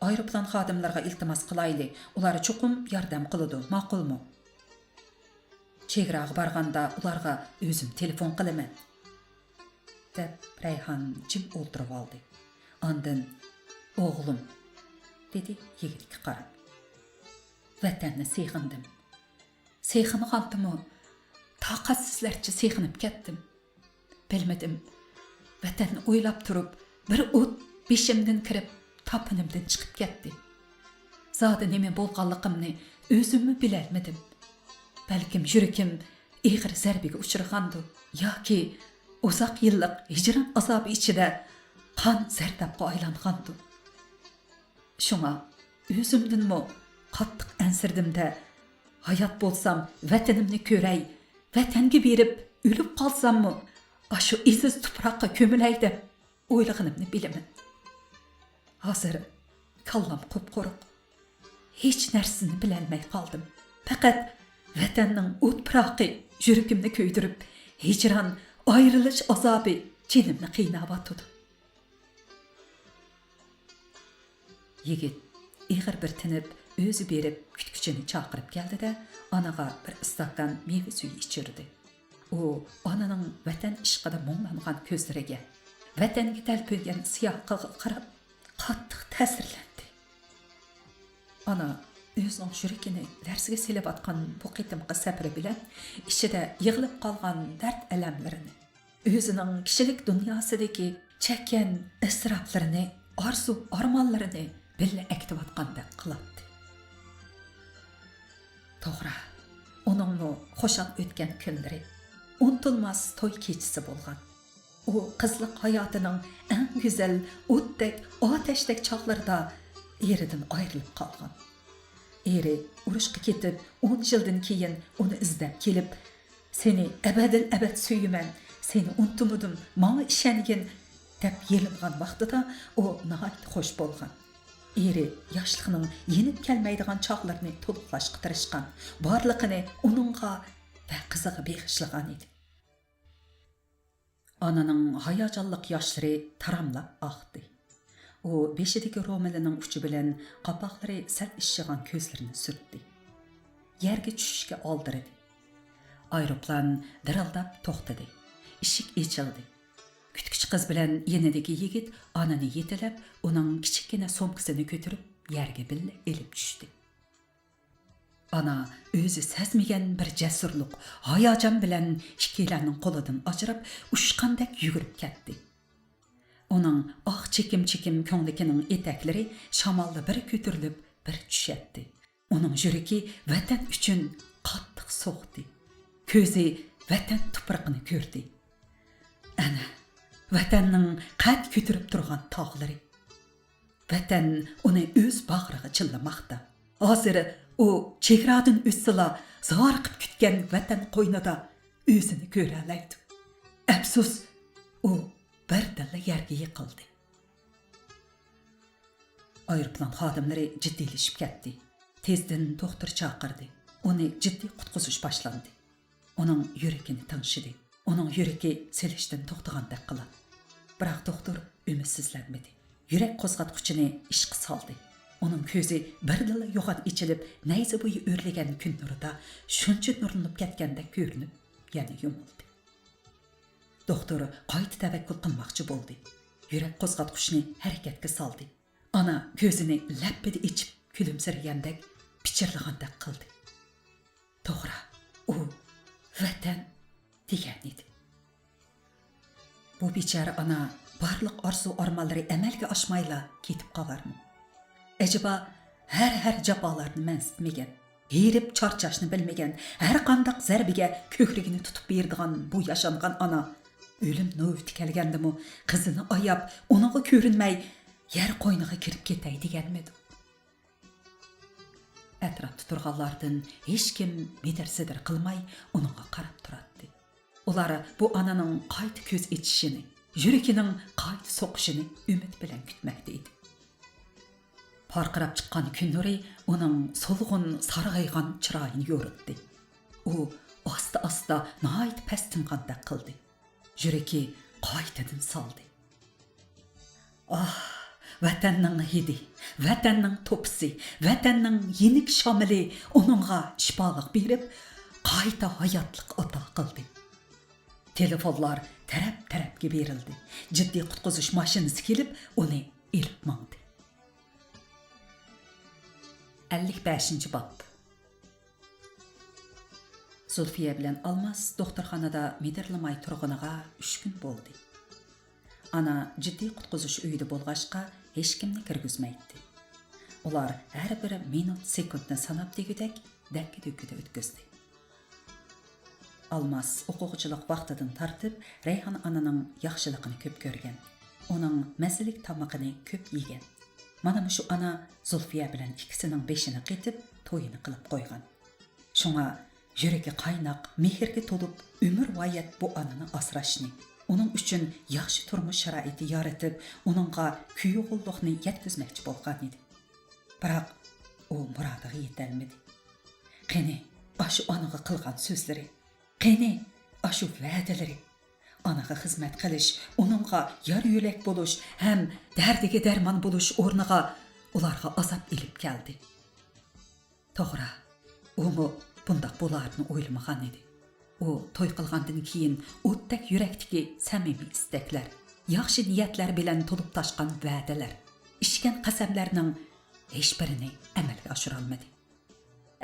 ئايروپىلان خادىملىرىغا ئىلتىماس قىلايلى. ئۇلار چوقۇم ياردەم قىلىدۇ، ماقۇلمۇ؟ چېگراغا بارغاندا ئۇلارغا ئۆزۈم تېلېفون قىلىمەن. دەپ رەيھان جىم ئولتۇرۇۋالدى. ئاندىن، ئوغلۇم، دېدى يىگىتكە قاراپ. ۋەتەننى سېغىندىم. سېغىنغانتىمۇ، تاقەتسىزلەرچە سېغىنىپ كەتتىم. بىلمىدىم، ۋەتەننى ئويلاپ تۇرۇپ، بىر ئوت بېشىمدىن كىرىپ، تاپىنىمدىن چىقىپ كەتتى. زادى نېمە بولغانلىقىمنى ئۆزۈممۇ بىلەلمىدىم. بەلكىم يۈرىكىم ئېغىر زەربىگە ئۇچرىغاندۇ ياكى ئۇزاق يىللىق ھىجران ئازابى ئىچىدە قان زەردابقا ئايلانغاندۇ. شۇڭا ئۆزۈمدىنمۇ قاتتىق ئەنسىرىدىم-دە، ھايات بولسام ۋەتىنىمنى كۆرەي، ۋەتەنگە بېرىپ ئۆلۈپ قالساممۇ ئاشۇ ئېزىز تۇپراققا كۆمۈلەي دەپ ئويلىغىنىمنى بىلىمەن. ھازىر كاللام قۇپقۇرۇق. ھېچ نەرسىنى بىلەلمەي قالدىم. پەقەت ۋەتەننىڭ ئوت پىراقى يۈرىكىمنى كۆيدۈرۈپ، ھىجران، ئايرىلىش ئازابى جېنىمنى قىيناۋاتىدۇ. يىگىت ئېغىر بىر تىنىپ، ئۆزى بېرىپ كۈتكۈچىنى چاقىرىپ كەلدى-دە، ئانىغا بىر ئىستاكان مېۋە سۈيى ئىچۈردى. ئۇ ئانىنىڭ ۋەتەن ئىشقىدا مۇڭلانغان كۆزلىرىگە، ۋەتەنگە تەلپۈنگەن سىياقىغا قاراپ، قاتتىق تەسىرلەندى. ئانا ئۆزىنىڭ يۈرىكىنى لەرزىگە سېلىۋاتقان بۇ قېتىمقى سەپىرى بىلەن ئىچىدە يىغىلىپ قالغان دەرد-ئەلەملىرىنى، ئۆزىنىڭ كىشىلىك دۇنياسىدىكى چەككەن ئىزتىراپلىرىنى، ئارزۇ-ئارمانلىرىنى بىللە ئەكېتىۋاتقاندەك قىلاتتى. توغرا، ئۇنىڭمۇ خۇشال ئۆتكەن كۈنلىرى، ئۇنتۇلماس توي كېچىسى بولغان. ئۇ قىزلىق ھاياتىنىڭ ئەڭ گۈزەل، ئوتتەك، ئاتەشتەك چاغلىرىدا ئېرىدىن ئايرىلىپ قالغان. ئېرى ئۇرۇشقا كېتىپ، ئون يىلدىن كېيىن ئۇنى ئىزدەپ كېلىپ، «سېنى ئەبەدىل ئەبەد سۆيىمەن، سېنى ئۇنتۇمىدىم، ماڭا ئىشەنگىن» دەپ يېلىنغان ۋاقتىدا ئۇ ناھايىتى خۇش بولغان. ئېرى ياشلىقنىڭ يېنىپ كەلمەيدىغان چاغلىرىنى تولۇقلاشقا تىرىشقان، بارلىقىنى ئۇنىڭغا ۋە قىزىغا بېغىشلىغان ئىدى. ئانىنىڭ ھاياجانلىق ياشلىرى تاراملاپ ئاقتى. ئۇ بېشىدىكى رومىلىنىڭ ئۇچى بىلەن قاپاقلىرى سەل ئىششىغان كۆزلىرىنى سۈرتتى. يەرگە چۈشۈشكە ئالدىرىدى. ئايروپىلان دىرىلداپ توختىدى. ئىشىك ئېچىلدى. كۈتكۈچى قىز بىلەن يېنىدىكى يىگىت ئانىنى يېتىلەپ، ئۇنىڭ كىچىككىنە سومكىسىنى كۆتۈرۈپ، يەرگە بىللە ئېلىپ چۈشتى. ئانا ئۆزى سەزمىگەن بىر جەسۇرلۇق، ھاياجان بىلەن ئىككىيلەننىڭ قولىدىن ئاجراپ، ئۇچقاندەك يۈگۈرۈپ كەتتى. ئۇنىڭ ئاق چېكىم-چېكىم كۆڭلىكىنىڭ ئېتەكلىرى شامالدا بىر كۆتۈرۈلۈپ، بىر چۈشەتتى. ئۇنىڭ يۈرىكى ۋەتەن ئۈچۈن قاتتىق سوقتى. كۆزى ۋەتەن تۇپرىقىنى كۆردى. ئەنە، ۋەتەننىڭ قەد كۆتۈرۈپ تۇرغان تاغلىرى. ۋەتەن ئۇنى ئۆز باغرىغا چىللىماقتا. ھازىر ئۇ چېگرادىن ئۆتسىلا، زارىقىپ كۈتكەن ۋەتەن قوينىدا ئۆزىنى كۆرەلەيدۇ. ئەپسۇس، ئۇ بىردىنلا يەرگە يىقىلدى. ئايروپىلان خادىملىرى جىددىيلىشىپ كەتتى. تېزدىن دوختۇر چاقىردى. ئۇنى جىددىي قۇتقۇزۇش باشلاندى. ئۇنىڭ يۈرىكىنى تىڭشىدى. ئۇنىڭ يۈرىكى سېلىشتىن توختىغاندەك قىلاتتى. بىراق دوختۇر ئۈمىدسىزلەنمىدى. يۈرەك قوزغاتقۇچىنى ئىشقا سالدى. ئۇنىڭ كۆزى بىردىنلا يوغان ئېچىلىپ، نەيزە بويى ئۆرلىگەن كۈن نۇرىدا شۇنچە نۇرلىنىپ كەتكەندەك كۆرۈنۈپ، يەنە يۇمۇلدى. دوختۇر قايتا تەۋەككۈل قىلماقچى بولدى. يۈرەك قوزغاتقۇچنى ھەرىكەتكە سالدى. ئانا كۆزىنى لەپپىدە ئېچىپ كۈلۈمسىرىگەندەك، پىچىرلىغاندەك قىلدى. توغرا، ئۇ ۋەتەن دېگەن ئىدى. بۇ بىچارە ئانا بارلىق ئارزۇ-ئارمانلىرى ئەمەلگە ئاشمايلا كېتىپ قالارمۇ؟ ئەجەبا، ھەر، ھەر جاپالارنى مەنسىتمىگەن، ھېرىپ چارچاشنى بىلمىگەن، ھەر قانداق زەربىگە كۆكرىكىنى تۇتۇپ بېرىدىغان بۇ ياشانغان ئانا ئۆلۈم نۆۋىتى كەلگەندىمۇ قىزىنى ئاياپ، ئۇنىڭغا كۆرۈنمەي، يەر قوينىغا كىرىپ كېتەي دېگەنمىدۇ؟ ئەتراپتا تۇرغانلاردىن ھېچكىم مىدىر-سىدىر قىلماي ئۇنىڭغا قاراپ تۇراتتى. ئۇلار بۇ ئانىنىڭ قايتا كۆز ئېچىشىنى، يۈرىكىنىڭ قايتا سوقۇشىنى ئۈمىد بىلەن كۈتمەكتە ئىدى. پارقىراپ چىققان كۈن نۇرى ئۇنىڭ سولغۇن سارغايغان چىرايىنى يورۇتتى. ئۇ ئاستا-ئاستا ناھايىتى پەس تىنغاندەك قىلدى. يۈرىكى قايتىدىن سالدى. ئاھ، ۋەتەننىڭ ھىدى، ۋەتەننىڭ توپىسى، ۋەتەننىڭ يېنىك شامىلى ئۇنىڭغا شىپالىق بېرىپ، قايتا ھاياتلىق ئاتا قىلدى. تېلېفونلار تەرەپ-تەرەپكە بېرىلدى. جىددىي قۇتقۇزۇش ماشىنىسى كېلىپ، ئۇنى ئېلىپ ماڭدى. ئەللىك بەشىنچى باب. زۇلفىيە بىلەن ئالماس دوختۇرخانىدا مىدىرلىماي تۇرغىنىغا ئۈچ كۈن بولدى. ئانا جىددىي قۇتقۇزۇش ئۆيىدە بولغاچقا، ھېچكىمنى كىرگۈزمەيتتى. ئۇلار ھەر بىر مىنۇت، سېكۇنتنى ساناپ دېگۈدەك دەككە-دۈككىدە ئۆتكۈزدى. ئالماس ئوقۇغۇچىلىق ۋاقتىدىن تارتىپ رەيھان ئانىنىڭ ياخشىلىقىنى كۆپ كۆرگەن، ئۇنىڭ مەززىلىك تامىقىنى كۆپ يېگەن. مانا مۇشۇ ئانا زۇلفىيە بىلەن ئىككىسىنىڭ بېشىنى قېتىپ، تويىنى قىلىپ قويغان. شۇڭا يۈرىكى قايناق، مېھىرگە تولۇپ، ئۆمۈرۋايەت بۇ ئانىنى ئاسراشنى، ئۇنىڭ ئۈچۈن ياخشى تۇرمۇش شارائىتى يارىتىپ، ئۇنىڭغا كۈيئوغۇللۇقنى يەتكۈزمەكچى بولغانىدى. بىراق، ئۇ مۇرادىغا يېتەلمىدى. قېنى، ئاشۇ ئانىغا قىلغان سۆزلىرى؟ قېنى، ئاشۇ ۋەدىلىرى؟ ئانىغا خىزمەت قىلىش، ئۇنىڭغا يار-يۆلەك بولۇش ھەم دەردىگە دەرمان بولۇش ئورنىغا ئۇلارغا ئازاب ئېلىپ كەلدى. توغرا، ئۇمۇ بۇنداق بولارىنى ئويلىمىغان ئىدى. ئۇ توي قىلغاندىن كېيىن ئوتتەك يۈرەكتىكى سەمىمىي ئىستەكلەر، ياخشى نىيەتلەر بىلەن تولۇپ تاشقان ۋەدىلەر، ئىچكەن قەسەملەرنىڭ ھېچبىرىنى ئەمەلگە ئاشۇرالمىدى.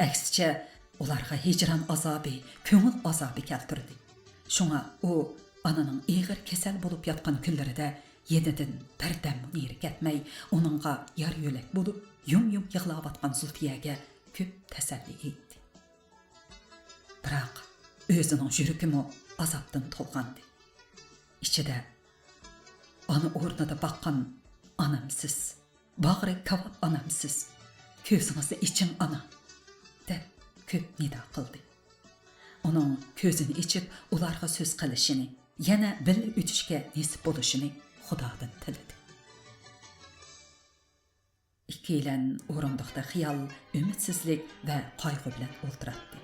ئەكسىچە، ئۇلارغا ھىجران ئازابى، كۆڭۈل ئازابى كەلتۈردى. شۇڭا ئۇ ئانىنىڭ ئېغىر كېسەل بولۇپ ياتقان كۈنلىرىدە يېنىدىن بىردەممۇ نېرى كەتمەي، ئۇنىڭغا يار-يۆلەك بولۇپ، يۇم-يۇم يىغلاۋاتقان زۇلفىيەگە كۆپ تەسەللى ئېيتتى. بىراق، ئۆزىنىڭ يۈرىكىمۇ ئازابتىن تولغانىدى. ئىچىدە، ئانا ئورنىدا باققان ئانامسىز، باغرى كاۋاپ ئانامسىز، كۆزىڭىزنى ئېچىڭ، ئانا، دەپ كۆپ نىدا قىلدى. ئۇنىڭ كۆزىنى ئېچىپ، ئۇلارغا سۆز قىلىشىنى، يەنە بىللە ئۆتۈشكە نېسىپ بولۇشىنى خۇدادىن تىلىدى. ئىككىيلەن ئورۇندۇقتا خىيال، ئۈمىدسىزلىك ۋە قايغۇ بىلەن ئولتۇراتتى.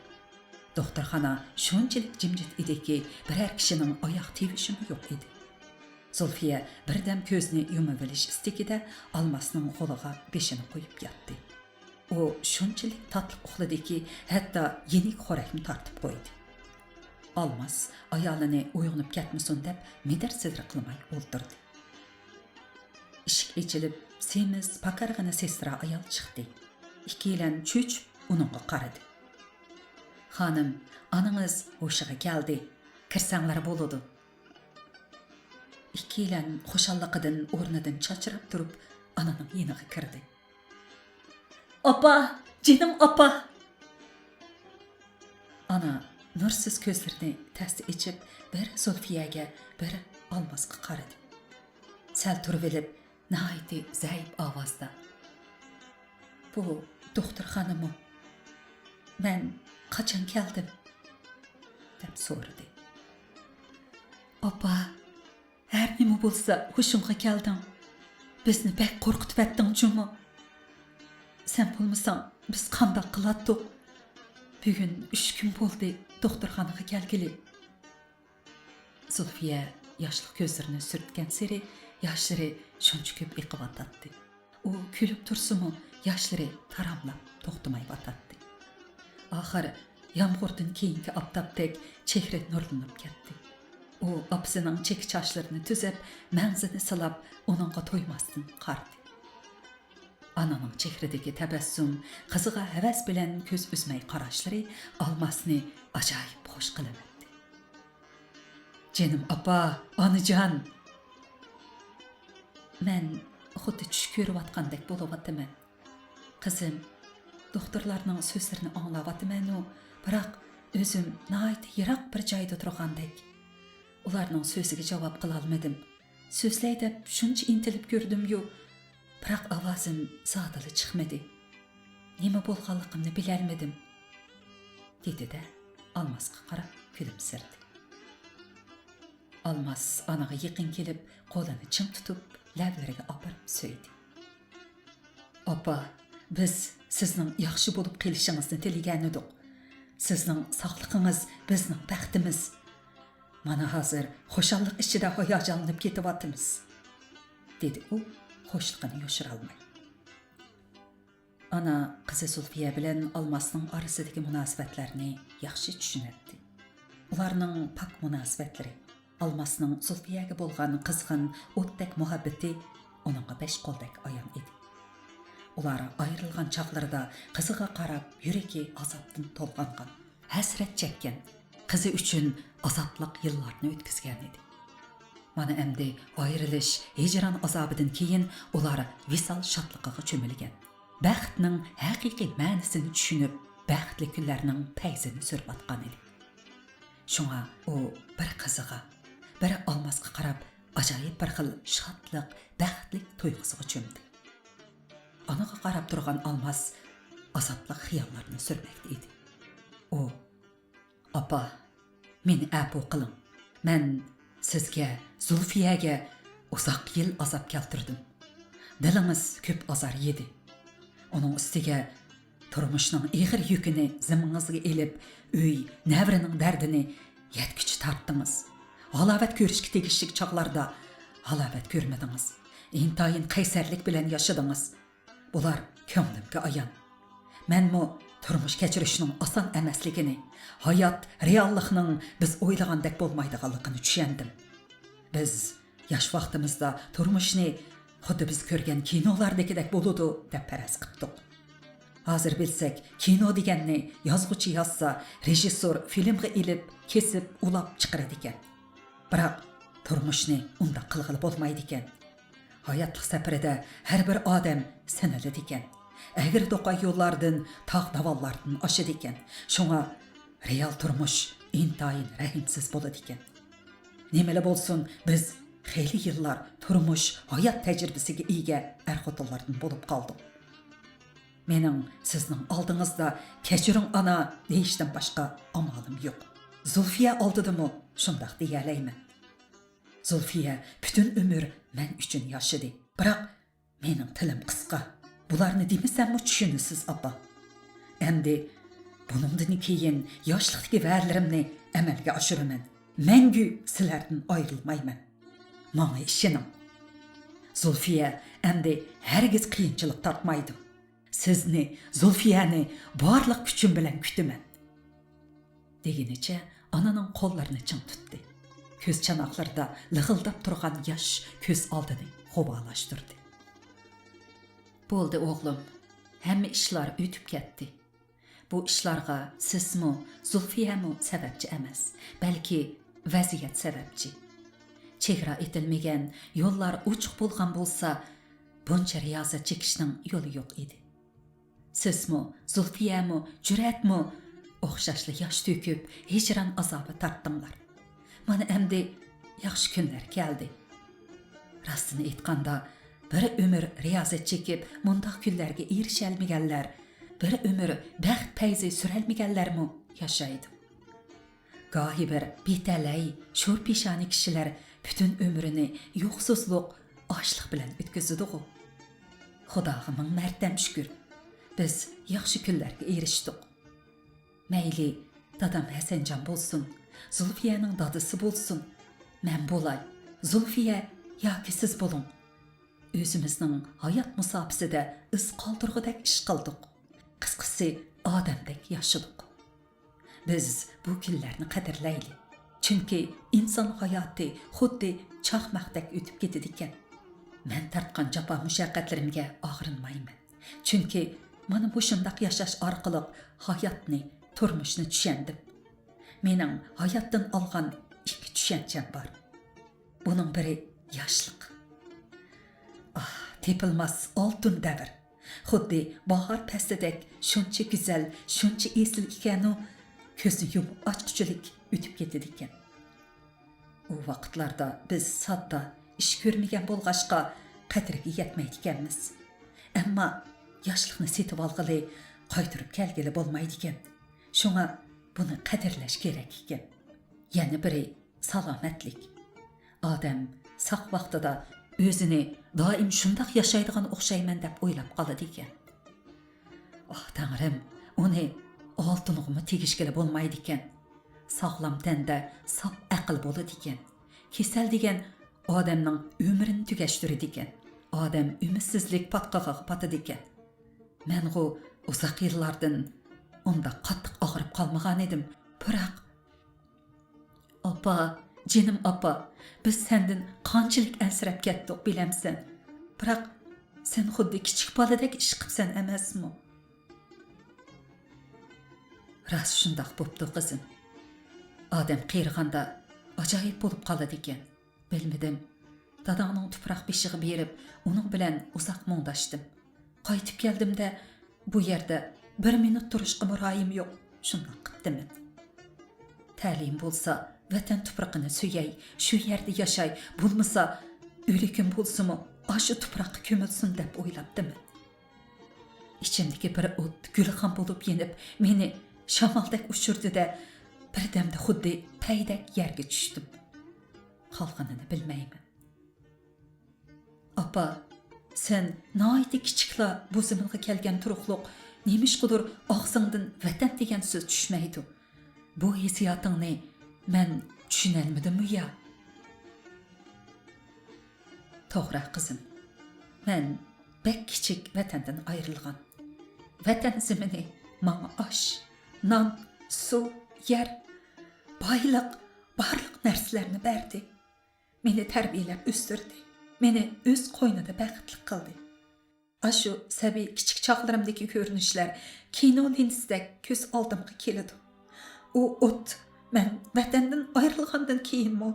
دوختۇرخانا شۇنچىلىك جىمجىت ئىدىكى، بىرەر كىشىنىڭ ئاياغ تىۋىشىمۇ يوق ئىدى. زۇلفىيە بىردەم كۆزىنى يۇمۇۋېلىش ئىستىكىدە ئالماسنىڭ قولىغا بېشىنى قويۇپ ياتتى. ئۇ شۇنچىلىك تاتلىق ئۇخلىدىكى، ھەتتا يېنىك خورەكمۇ تارتىپ قويدى. ئالماس ئايالىنى ئويغىنىپ كەتمىسۇن دەپ مىدىر-سىدىر قىلماي ئولتۇردى. ئىشىك ئېچىلىپ، سېمىز، پاكارغىنا سېسترا ئايال چىقتى. ئىككىيلەن چۆچۈپ ئۇنىڭغا قارىدى. خانىم، ئانىڭىز ھوشىغا كەلدى. كىرسەڭلار بولىدۇ. ئىككىيلەن خۇشاللىقىدىن ئورنىدىن چاچراپ تۇرۇپ، ئانىنىڭ يېنىغا كىردى. ئاپا! جېنىم ئاپا! ئانا نۇرسىز كۆزلىرىنى تەستە ئېچىپ، بىر زۇلفىيەگە، بىر ئالماسقا قارىدى. سەل تۇرۇۋېلىپ، ناھايىتى زەئىپ ئاۋازدا، بۇ دوختۇرخانىمۇ؟ مەن قاچان كەلدىم؟ دەپ سورىدى. ئاپا، ھەر نېمە بولسا ھوشۇڭغا كەلدىڭ. بىزنى بەك قورقۇتۇۋەتتىڭ جۇمۇ. سەن بولمىساڭ بىز قانداق قىلاتتۇق؟ بۈگۈن ئۈچ كۈن بولدى دوختۇرخانىغا كەلگىلى. زۇلفىيە ياشلىق كۆزلىرىنى سۈرتكەنسېرى ياشلىرى شۇنچە كۆپ ئېقىۋاتاتتى. ئۇ كۈلۈپ تۇرسىمۇ، ياشلىرى تاراملاپ توختىمايۋاتاتتى. ئاخىر يامغۇردىن كېيىنكى ئاپتاپتەك چېھرى نۇرلىنىپ كەتتى. ئۇ ئاپىسىنىڭ چېكە چاچلىرىنى تۈزەپ، مەڭزىنى سىلاپ، ئۇنىڭغا تويماستىن قارىدى. ئانىنىڭ چېھرىدىكى تەبەسسۇم، قىزىغا ھەۋەس بىلەن كۆز ئۈزمەي قاراشلىرى ئالماسنى ئاجايىپ خۇش قىلىۋەتتى. جېنىم ئاپا، ئانىجان! مەن خۇددى چۈش كۆرۈۋاتقاندەك بولۇۋاتىمەن. قىزىم، دوختۇرلارنىڭ سۆزلىرىنى ئاڭلاۋاتىمەنۇ، بىراق ئۆزۈم ناھايىتى يىراق بىر جايدا تۇرغاندەك. ئۇلارنىڭ سۆزىگە جاۋاب قىلالمىدىم. سۆزلەي دەپ شۇنچە ئىنتىلىپ كۆردۈميۇ، بىراق ئاۋازىم زادىلا چىقمىدى. نېمە بولغانلىقىمنى بىلەلمىدىم، دېدى-دە، ئالماسقا قاراپ كۈلۈمسىرىدى. ئالماس ئانىغا يېقىن كېلىپ، قولىنى چىڭ تۇتۇپ، لەۋلىرىگە ئاپىرىپ سۆيدى. ئاپا، بىز سىزنىڭ ياخشى بولۇپ قېلىشىڭىزنى تىلىگەنىدۇق. سىزنىڭ ساقلىقىڭىز بىزنىڭ بەختىمىز. مانا ھازىر خۇشاللىق ئىچىدە ھاياجانلىنىپ كېتىۋاتىمىز، دېدى ئۇ خۇشلۇقىنى يوشۇرالماي. ئانا قىزى زۇلفىيە بىلەن ئالماسنىڭ ئارىسىدىكى مۇناسىۋەتلەرنى ياخشى چۈشىنەتتى. ئۇلارنىڭ پاك مۇناسىۋەتلىرى، ئالماسنىڭ زۇلفىيەگە بولغان قىزغىن ئوتتەك مۇھەببىتى ئۇنىڭغا بەش قولدەك ئايان ئىدى. ئۇلار ئايرىلغان چاغلىرىدا قىزىغا قاراپ يۈرىكى ئازابتىن تولغانغان، ھەسرەت چەككەن، قىزى ئۈچۈن ئازابلىق يىللارنى ئۆتكۈزگەن ئىدى. مانا ئەمدى ئايرىلىش، ھىجران ئازابىدىن كېيىن ئۇلار ۋىسال شادلىقىغا چۆمۈلگەن. بەختنىڭ ھەقىقىي مەنىسىنى چۈشىنىپ، بەختلىك كۈنلەرنىڭ پەيزىنى سۈرۈۋاتقان ئىدى. شۇڭا ئۇ بىر قىزىغا، بىر ئالماسقا قاراپ ئاجايىپ بىر خىل شادلىق، بەختلىك تۇيغۇسىغا چۆمدى. ئانىغا قاراپ تۇرغان ئالماس ئازابلىق خىياللارنى سۈرمەكتە ئىدى. ئۇ، ئاپا، مېنى ئەپۇ قىلىڭ. مەن سىزگە، زۇلفىيەگە ئۇزاق يىل ئازاب كەلتۈردۈم. دىلىڭىز كۆپ ئازار يېدى. ئۇنىڭ ئۈستىگە تۇرمۇشنىڭ ئېغىر يۈكىنى زىممىڭىزگە ئېلىپ، ئۆي، نەۋرىنىڭ دەردىنى يەتكۈچە تارتتىڭىز. ھالاۋەت كۆرۈشكە تېگىشلىك چاغلاردا ھالاۋەت كۆرمىدىڭىز. ئىنتايىن قەيسەرلىك بىلەن ياشىدىڭىز. بۇلار كۆڭلۈمگە ئايان. مەنمۇ تۇرمۇش كەچۈرۈشنىڭ ئاسان ئەمەسلىكىنى، ھايات، رېئاللىقنىڭ بىز ئويلىغاندەك بولمايدىغانلىقىنى چۈشەندىم. بىز ياش ۋاقتىمىزدا تۇرمۇشنى خۇددى بىز كۆرگەن كىنولاردىكىدەك بولىدۇ دەپ پەرەز قىپتۇق. ھازىر بىلسەك، كىنو دېگەننى يازغۇچى يازسا، رېژىسسور فىلىمغا ئېلىپ، كېسىپ، ئۇلاپ چىقىرىدىكەن. بىراق، تۇرمۇشنى ئۇنداق قىلغىلى بولمايدىكەن. ھاياتلىق سەپىرىدە ھەر بىر ئادەم سىنىلىدىكەن. ئەگرى-توقاي يوللاردىن، تاغ داۋانلاردىن ئاشىدىكەن. شۇڭا رېئال تۇرمۇش ئىنتايىن رەھىمسىز بولىدىكەن. نېمىلا بولسۇن، بىز خېلى يىللار تۇرمۇش، ھايات تەجرىبىسىگە ئىگە ئەر-خوتۇنلاردىن بولۇپ قالدۇق. مېنىڭ سىزنىڭ ئالدىڭىزدا «كەچۈرۈڭ، ئانا» دېيىشتىن باشقا ئامالىم يوق. زۇلفىيە ئالدىدىمۇ شۇنداق دېيەلەيمەن. زۇلفىيە پۈتۈن ئۆمۈر مەن ئۈچۈن ياشىدى. بىراق مېنىڭ تىلىم قىسقا. بۇلارنى دېمىسەممۇ چۈشىنىسىز، ئاپا. ئەمدى بۇنىڭدىن كېيىن ياشلىقتىكى ۋەدىلىرىمنى ئەمەلگە ئاشۇرىمەن. مەڭگۈ سىلەردىن ئايرىلمايمەن. ماڭا ئىشىنىڭ. زۇلفىيە ئەمدى ھەرگىز قىيىنچىلىق تارتمايدۇ. سىزنى، زۇلفىيەنى بارلىق كۈچۈم بىلەن كۈتىمەن. دېگىنىچە ئانىنىڭ قوللىرىنى چىڭ تۇتتى. كۆز چاناقلىرىدا لىغىلداپ تۇرغان ياش كۆز ئالدىنى غۇۋالاشتۇردى. بولدى ئوغلۇم، ھەممە ئىشلار ئۆتۈپ كەتتى. بۇ ئىشلارغا سىزمۇ، زۇلفىيەمۇ سەۋەبچى ئەمەس، بەلكى ۋەزىيەت سەۋەبچى. چېگرا ئېتىلمىگەن، يوللار ئوچۇق بولغان بولسا، بۇنچە رىيازەت چېكىشنىڭ يولى يوق ئىدى. سىزمۇ، زۇلفىيەمۇ، جۈرئەتمۇ ئوخشاشلا ياش تۆكۈپ، ھىجران ئازابى تارتتىڭلار. مانا ئەمدى ياخشى كۈنلەر كەلدى. راستىنى ئېيتقاندا، بىر ئۆمۈر رىيازەت چېكىپ، مۇنداق كۈنلەرگە ئېرىشەلمىگەنلەر، بىر ئۆمۈر بەخت پەيزى سۈرەلمىگەنلەرمۇ ياشايدۇ. گاھى بىر بىتەلەي، شور پېشانە كىشىلەر پۈتۈن ئۆمرىنى يوقسۇزلۇق، ئاچلىق بىلەن ئۆتكۈزىدىغۇ. خۇداغا مىڭ مەرتەم شۈكۈر، بىز ياخشى كۈنلەرگە ئېرىشتۇق. مەيلى، دادام ھەسەنجان بولسۇن، زۇلفىيەنىڭ دادىسى بولسۇن، مەن بولاي، زۇلفىيە ياكى سىز بولۇڭ. ئۆزىمىزنىڭ ھايات مۇساپىسىدە ئىز قالدۇرغۇدەك ئىش قىلدۇق. قىسقىسى، ئادەمدەك ياشىدۇق. بىز بۇ كۈنلەرنى قەدىرلەيلى. چۈنكى ئىنسان ھاياتى خۇددى چاقماقتەك ئۆتۈپ كېتىدىكەن. مەن تارتقان جاپا مۇشەققەتلىرىمگە ئاغرىنمايمەن. چۈنكى مانا مۇشۇنداق ياشاش ئارقىلىق ھاياتنى، تۇرمۇشنى چۈشەندىم. مېنىڭ ھاياتتىن ئالغان ئىككى چۈشەنچەم بار. بۇنىڭ بىرى ياشلىق. ئاھ، تېپىلماس ئالتۇن دەۋر. خۇددى باھار پەسلىدەك شۇنچە گۈزەل، شۇنچە ئېسىل ئىكەنۇ، كۆزنى يۇمۇپ ئاچقۇچىلىك ئۆتۈپ كېتىدىكەن. ئۇ ۋاقىتلاردا بىز ساددا، ئىش كۆرمىگەن بولغاچقا، قەدرىگە يەتمەيدىكەنمىز. ئەمما ياشلىقنى سېتىۋالغىلى، قايتۇرۇپ كەلگىلى بولمايدىكەن. شۇڭا بۇنى قەدىرلەش كېرەك ئىكەن. يەنە بىرى سالامەتلىك. ئادەم ساق ۋاقتىدا ئۆزىنى دائىم شۇنداق ياشايدىغان ئوخشايمەن دەپ ئويلاپ قالىدىكەن. ئاھ، تەڭرىم، ئۇنى ئالتۇنغىمۇ تېگىشكىلى بولمايدىكەن. ساغلام تەندە ساپ ئەقىل بولىدىكەن. كېسەل دېگەن ئادەمنىڭ ئۆمرىنى تۈگەشتۈرىدىكەن. ئادەم ئۈمىدسىزلىك پاتقىقىغا پاتىدىكەن. مەنغۇ ئۇزاق يىللاردىن ئۇنداق قاتتىق ئاغرىپ قالمىغانىدىم. بىراق، ئاپا، جېنىم ئاپا، بىز سەندىن قانچىلىك ئەنسىرەپ كەتتۇق بىلەمسەن؟ بىراق، سەن خۇددى كىچىك بالىدەك ئىش قىپسەن ئەمەسمۇ؟ راست شۇنداق بوپتۇ، قىزىم. ئادەم قېرىغاندا ئاجايىپ بولۇپ قالىدىكەن. بىلمىدىم. داداڭنىڭ تۇپراق بېشىغا بېرىپ، ئۇنىڭ بىلەن ئۇزاق مۇڭداشتىم. قايتىپ كەلدىمدە، بۇ يەردە بىر مىنۇت تۇرۇشقىمۇ رايىم يوق. شۇنداق قىپتىمەن. تەلىيىم بولسا، ۋەتەن تۇپرىقىنى سۆيەي، شۇ يەردە ياشاي، بولمىسا، ئۆلۈكۈم بولسىمۇ، ئاشۇ تۇپراققا كۆمۈلسۇن دەپ ئويلاپتىمەن. ئىچىمدىكى بىر ئوت گۈلخان بولۇپ يېنىپ، مېنى شامالدەك ئۇچۇردى-دە، بىردەمدە خۇددى پەيدەك يەرگە چۈشتۈم. قالغىنىنى بىلمەيمەن. ئاپا، سەن ناھايىتى كىچىكلا بۇ زېمىنغا كەلگەن تۇرۇقلۇق، نېمىشقىدۇر ئاغزىڭدىن ۋەتەن دېگەن سۆز چۈشمەيدۇ. بۇ ھېسسىياتىڭنى مەن چۈشىنەلمىدىممۇ يا؟ توغرا، قىزىم. مەن بەك كىچىك ۋەتەندىن ئايرىلغان. ۋەتەن زېمىنى ماڭا ئاش، نان، سۇ، يەر، بايلىق، بارلىق نەرسىلەرنى بەردى. مېنى تەربىيەلەپ ئۆستۈردى. مېنى ئۆز قوينىدا بەختلىك قىلدى. ئاشۇ سەبىي كىچىك چاغلىرىمدىكى كۆرۈنۈشلەر كىنو لېنتىسىدەك كۆز ئالدىمغا كېلىدۇ. ئۇ ئوت مەن ۋەتەندىن ئايرىلغاندىن كېيىنمۇ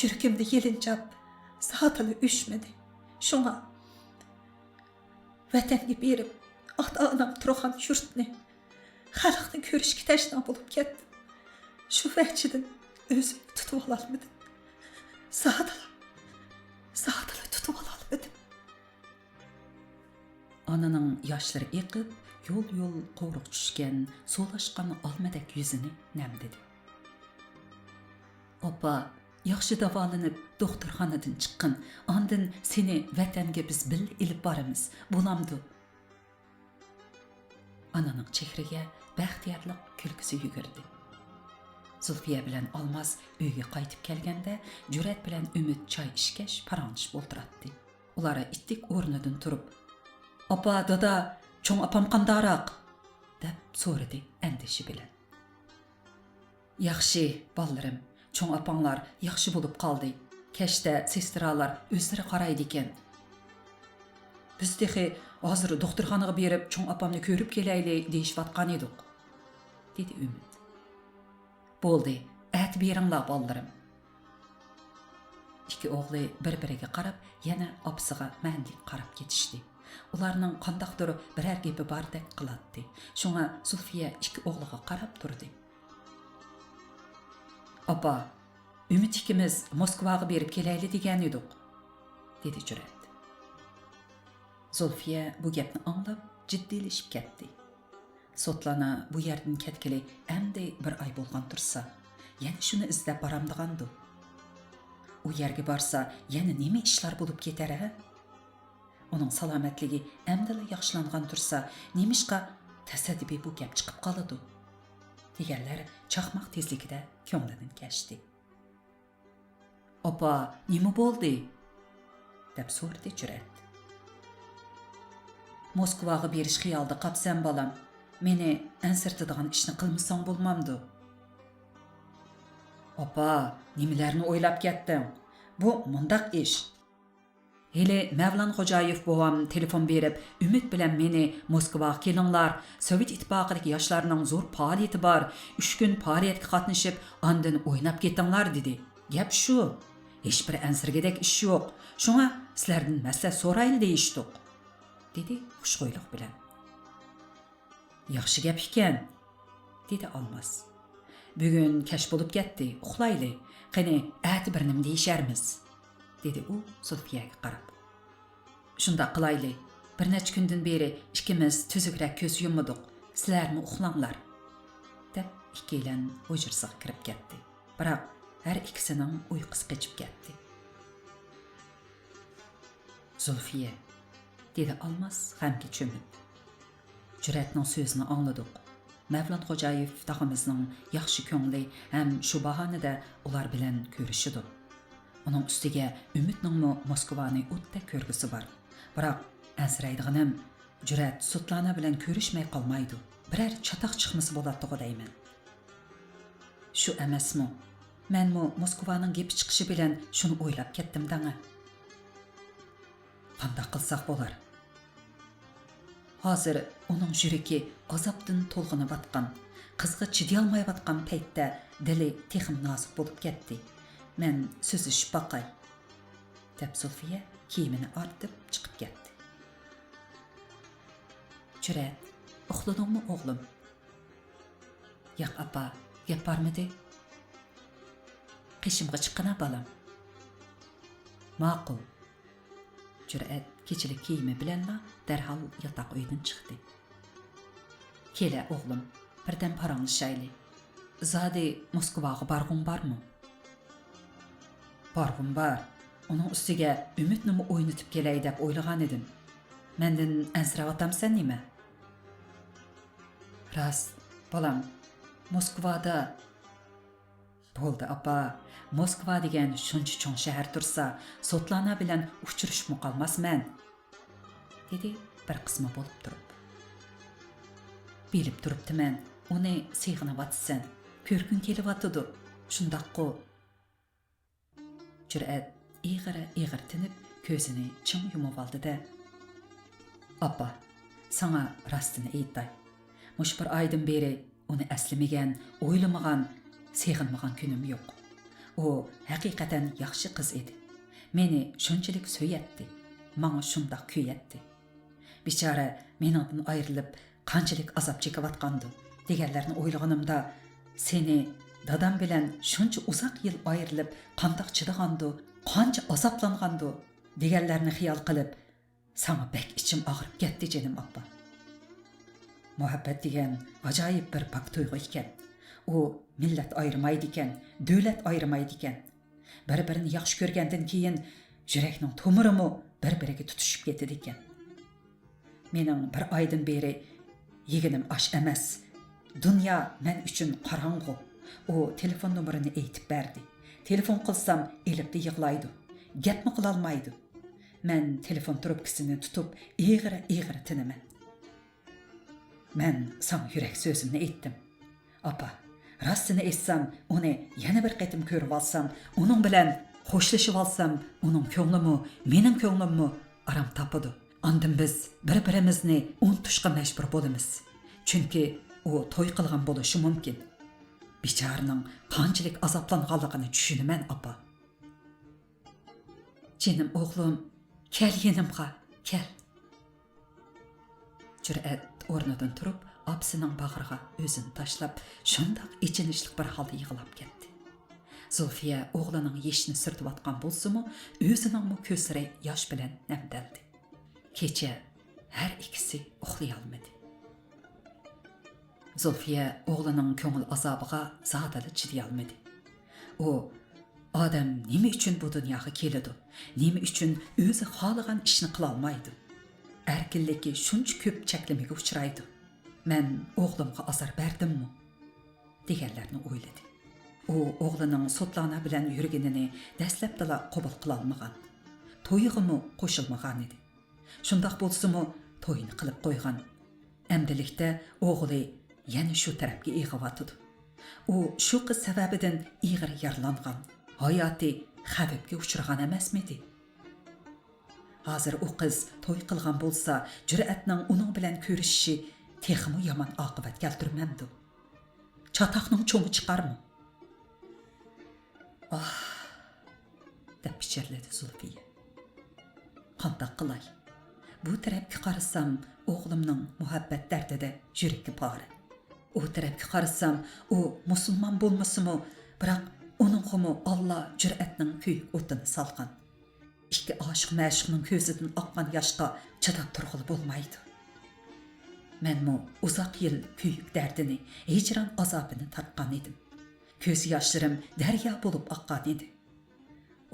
يۈرىكىمدە يېلىنجاپ، زادىلا ئۆچمىدى. شۇڭا ۋەتەنگە بېرىپ، ئاتا-ئانام تۇرغان يۇرتنى، خەلقنى كۆرۈشكە تەشنا بولۇپ كەتتىم. شۇ ۋەجىدىن ئۆزۈمنى تۇتۇۋالالمىدىم. زادىلا، زادىلا تۇتۇۋالالمىدىم. ئانىنىڭ ياشلىرى ئېقىپ، يول-يول قورۇق چۈشكەن، سولاشقان ئالمىدەك يۈزىنى نەمدىدى. ئاپا، ياخشى داۋالىنىپ، دوختۇرخانىدىن چىققىن، ئاندىن سېنى ۋەتەنگە بىز بىللە ئېلىپ بارىمىز، بولامدۇ؟ ئانىنىڭ چېھرىگە بەختىيارلىق كۈلكىسى يۈگۈردى. زۇلفىيە بىلەن ئالماس ئۆيگە قايتىپ كەلگەندە، جۈرئەت بىلەن ئۈمىد چاي ئىچكەچ پاراڭلىشىپ ئولتۇراتتى. ئۇلار ئىتتىك ئورنىدىن تۇرۇپ، «ئاپا، دادا، چوڭ ئاپام قانداقراق؟» دەپ سورىدى ئەندىشە بىلەن. «ياخشى، بالىلىرىم، چوڭ ئاپاڭلار ياخشى بولۇپ قالدى. كەچتە سېسترالار ئۆزلىرى قارايدىكەن. بىز تېخى ھازىر دوختۇرخانىغا بېرىپ، چوڭ ئاپامنى كۆرۈپ كېلەيلى دېيىشىۋاتقانىدۇق»، دېدى ئۈمىد. «بولدى، ئەتە بېرىڭلار، بالىلىرىم.» ئىككى ئوغلى بىر-بىرىگە قاراپ، يەنە ئاپىسىغا مەنىلىك قاراپ كېتىشتى. ئۇلارنىڭ قانداقتۇر بىرەر گېپى باردەك قىلاتتى. شۇڭا زۇلفىيە ئىككى ئوغلىغا قاراپ تۇردى. «ئاپا، ئۈمىد ئىككىمىز موسكۋاغا بېرىپ كېلەيلى دېگەنىدۇق»، دېدى جۈرئەت. زۇلفىيە بۇ گەپنى ئاڭلاپ، جىددىيلىشىپ كەتتى. سوتلانا بۇ يەردىن كەتكىلى ئەمدى بىر ئاي بولغان تۇرسا، يەنە شۇنى ئىزدەپ بارامدىغاندۇ؟ ئۇ يەرگە بارسا، يەنە نېمە ئىشلار بولۇپ كېتەر، ھە؟ ئۇنىڭ سالامەتلىكى ئەمدىلا ياخشىلانغان تۇرسا، نېمىشقا تاسادىپىي بۇ گەپ چىقىپ قالىدۇ؟ دېگەنلەر چاقماق تېزلىكىدە كۆڭلىدىن كەچتى. «ئاپا، نېمە بولدى؟» دەپ سورىدى جۈرئەت. «موسكۋاغا بېرىش خىيالىدا قاپسەن، بالام. مېنى ئەنسىرىتىدىغان ئىشنى قىلمىساڭ بولمامدۇ؟» «ئاپا، نېمىلەرنى ئويلاپ كەتتىڭ؟ بۇ مۇنداق ئىش. ھېلى مەۋلان خوجايېف بوۋام تېلېفون بېرىپ، ئۈمىد بىلەن مېنى موسكۋاغا كېلىڭلار، سوۋېت ئىتتىپاقىدىكى ياشلارنىڭ زور پائالىيىتى بار، ئۈچ كۈن پائالىيەتكە قاتنىشىپ، ئاندىن ئويناپ كېتىڭلار، دېدى. گەپ شۇ. ھېچبىر ئەنسىرىگۈدەك ئىش يوق. شۇڭا سىلەردىن مەسلىھەت سورايلى دېيىشتۇق»، دېدى خۇشخۇيلۇق بىلەن. «ياخشى گەپ ئىكەن»، دېدى ئالماس. «بۈگۈن كەچ بولۇپ كەتتى، ئۇخلايلى. قېنى، ئەتە بىر نېمە دېيىشەرمىز»، دېدى ئۇ زۇلفىيەگە قاراپ. شۇنداق قىلايلى، بىر نەچچە كۈندىن بېرى ئىككىمىز تۈزۈكرەك كۆز يۇممىدۇق، سىلەرمۇ ئۇخلاڭلار، دەپ ئىككىيلەن ھۇجرىسىغا كىرىپ كەتتى. بىراق ھەر ئىككىسىنىڭ ئۇيقۇسى قېچىپ كەتتى. زۇلفىيە، دېدى ئالماس غەمگە چۆمۈپ. جۈرئەتنىڭ سۆزىنى ئاڭلىدۇق. مەۋلان خوجايېف تاغىمىزنىڭ ياخشى كۆڭلى ھەم شۇ باھانىدە ئۇلار بىلەن كۆرۈشىدۇ. ئۇنىڭ ئۈستىگە ئۈمىدنىڭمۇ موسكۋانى ئوتتەك كۆرگۈسى بار. بىراق ئەنسىرەيدىغىنىم، جۈرئەت سۇتلانا بىلەن كۆرۈشمەي قالمايدۇ. بىرەر چاتاق چىقمىسا بولاتتىغۇ دەيمەن. شۇ ئەمەسمۇ؟ مەنمۇ موسكۋانىڭ گېپى چىقىشى بىلەن شۇنى ئويلاپ كەتتىم دەڭە. قانداق قىلساق بولار؟ ھازىر ئۇنىڭ يۈرىكى ئازابتىن تولغىنىۋاتقان، قىزغا چىدىيالمايۋاتقان پەيتتە دىلى تېخىمۇ نازۇك بولۇپ كەتتى. مەن سۆزلىشىپ باقاي، دەپ زۇلفىيە كىيىمىنى ئارتىپ چىقىپ كەتتى. جۈرئەت، ئۇخلىدىڭمۇ ئوغلۇم؟ ياق ئاپا، گەپ بارمىدى. قېشىمغا چىققىنا بالام. ماقۇل. جۈرئەت كېچىلىك كىيىمى بىلەنلا دەرھال ياتاق ئۆيدىن چىقتى. كېلە ئوغلۇم، بىردەم پاراڭلىشايلى. زادى موسكۋاغا بارغۇڭ بارمۇ؟ بارغۇم بار. ئۇنىڭ ئۈستىگە ئۈمىدنىمۇ ئوينىتىپ كېلەي دەپ ئويلىغانىدىم. مەندىن ئەنسىرەۋاتامسەن نېمە؟ راست، بالام، موسكۋادا. بولدى ئاپا، موسكۋا دېگەن شۇنچە چوڭ شەھەر تۇرسا، سوتلانا بىلەن ئۇچرىشىپمۇ قالماسمەن، دېدى بىر قىسما بولۇپ تۇرۇپ. بىلىپ تۇرۇپتىمەن، ئۇنى سېغىنىۋاتىسەن، كۆرگۈڭ كېلىۋاتىدۇ، شۇنداققۇ؟ جۈرئەت ئېغىر-ئېغىر تىنىپ، كۆزىنى چىڭ يۇمۇۋالدى-دە، ئاپا، ساڭا راستىنى ئېيتاي. مۇشۇ بىر ئايدىن بېرى ئۇنى ئەسلىمىگەن، ئويلىمىغان، سېغىنمىغان كۈنۈم يوق. ئۇ ھەقىقەتەن ياخشى قىز ئىدى. مېنى شۇنچىلىك سۆيەتتى، ماڭا شۇنداق كۆيەتتى. بىچارە مېنىڭدىن ئايرىلىپ، قانچىلىك ئازاب چېكىۋاتقاندۇ، دېگەنلەرنى ئويلىغىنىمدا، سېنى دادام بىلەن شۇنچە ئۇزاق يىل ئايرىلىپ، قانداق چىدىغاندۇ، قانچە ئازابلانغاندۇ، دېگەنلەرنى خىيال قىلىپ، ساڭا بەك ئىچىم ئاغرىپ كەتتى، جېنىم ئاپا. مۇھەببەت دېگەن ئاجايىپ بىر پاك تۇيغۇ ئىكەن. ئۇ مىللەت ئايرىمايدىكەن، دۆلەت ئايرىمايدىكەن. بىر-بىرىنى ياخشى كۆرگەندىن كېيىن، يۈرەكنىڭ تومۇرىمۇ بىر-بىرىگە تۇتىشىپ كېتىدىكەن. مېنىڭ بىر ئايدىن بېرى يېگىنىم ئاش ئەمەس. دۇنيا مەن ئۈچۈن قاراڭغۇ. ئۇ تېلېفون نومۇرىنى ئېيتىپ بەردى. تېلېفون قىلسام، ئېلىپلا يىغلايدۇ. گەپمۇ قىلالمايدۇ. مەن تېلېفون تروپكىسىنى تۇتۇپ، ئېغىر-ئېغىر تىنىمەن. مەن ساڭا يۈرەك سۆزۈمنى ئېيتتىم. ئاپا، راستىنى ئېيتسام، ئۇنى يەنە بىر قېتىم كۆرۈۋالسام، ئۇنىڭ بىلەن خوشلىشىۋالسام، ئۇنىڭ كۆڭلىمۇ، مېنىڭ كۆڭلۈممۇ ئارام تاپىدۇ. ئاندىن بىز بىر-بىرىمىزنى ئۇنتۇشقا مەجبۇر بولىمىز. چۈنكى ئۇ توي قىلغان بولۇشى مۇمكىن. بىچارىنىڭ قانچىلىك ئازابلانغانلىقىنى چۈشىنىمەن، ئاپا. جېنىم ئوغلۇم، كەل يېنىمغا، كەل. جۈرئەت ئورنىدىن تۇرۇپ، ئاپىسىنىڭ باغرىغا ئۆزىنى تاشلاپ، شۇنداق ئېچىنىشلىق بىر ھالدا يىغلاپ كەتتى. زۇلفىيە ئوغلىنىڭ يېشىنى سۈرتۈۋاتقان بولسىمۇ، ئۆزىنىڭمۇ كۆزلىرى ياش بىلەن نەمدەلدى. كېچە ھەر ئىككىسى ئۇخلىيالمىدى. زۇلفىيە ئوغلىنىڭ كۆڭۈل ئازابىغا زادىلا چىدىيالمىدى. ئۇ، ئادەم نېمە ئۈچۈن بۇ دۇنياغا كېلىدۇ؟ نېمە ئۈچۈن ئۆزى خالىغان ئىشنى قىلالمايدۇ؟ ئەركىنلىكى شۇنچە كۆپ چەكلىمىگە ئۇچرايدۇ. مەن ئوغلۇمغا ئازار بەردىممۇ؟ دېگەنلەرنى ئويلىدى. ئۇ ئوغلىنىڭ سوتلانا بىلەن يۈرگىنىنى دەسلەپتىلا قوبۇل قىلالمىغان. تويىغىمۇ قوشۇلمىغانىدى. شۇنداق بولسىمۇ، تويىنى قىلىپ قويغان. ئەمدىلىكتە ئوغلى يەنە شۇ تەرەپكە ئېغىۋاتىدۇ. ئۇ شۇ قىز سەۋەبىدىن ئېغىر يارىلانغان، ھاياتى خەۋپكە ئۇچرىغان ئەمەسمىدى؟ ھازىر ئۇ قىز توي قىلغان بولسا، جۈرئەتنىڭ ئۇنىڭ بىلەن كۆرۈشۈشى تېخىمۇ يامان ئاقىۋەت كەلتۈرمەمدۇ؟ چاتاقنىڭ چوڭى چىقارمۇ؟ ئاھ، دەپ پىچىرلىدى زۇلفىيە. قانداق قىلاي؟ بۇ تەرەپكە قارىسام، ئوغلۇمنىڭ مۇھەببەت دەردىدە يۈرىكى پارە. ئۇ تەرەپكە قارىسام، ئۇ مۇسۇلمان بولمىسىمۇ، بىراق ئۇنىڭغىمۇ ئاللا جۈرئەتنىڭ كۆيۈك ئوتىنى سالغان. ئىككى ئاشىق مەشۇقنىڭ كۆزىدىن ئاققان ياشقا چىداپ تۇرغىلى بولمايدۇ. مەنمۇ ئۇزاق يىل كۆيۈك دەردىنى، ھىجران ئازابىنى تارتقان ئىدىم. كۆز ياشلىرىم دەريا بولۇپ ئاققان ئىدى.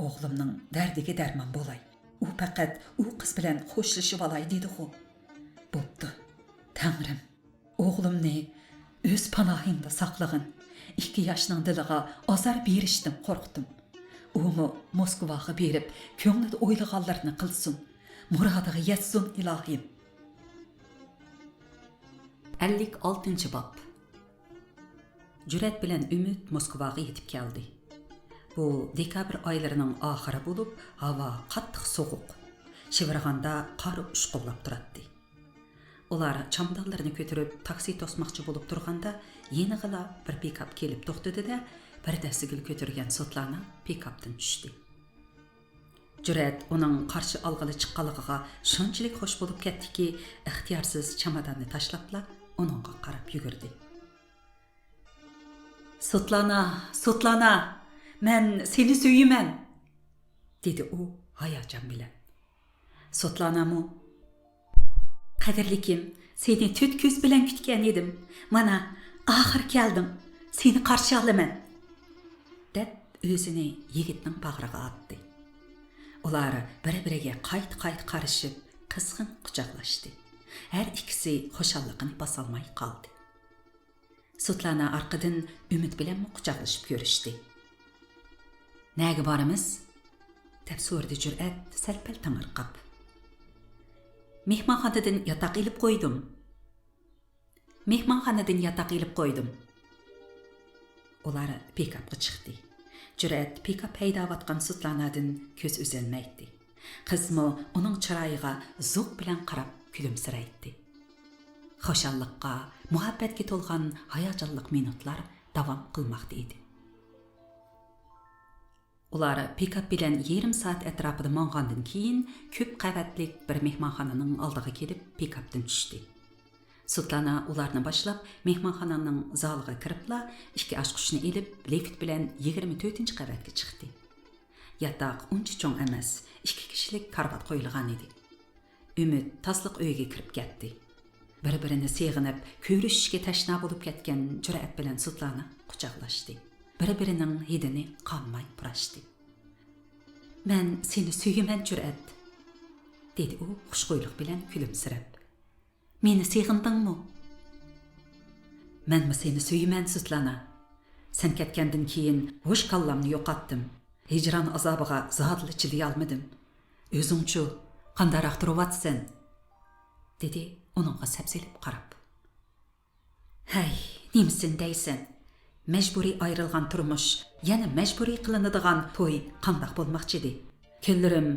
ئوغلۇمنىڭ دەردىگە دەرمان بولاي. ئۇ پەقەت ئۇ قىز بىلەن خوشلىشىۋالاي دېدىغۇ. بوپتۇ. تەڭرىم، ئوغلۇمنى ئۆز پاناھىڭدا ساقلىغىن. ئىككى ياشنىڭ دىلىغا ئازار بېرىشتىن قورقتۇم. ئۇمۇ موسكۋاغا بېرىپ، كۆڭلىدە ئويلىغانلىرىنى قىلسۇن. مۇرادىغا يەتسۇن، ئىلاھىم. ئەللىك ئالتىنچى باب. جۈرئەت بىلەن ئۈمىد موسكۋاغا يېتىپ كەلدى. بۇ دېكابىر ئايلىرىنىڭ ئاخىرى بولۇپ، ھاۋا قاتتىق سوغۇق. شىۋىرغاندا قار ئۇشقۇنلاپ تۇراتتى. ئۇلار چامادانلىرىنى كۆتۈرۈپ، تاكسى توسماقچى بولۇپ تۇرغاندا، يېنىغىلا بىر پىكاپ كېلىپ توختىدى-دە، بىر دەستە گۈل كۆتۈرگەن سوتلانا پىكاپتىن چۈشتى. جۈرئەت ئۇنىڭ قارشى ئالغىلى چىققانلىقىغا شۇنچىلىك خوش بولۇپ كەتتىكى، ئىختىيارسىز چاماداننى تاشلاپلا ئۇنىڭغا قاراپ يۈگۈردى. سوتلانا، سوتلانا، مەن سېنى سۆيىمەن! دېدى ئۇ ھاياجان بىلەن. سوتلانامۇ، قەدىرلىكىم، سېنى تۆت كۆز بىلەن كۈتكەن ئىدىم. مانا، ئاخىرى كەلدىڭ. سېنى قارشى ئالىمەن، دەپ ئۆزىنى يىگىتنىڭ باغرىغا ئاتتى. ئۇلار بىر-بىرىگە قايتا-قايتا قارىشىپ، قىزغىن قۇچاقلاشتى. ھەر ئىككىسى خۇشاللىقىنى باسالماي قالدى. سوتلانا ئارقىدىن ئۈمىد بىلەنمۇ قۇچاقلىشىپ كۆرۈشتى. نەگە بارىمىز؟ دەپ سورىدى جۈرئەت سەل-پەل تېڭىرقاپ. مېھمانخانىدىن ياتاق ئېلىپ قويدۇم. مېھمانخانىدىن ياتاق ئېلىپ قويدۇم. ئۇلار پىكاپقا چىقتى. جۈرئەت پىكاپ ھەيدەۋاتقان سوتلانادىن كۆز ئۈزەلمەيتتى. قىزمۇ ئۇنىڭ چىرايىغا زوق بىلەن قاراپ كۈلۈمسىرەيتتى. خۇشاللىققا، مۇھەببەتكە تولغان ھاياجانلىق مىنۇتلار داۋام قىلماقتا ئىدى. ئۇلار پىكاپ بىلەن يېرىم سائەت ئەتراپىدا ماڭغاندىن كېيىن، كۆپ قەۋەتلىك بىر مېھمانخانىنىڭ ئالدىغا كېلىپ، پىكاپتىن چۈشتى. سوتلانا ئۇلارنى باشلاپ، مېھمانخانىنىڭ زالىغا كىرىپلا، ئىككى ئاچقۇچنى ئېلىپ، لىفت بىلەن يىگىرمە تۆتىنچى قەۋەتكە چىقتى. ياتاق ئۇنچە چوڭ ئەمەس، ئىككى كىشىلىك كارىۋات قويۇلغان ئىدى. ئۈمىد تازىلىق ئۆيىگە كىرىپ كەتتى. بىر-بىرىنى سېغىنىپ، كۆرۈشۈشكە تەشنا بولۇپ كەتكەن جۈرئەت بىلەن سوتلانا قۇچاقلاشتى. بىر-بىرىنىڭ ھىدىنى قانماي پۇراشتى. مەن سېنى سۆيىمەن، جۈرئەت، دېدى ئۇ خۇشخۇيلۇق بىلەن كۈلۈمسىرەپ. مېنى سېغىندىڭمۇ؟ مەنمۇ سېنى سۆيىمەن، سوتلانا. سەن كەتكەندىن كېيىن ھوش كاللامنى يوقاتتىم. ھىجران ئازابىغا زادىلا چىدىيالمىدىم. ئۆزۈڭچۇ، قانداقراق تۇرۇۋاتىسەن؟ دېدى ئۇنىڭغا سەپسېلىپ قاراپ. ھەي، نېمىسىنى دەيسەن؟ مەجبۇرىي ئايرىلغان تۇرمۇش، يەنە مەجبۇرىي قىلىنىدىغان توي قانداق بولماقچىدى؟ كۈنلىرىم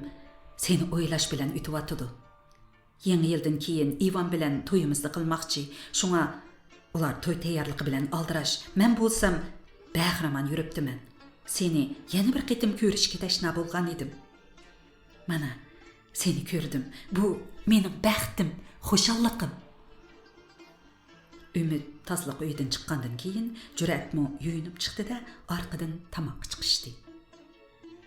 سېنى ئويلاش بىلەن ئۆتۈۋاتىدۇ. يېڭى يىلدىن كېيىن ئىۋان بىلەن تويىمىزنى قىلماقچى. شۇڭا ئۇلار توي تەييارلىقى بىلەن ئالدىراش. مەن بولسام بەخىرامان يۈرۈپتىمەن. سېنى يەنە بىر قېتىم كۆرۈشكە تەشنا بولغان ئىدىم. مانا، سېنى كۆردۈم. بۇ مېنىڭ بەختىم، خۇشاللىقىم. ئۈمىد تازىلىق ئۆيىدىن چىققاندىن كېيىن، جۈرئەتمۇ يۇيۇنۇپ چىقتى-دە، ئارقىدىن تاماققا چىقىشتى.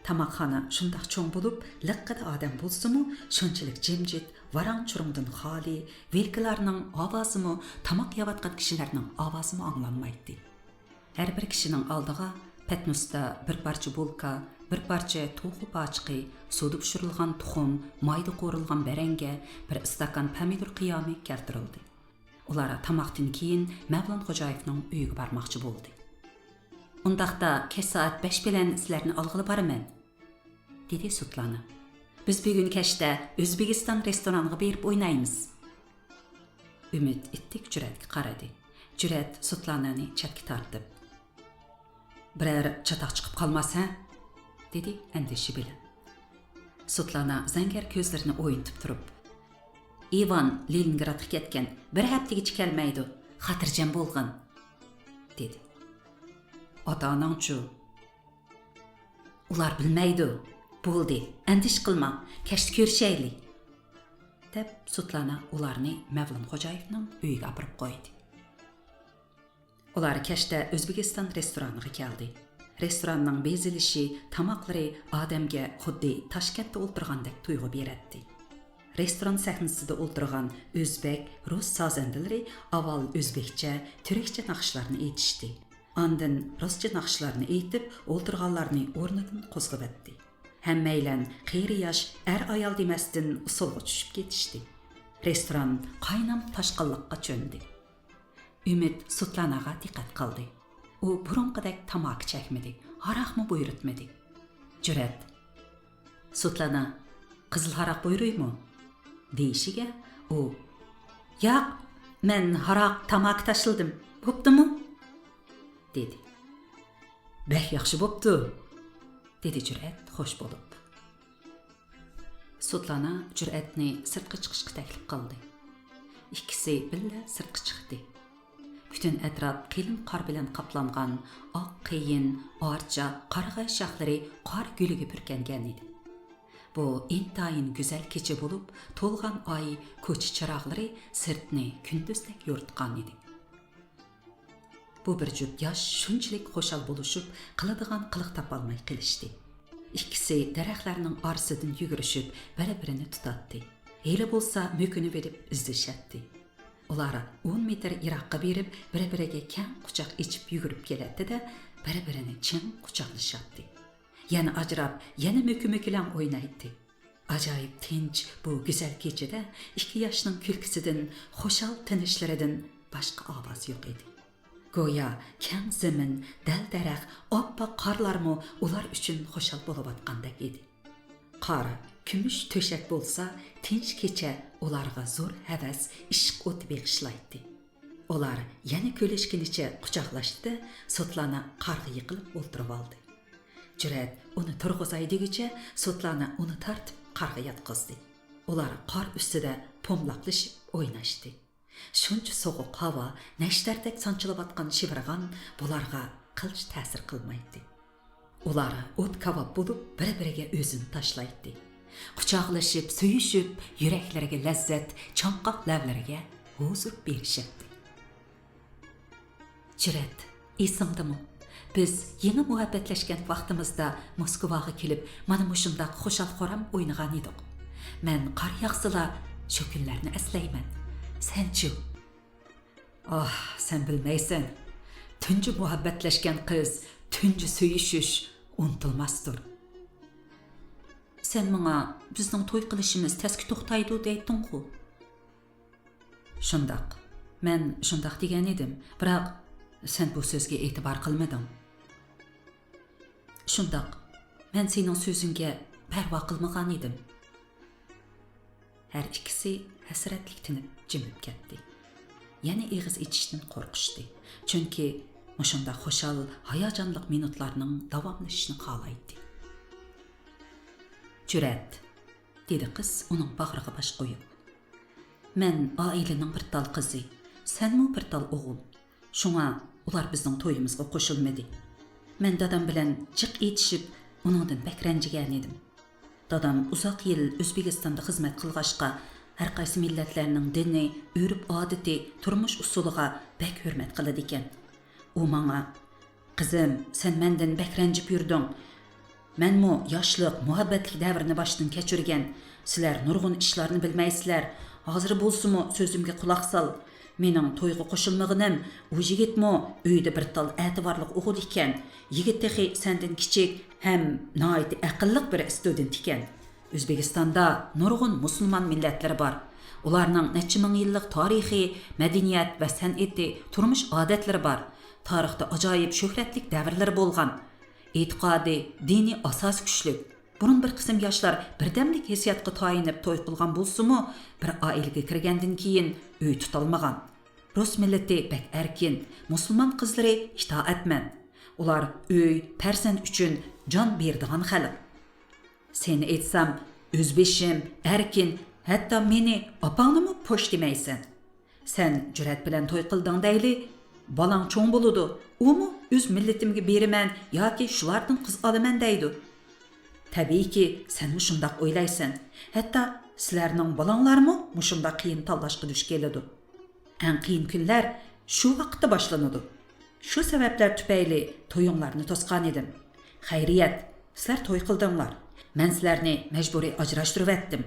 تاماقخانا شۇنداق چوڭ بولۇپ، لىققىدە ئادەم بولسىمۇ، شۇنچىلىك جىمجىت، ۋاراڭ-چۇرۇڭدىن خالىي، ۋىلكىلارنىڭ ئاۋازىمۇ، تاماق يەۋاتقان كىشىلەرنىڭ ئاۋازىمۇ ئاڭلانمايتتى. ھەر بىر كىشىنىڭ ئالدىغا پەتنۇستا بىر پارچە بۇلكا، بىر پارچە توخۇ پاچىقى، سۇدا پىشۇرۇلغان تۇخۇم، مايدا قورۇلغان بەرەڭگە، بىر ئىستاكان پەمىدۇر قىيامى كەلتۈرۈلدى. ئۇلار تاماقتىن كېيىن مەۋلان خوجايېۋنىڭ ئۆيىگە بارماقچى بولدى. ئۇنداقتا كەچ سائەت بەش بىلەن سىلەرنى ئالغىلى بارىمەن، دېدى سوتلانا. بىز بۈگۈن كەچتە ئۆزبېكىستان رېستورانىغا بېرىپ ئوينايمىز. ئۈمىد ئىتتىك جۈرئەتكە قارىدى. جۈرئەت سوتلانانى چەتكە تارتىپ، بىرەر چاتاق چىقىپ قالماس ھە؟ دېدى ئەندىشە بىلەن. سوتلانا زەڭگەر كۆزلىرىنى ئوينىتىپ تۇرۇپ، ئىۋان لېنىنگرادقا كەتكەن، بىر ھەپتىگىچە كەلمەيدۇ، خاتىرجەم بولغىن، دېدى. ئاتا-ئاناڭچۇ؟ ئۇلار بىلمەيدۇ. بولدى، ئەندىشە قىلماڭ، كەچتە كۆرۈشەيلى، دەپ سوتلانا ئۇلارنى مەۋلان خوجايېۋنىڭ ئۆيىگە ئاپىرىپ قويدى. ئۇلار كەچتە ئۆزبېكىستان رېستورانىغا كەلدى. رېستوراننىڭ بېزىلىشى، تاماقلىرى ئادەمگە خۇددى تاشكەنتتە ئولتۇرغاندەك تۇيغۇ بېرەتتى. رېستوران سەھنىسىدە ئولتۇرغان ئۆزبەك، رۇس سازەندىلىرى ئاۋۋال ئۆزبېكچە، تۈركچە ناخشىلارنى ئېيتىشتى. ئاندىن رۇسچە ناخشىلارنى ئېيتىپ، ئولتۇرغانلارنى ئورنىدىن قوزغىۋەتتى. ھەممەيلەن قېرى-ياش، ئەر-ئايال دېمەستىن ئۇسسۇلغا چۈشۈپ كېتىشتى. رېستوران قاينام تاشقىنلىققا چۆمدى. ئۈمىد سۇتلاناغا دىققەت قىلدى. ئۇ بۇرۇنقىدەك تاماكا چەكمىدى، ھاراقمۇ بۇيرۇتمىدى. جۈرئەت: «سۇتلانا، قىزىل ھاراق بۇيرۇيمۇ؟» دېيىشىگە ئۇ: «ياق، مەن ھاراق، تاماكا تاشلىدىم، بوپتۇمۇ؟» دېدى. «بەك ياخشى بوپتۇ»، دېدى جۈرئەت خوش بولۇپ. سۇتلانا جۈرئەتنى سىرتقا چىقىشقا تەكلىپ قىلدى. ئىككىسى بىللە سىرتقا چىقتى. پۈتۈن ئەتراپ قېلىن قار بىلەن قاپلانغان ئاق قېيىن، ئارچا، قارىغاي شاخلىرى قار گۈلىگە پۈركەنگەن ئىدى. بۇ ئىنتايىن گۈزەل كېچە بولۇپ، تولغان ئاي، كوچا چىراغلىرى سىرتنى كۈندۈزدەك يورۇتقان ئىدى. بۇ بىر جۈپ ياش شۇنچىلىك خۇشال بولۇشۇپ، قىلىدىغان قىلىق تاپالماي قېلىشتى. ئىككىسى دەرەخلەرنىڭ ئارىسىدىن يۈگۈرۈشۈپ، بىر-بىرىنى تۇتاتتى. ھېلى بولسا مۆكۈنۈۋېلىپ ئىزدىشەتتى. ئۇلار ئون مېتىر يىراققا بېرىپ، بىر-بىرىگە كەڭ قۇچاق ئېچىپ يۈگۈرۈپ كېلەتتى-دە، بىر-بىرىنى چىڭ قۇچاقلىشاتتى. يەنە ئاجراپ، يەنە مۆكە-مۆكىلەڭ ئوينايتتى. ئاجايىپ تىنچ بۇ گۈزەل كېچىدە ئىككى ياشنىڭ كۈلكىسىدىن، خۇشال تىنىشلىرىدىن باشقا ئاۋاز يوق ئىدى. گويا كەڭ زېمىن، دەل-دەرەخ، ئاپئاق قارلارمۇ ئۇلار ئۈچۈن خۇشال بولۇۋاتقاندەك ئىدى. قار، كۈمۈش تۆشەك بولسا، تىنچ كېچە ئۇلارغا زور ھەۋەس، ئىشق ئوتى بېغىشلايتتى. ئۇلار يەنە كۈلۈشكىنىچە قۇچاقلاشتى-دە، سۇتلانا قارغا يىقىلىپ ئولتۇرۇۋالدى. جۈرئەت ئۇنى تۇرغۇزاي دېگۈچە، سۇتلانا ئۇنى تارتىپ قارغا ياتقۇزدى. ئۇلار قار ئۈستىدە پوملاقلىشىپ ئويناشتى. شۇنچە سوغۇق ھاۋا، نەشتەردەك سانچىلىۋاتقان شىۋىرغان بۇلارغا قىلچە تەسىر قىلمايتتى. ئۇلار ئوت كاۋاپ بولۇپ بىر-بىرىگە ئۆزىنى تاشلايتتى. قۇچاقلىشىپ، سۆيۈشۈپ، يۈرەكلىرىگە لەززەت، چاڭقاق لەۋلىرىگە ھۇزۇر بېرىشەتتى. جۈرئەت، ئېسىڭدىمۇ؟ بىز يېڭى مۇھەببەتلەشكەن ۋاقتىمىزدا موسكۋاغا كېلىپ، مانا مۇشۇنداق خۇشال-خۇرام ئوينىغانىدۇق. مەن قار ياغسىلا، شۇ كۈنلەرنى ئەسلەيمەن. سەنچۇ؟ ئاھ، سەن بىلمەيسەن. تۇنجى مۇھەببەتلەشكەن قىز، تۇنجى سۆيۈشۈش ئۇنتۇلماستۇر. سەن ماڭا بىزنىڭ توي قىلىشىمىز تەسكە توختايدۇ دەيتتىڭغۇ؟ شۇنداق. مەن شۇنداق دېگەن ئىدىم، بىراق سەن بۇ سۆزگە ئېتىبار قىلمىدىڭ. شۇنداق. مەن سېنىڭ سۆزۈڭگە پەرۋا قىلمىغان ئىدىم. ھەر ئىككىسى ھەسرەتلىك تىنىپ جىمىپ كەتتى. يەنە ئېغىز ئېچىشتىن قورقۇشتى. چۈنكى مۇشۇنداق خۇشال، ھاياجانلىق مىنۇتلارنىڭ داۋاملىشىشىنى خالايتتى. جۈرئەت، دېدى قىز ئۇنىڭ باغرىغا باش قويۇپ. مەن ئائىلىنىڭ بىر تال قىزى، سەنمۇ بىر تال ئوغۇل. شۇڭا ئۇلار بىزنىڭ تويىمىزغا قوشۇلمىدى. مەن دادام بىلەن جىق ئېتىشىپ، ئۇنىڭدىن بەك رەنجىگەنىدىم. دادام ئۇزاق يىل ئۆزبېكىستاندا خىزمەت قىلغاچقا، ھەرقايسى مىللەتلەرنىڭ دىنى، ئۆرپ-ئادىتى، تۇرمۇش ئۇسۇلىغا بەك ھۆرمەت قىلىدىكەن. ئۇ ماڭا، «قىزىم، سەن مەندىن بەك رەنجىپ يۈردۈڭ. مەنمۇ ياشلىق، مۇھەببەتلىك دەۋرنى باشتىن كەچۈرگەن. سىلەر نۇرغۇن ئىشلارنى بىلمەيسىلەر. ھازىر بولسىمۇ سۆزۈمگە قۇلاق سال. مېنىڭ تويغا قوشۇلمىغىنىم، ئۇ يىگىتمۇ ئۆيدە بىر تال ئەتىۋارلىق ئوغۇل ئىكەن. يىگىت تېخى سەندىن كىچىك ھەم ناھايىتى ئەقىللىق بىر ستۇدېنت ئىكەن. ئۆزبېكىستاندا نۇرغۇن مۇسۇلمان مىللەتلىرى بار. ئۇلارنىڭ نەچچە مىڭ يىللىق تارىخى، مەدەنىيەت ۋە سەنئىتى، تۇرمۇش ئادەتلىرى بار. تارىختا ئاجايىپ شۆھرەتلىك دەۋرلىرى بولغان. ئېتىقادى، دىنىي ئاساسى كۈچلۈك. بۇرۇن بىر قىسىم ياشلار بىردەملىك ھېسسىياتقا تايىنىپ توي قىلغان بولسىمۇ، بىر ئائىلىگە كىرگەندىن كېيىن ئۆي تۇتالمىغان. رۇس مىللىتى بەك ئەركىن، مۇسۇلمان قىزلىرى ئىتائەتمەن. ئۇلار ئۆي، پەرزەنت ئۈچۈن جان بېرىدىغان خەلق. سېنى ئېيتسام، ئۆزبېشىم، ئەركىن، ھەتتا مېنى ئاپاڭنىمۇ پوش دېمەيسەن. سەن جۈرئەت بىلەن توي قىلدىڭ دەيلى، بالاڭ چوڭ بولىدۇ، ئۇمۇ ئۆز مىللىتىمگە بېرىمەن ياكى شۇلاردىن قىز ئالىمەن دەيدۇ. تەبىئىيكى، سەنمۇ شۇنداق ئويلايسەن. ھەتتا سىلەرنىڭ بالاڭلارمۇ مۇشۇنداق قىيىن تاللاشقا دۇچ كېلىدۇ. ئەڭ قىيىن كۈنلەر شۇ ۋاقىتتا باشلىنىدۇ. شۇ سەۋەبلەر تۈپەيلى تويۇڭلارنى توسقانىدىم. خەيرىيەت، سىلەر توي قىلدىڭلار. مەن سىلەرنى مەجبۇرىي ئاجراشتۇرۇۋەتتىم.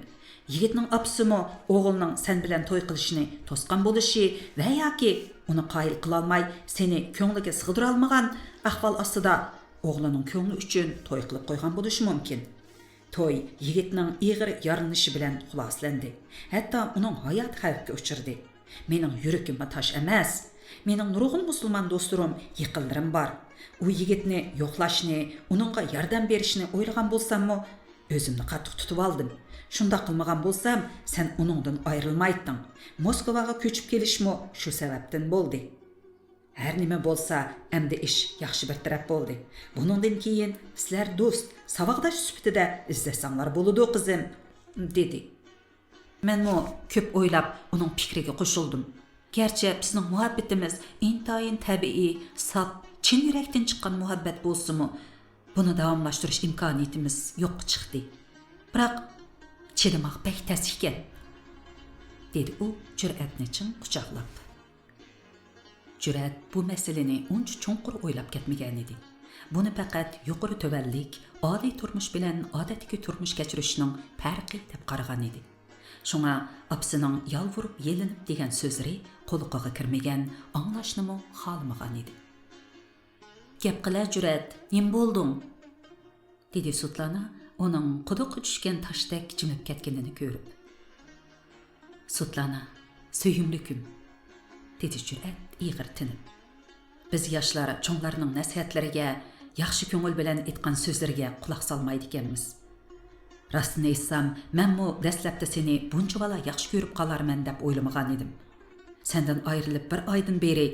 يىگىتنىڭ ئاپىسىمۇ ئوغلىنىڭ سەن بىلەن توي قىلىشىنى توسقان بولۇشى ۋە ياكى ئۇنى قايىل قىلالماي، سېنى كۆڭلىگە سىغدۇرالمىغان ئەھۋال ئاستىدا ئوغلىنىڭ كۆڭلى ئۈچۈن توي قىلىپ قويغان بولۇشى مۇمكىن. توي يىگىتنىڭ ئېغىر يارىلىنىشى بىلەن خۇلاسىلەندى. ھەتتا ئۇنىڭ ھاياتى خەۋپكە ئۇچرىدى. مېنىڭ يۈرىكىممۇ تاش ئەمەس. مېنىڭ نۇرغۇن مۇسۇلمان دوستلىرىم، يېقىنلىرىم بار. ئۇ يىگىتنى يوقلاشنى، ئۇنىڭغا ياردەم بېرىشنى ئويلىغان بولساممۇ، ئۆزۈمنى قاتتىق تۇتۇۋالدىم. شۇنداق قىلمىغان بولسام، سەن ئۇنىڭدىن ئايرىلمايتتىڭ. موسكۋاغا كۆچۈپ كېلىشمۇ شۇ سەۋەبتىن بولدى. ھەر نېمە بولسا، ئەمدى ئىش ياخشى بىر تەرەپ بولدى. بۇنىڭدىن كېيىن سىلەر دوست، ساۋاقداش سۈپىتىدە ئىزدەشسەڭلار بولىدۇ، قىزىم، دېدى. مەنمۇ كۆپ ئويلاپ ئۇنىڭ پىكرىگە قوشۇلدۇم. گەرچە بىزنىڭ مۇھەببىتىمىز ئىنتايىن تەبىئىي، ساپ، چىن يۈرەكتىن چىققان مۇھەببەت بولسىمۇ، بۇنى داۋاملاشتۇرۇش ئىمكانىيىتىمىز يوققا چىقتى. بىراق، چىدىماق بەك تەس ئىكەن، دېدى ئۇ جۈرئەتنى چىڭ قۇچاقلاپ. جۈرئەت بۇ مەسىلىنى ئۇنچە چوڭقۇر ئويلاپ كەتمىگەنىدى. بۇنى پەقەت يۇقىرى تۆۋەنلىك، ئالىي تۇرمۇش بىلەن ئادەتتىكى تۇرمۇش كەچۈرۈشنىڭ پەرقى دەپ قارىغانىدى. شۇڭا ئاپىسىنىڭ يالۋۇرۇپ، يېلىنىپ دېگەن سۆزلىرى قۇلىقىغا كىرمىگەن، ئاڭلاشنىمۇ خالىمىغانىدى. گەپ قىلە، جۈرئەت، نېمە بولدۇڭ؟ دېدى سۇتلانا ئۇنىڭ قۇدۇققا چۈشكەن تاشتەك جىمىپ كەتكىنىنى كۆرۈپ. سۇتلانا، سۆيۈملۈكۈم، دېدى جۈرئەت ئېغىر تىنىپ. بىز ياشلار چوڭلارنىڭ نەسىھەتلىرىگە، ياخشى كۆڭۈل بىلەن ئېيتقان سۆزلىرىگە قۇلاق سالمايدىكەنمىز. راستىنى ئېيتسام، مەنمۇ دەسلەپتە سېنى بۇنچىۋالا ياخشى كۆرۈپ قالارمەن دەپ ئويلىمىغانىدىم. سەندىن ئايرىلىپ بىر ئايدىن بېرى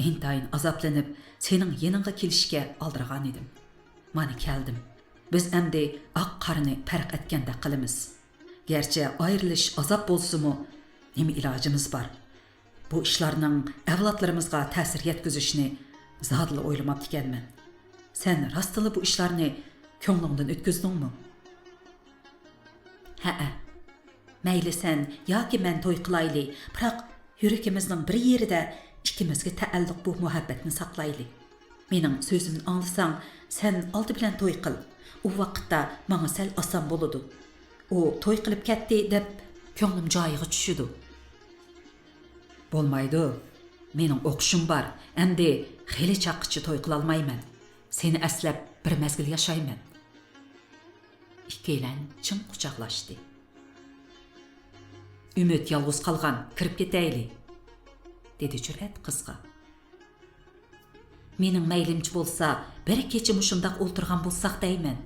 ئىنتايىن ئازابلىنىپ، سېنىڭ يېنىڭغا كېلىشكە ئالدىرىغانىدىم. مانا كەلدىم. بىز ئەمدى ئاق-قارىنى پەرق ئەتكەندەك قىلىمىز. گەرچە ئايرىلىش ئازاب بولسىمۇ، نېمە ئىلاجىمىز بار؟ بۇ ئىشلارنىڭ ئەۋلادلىرىمىزغا تەسىر يەتكۈزۈشىنى زادىلا ئويلىماپتىكەنمەن. سەن راستتىنلا بۇ ئىشلارنى كۆڭلۈڭدىن ئۆتكۈزدۈڭمۇ؟ ھەئە. مەيلى سەن ياكى مەن توي قىلايلى، بىراق يۈرىكىمىزنىڭ بىر يېرىدە ئىككىمىزگە تەئەللۇق بۇ مۇھەببەتنى ساقلايلى. مېنىڭ سۆزۈمنى ئاڭلىساڭ، سەن ئالدى بىلەن توي قىل. ئۇ ۋاقىتتا ماڭا سەل ئاسان بولىدۇ. ئۇ توي قىلىپ كەتتى دەپ كۆڭلۈم جايىغا چۈشىدۇ. بولمايدۇ. مېنىڭ ئوقۇشۇم بار. ئەمدى خېلى چاغقىچە توي قىلالمايمەن. سېنى ئەسلەپ بىر مەزگىل ياشايمەن. ئىككىيلەن چىڭ قۇچاقلاشتى. ئۈمىد يالغۇز قالغان، كىرىپ كېتەيلى، دېدى جۈرئەت قىزغا. مېنىڭ مەيلىمچە بولسا، بىر كېچە مۇشۇنداق ئولتۇرغان بولساق دەيمەن،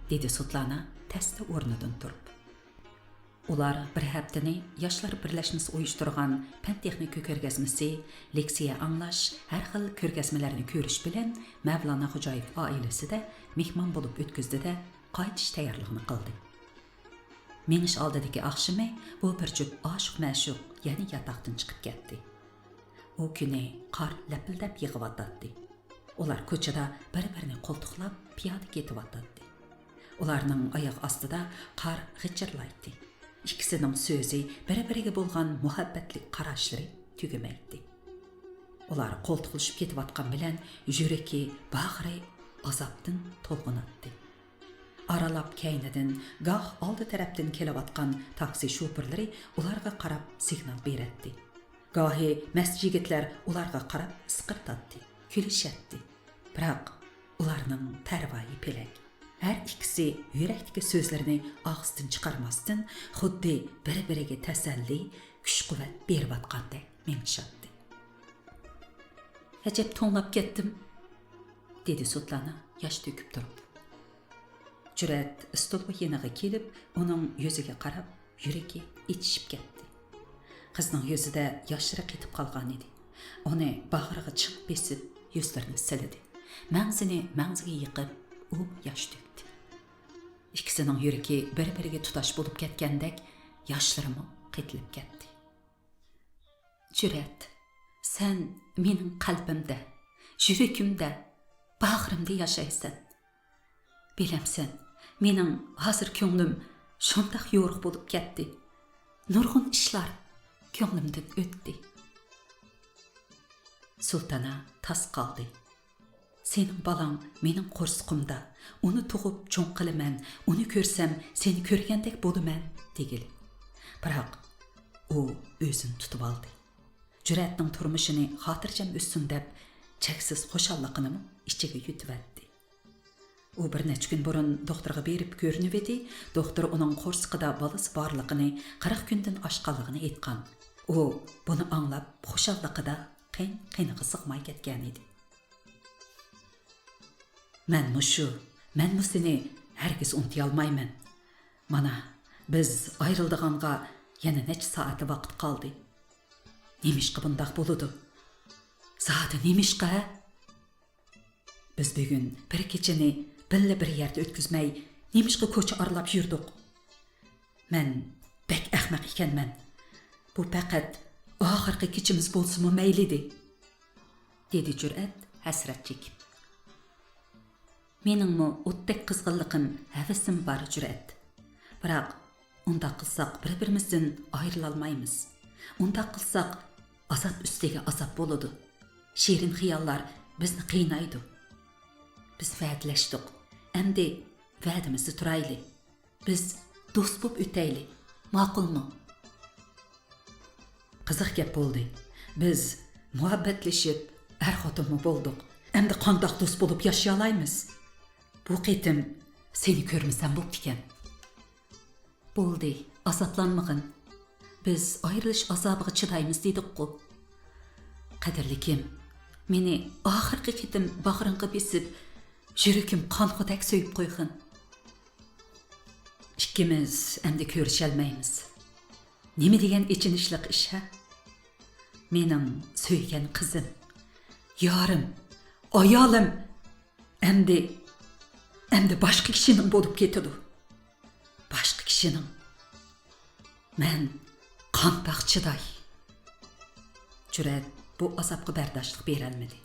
دېدى سۇتلانا تەستە ئورنىدىن تۇرۇپ. ئۇلار بىر ھەپتىنى ياشلار بىرلەشمىسى ئۇيۇشتۇرغان پەن-تېخنىكا كۆرگەزمىسى، لېكسىيە ئاڭلاش، ھەر خىل كۆرگەزمىلەرنى كۆرۈش بىلەن مەۋلانا خوجايېف ئائىلىسىدە مېھمان بولۇپ ئۆتكۈزدى-دە، قايتىش تەييارلىقىنى قىلدى. مېڭىش ئالدىدىكى ئاخشىمى بۇ بىر جۈپ ئاشىق-مەشۇق يەنە ياتاقتىن چىقىپ كەتتى. ئۇ كۈنى قار لەپىلدەپ يېغىۋاتاتتى. ئۇلار كوچىدا بىر-بىرىنى قولتۇقلاپ پىيادە كېتىۋاتاتتى. ئۇلارنىڭ ئاياغ ئاستىدا قار غىچىرلايتتى. ئىككىسىنىڭ سۆزى بىر-بىرىگە بولغان مۇھەببەتلىك قاراشلىرى تۈگىمەيتتى. ئۇلار قولتۇقلىشىپ كېتىۋاتقان بىلەن يۈرىكى، باغرى ئازابتىن تولغىناتتى. ئارىلاپ كەينىدىن، گاھ ئالدى تەرەپتىن كېلىۋاتقان تاكسى شوپۇرلىرى ئۇلارغا قاراپ سىگنال بېرەتتى. گاھى مەست يىگىتلەر ئۇلارغا قاراپ ئىسقىرتاتتى، كۈلۈشەتتى. بىراق ئۇلارنىڭ پەرۋايى پېلەك. ھەر ئىككىسى يۈرەكتىكى سۆزلىرىنى ئاغزىدىن چىقارماستىن، خۇددى بىر-بىرىگە تەسەللى، كۈچ-قۇۋۋەت بېرىۋاتقاندەك مېڭىشاتتى. ئەجەب توڭلاپ كەتتىم، دېدى سۇتلانا ياش تۆكۈپ تۇرۇپ. جۈرئەت ئىستولغا يېنىغا كېلىپ، ئۇنىڭ يۈزىگە قاراپ، يۈرىكى ئېچىشىپ كەتتى. قىزنىڭ يۈزىدە ياشلىرى قېتىپ قالغانىدى. ئۇنى باغرىغا چىڭ بېسىپ، يۈزلىرىنى سىلىدى. مەڭزىنى مەڭزىگە يېقىپ، ئۇمۇ ياش تۆكتى. ئىككىسىنىڭ يۈرىكى بىر-بىرىگە تۇتاش بولۇپ كەتكەندەك، ياشلىرىمۇ قېتىلىپ كەتتى. جۈرئەت، سەن مېنىڭ قەلبىمدە، يۈرىكىمدە، باغرىمدا ياشايسەن. بىلەمسەن، مېنىڭ ھازىر كۆڭلۈم شۇنداق يورۇق بولۇپ كەتتى. نۇرغۇن ئىشلار كۆڭلۈمدىن ئۆتتى. سۇلتانا تاس قالدى. «سېنىڭ بالاڭ مېنىڭ قورسىقىمدا، ئۇنى تۇغۇپ چوڭ قىلىمەن، ئۇنى كۆرسەم سېنى كۆرگەندەك بولىمەن» دېگىلى. بىراق ئۇ ئۆزىنى تۇتۇۋالدى. جۈرئەتنىڭ تۇرمۇشىنى خاتىرجەم ئۆتسۇن دەپ، چەكسىز خۇشاللىقىنىمۇ ئىچىگە يۇتۇۋەتتى. ئۇ بىر نەچچە كۈن بۇرۇن دوختۇرغا بېرىپ كۆرۈنۈۋىدى، دوختۇر ئۇنىڭ قورسىقىدا بالىسى بارلىقىنى، قىرىق كۈندىن ئاشقانلىقىنى ئېيتقان. ئۇ بۇنى ئاڭلاپ خۇشاللىقىدا قېنى-قېنىغا سىغماي كەتكەنىدى. «مەن مۇشۇ، مەنمۇ سېنى ھەرگىز ئۇنتۇيالمايمەن. مانا، بىز ئايرىلىدىغانغا يەنە نەچچە سائەتلا ۋاقىت قالدى. نېمىشقا بۇنداق بولىدۇ؟ زادى نېمىشقا، ھە؟ بىز بۈگۈن بىر كېچىنى بىللە بىر يەردە ئۆتكۈزمەي، نېمىشقا كوچا ئارىلاپ يۈردۇق؟ مەن بەك ئەخمەق ئىكەنمەن. بۇ پەقەت ئاخىرقى كېچىمىز بولسىمۇ مەيلىدى»، دېدى جۈرئەت ھەسرەت چېكىپ. «مېنىڭمۇ ئوتتەك قىزغىنلىقىم، ھەۋىسىم بار، جۈرئەت. بىراق ئۇنداق قىلساق بىر-بىرىمىزدىن ئايرىلالمايمىز. ئۇنداق قىلساق ئازاب ئۈستىگە ئازاب بولىدۇ. شېرىن خىياللار بىزنى قىينايدۇ. بىز ۋەدىلەشتۇق. ئەمدى ۋەدىمىزدە تۇرايلى. بىز دوست بولۇپ ئۆتەيلى. ماقۇلمۇ؟» «قىزىق گەپ بولدى. بىز مۇھەببەتلىشىپ، ئەر-خوتۇنمۇ بولدۇق. ئەمدى قانداق دوست بولۇپ ياشىيالايمىز؟ بۇ قېتىم سېنى كۆرمىسەم بوپتىكەن.» «بولدى، ئازابلانمىغىن. بىز ئايرىلىش ئازابىغا چىدايمىز دېدۇققۇ. قەدىرلىكىم، مېنى ئاخىرقى قېتىم باغرىڭغا بېسىپ، يۈرىكىم قانغۇدەك سۆيۈپ قويغىن.» «ئىككىمىز ئەمدى كۆرۈشەلمەيمىز. نېمە دېگەن ئېچىنىشلىق ئىش، ھە؟ مېنىڭ سۆيگەن قىزىم، يارىم، ئايالىم ئەمدى، ئەمدى باشقا كىشىنىڭ بولۇپ كېتىدۇ. باشقا كىشىنىڭ. مەن قانداق چىداي؟» جۈرئەت بۇ ئازابقا بەرداشلىق بېرەلمىدى.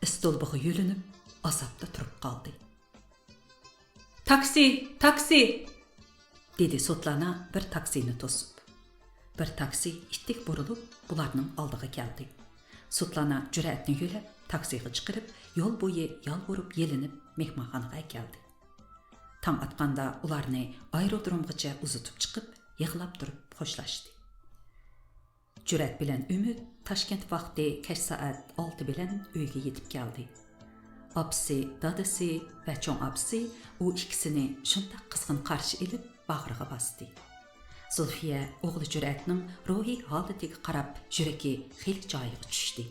ئىستولبىغا يۆلىنىپ، ئازابتا تۇرۇپ قالدى. «تاكسى! تاكسى!» دېدى سوتلانا بىر تاكسىنى توسۇپ. بىر تاكسى ئىتتىك بۇرۇلۇپ، بۇلارنىڭ ئالدىغا كەلدى. سوتلانا جۈرئەتنى يۆلەپ، تاكسىغا چىقىرىپ، يول بويى يالۋۇرۇپ، يېلىنىپ، مېھمانخانىغا ئەكەلدى. تاڭ ئاتقاندا ئۇلارنى ئايرودرومغىچە ئۇزىتىپ چىقىپ، يىغلاپ تۇرۇپ خوشلاشتى. جۈرئەت بىلەن ئۈمىد تاشكەنت ۋاقتى كەچ سائەت ئالتە بىلەن ئۆيگە يېتىپ كەلدى. ئاپىسى، دادىسى ۋە چوڭ ئاپىسى ئۇ ئىككىسىنى شۇنداق قىزغىن قارشى ئېلىپ، باغرىغا باستى. زۇلفىيە ئوغلى جۈرئەتنىڭ روھىي ھالىتىگە قاراپ، يۈرىكى خېلى جايىغا چۈشتى.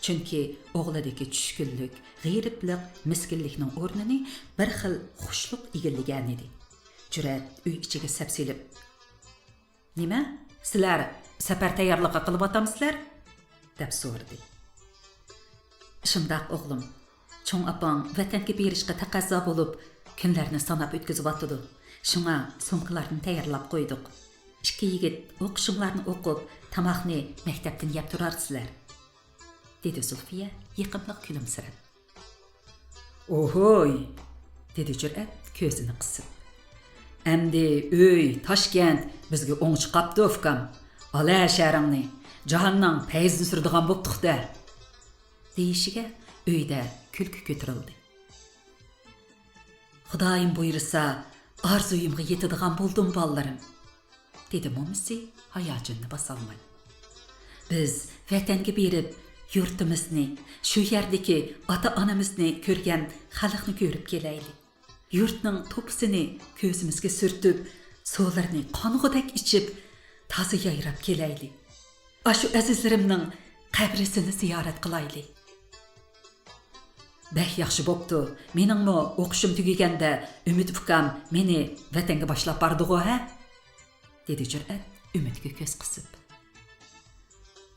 چۈنكى ئوغلىدىكى چۈشكۈنلۈك، غېرىبلىق، مىسكىنلىكنىڭ ئورنىنى بىر خىل خۇشلۇق ئىگىلىگەنىدى. جۈرئەت ئۆي ئىچىگە سەپسېلىپ، «نېمە، سىلەر سەپەر تەييارلىقى قىلىۋاتامسىلەر؟» دەپ سورىدى. «شۇنداق، ئوغلۇم. چوڭ ئاپاڭ ۋەتەنگە بېرىشقا تەقەززا بولۇپ، كۈنلەرنى ساناپ ئۆتكۈزۈۋاتىدۇ. شۇڭا سومكىلارنى تەييارلاپ قويدۇق. ئىككى يىگىت ئوقۇشۇڭلارنى ئوقۇپ، تاماقنى مەكتەپتىن يەپ تۇرارسىلەر»، دېدى زۇلفىيە يېقىملىق كۈلۈمسىرەپ. «ئوھوي!» دېدى جۈرئەت كۆزىنى قىسىپ. «ئەمدى ئۆي، تاشكەنت بىزگە ئوڭچە قاپتۇ، ئۇكام. ئال ھە شەھىرىڭنى، جاھاننىڭ پەيزىنى سۈرىدىغان بوپتۇق-دە!» دېيىشىگە ئۆيدە كۈلكە كۆتۈرۈلدى. «خۇدايىم بۇيرۇسا، ئارزۇيۇمغا يېتىدىغان بولدۇم، بالىلىرىم!» دېدى مومىسى ھاياجىنىنى باسالماي. «بىز ۋەتەنگە بېرىپ، يۇرتىمىزنى، شۇ يەردىكى ئاتا-ئانىمىزنى كۆرگەن خەلقنى كۆرۈپ كېلەيلى. يۇرتنىڭ توپىسىنى كۆزىمىزگە سۈرتۈپ، سۇلىرىنى قانغۇدەك ئىچىپ، تازا يايراپ كېلەيلى. ئاشۇ ئەزىزلىرىمنىڭ قەبرىسىنى زىيارەت قىلايلى.» «بەك ياخشى بوپتۇ. مېنىڭمۇ ئوقۇشۇم تۈگىگەندە ئۈمىد ئۇكام مېنى ۋەتەنگە باشلاپ بارىدىغۇ، ھە؟» دېدى جۈرئەت ئۈمىدكە كۆز قىسىپ.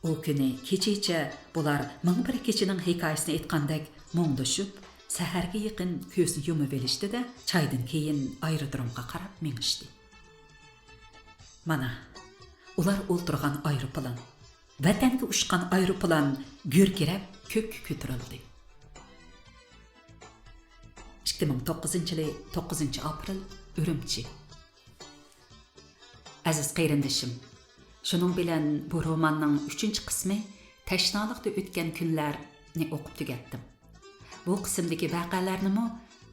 ئۇ كۈنى كېچىچە بۇلار مىڭ بىر كېچىنىڭ ھېكايىسىنى ئېيتقاندەك مۇڭدىشىپ، سەھەرگە يېقىن كۆزنى يۇمۇۋېلىشتى-دە، چايدىن كېيىن ئايرودرومغا قاراپ مېڭىشتى. مانا، ئۇلار ئولتۇرغان ئايروپىلان، ۋەتەنگە ئۇچقان ئايروپىلان گۈركىرەپ كۆككە كۆتۈرۈلدى. ئىككى مىڭ توققۇزىنچى يىلى توققۇزىنچى ئاپرېل، ئۈرۈمچى. ئەزىز قېرىندىشىم، شۇنىڭ بىلەن بۇ روماننىڭ ئۈچىنچى قىسمى، تەشنالىقتا ئۆتكەن كۈنلەر، ئوقۇپ تۈگەتتىم. بۇ قىسىمدىكى ۋەقەلەرنىمۇ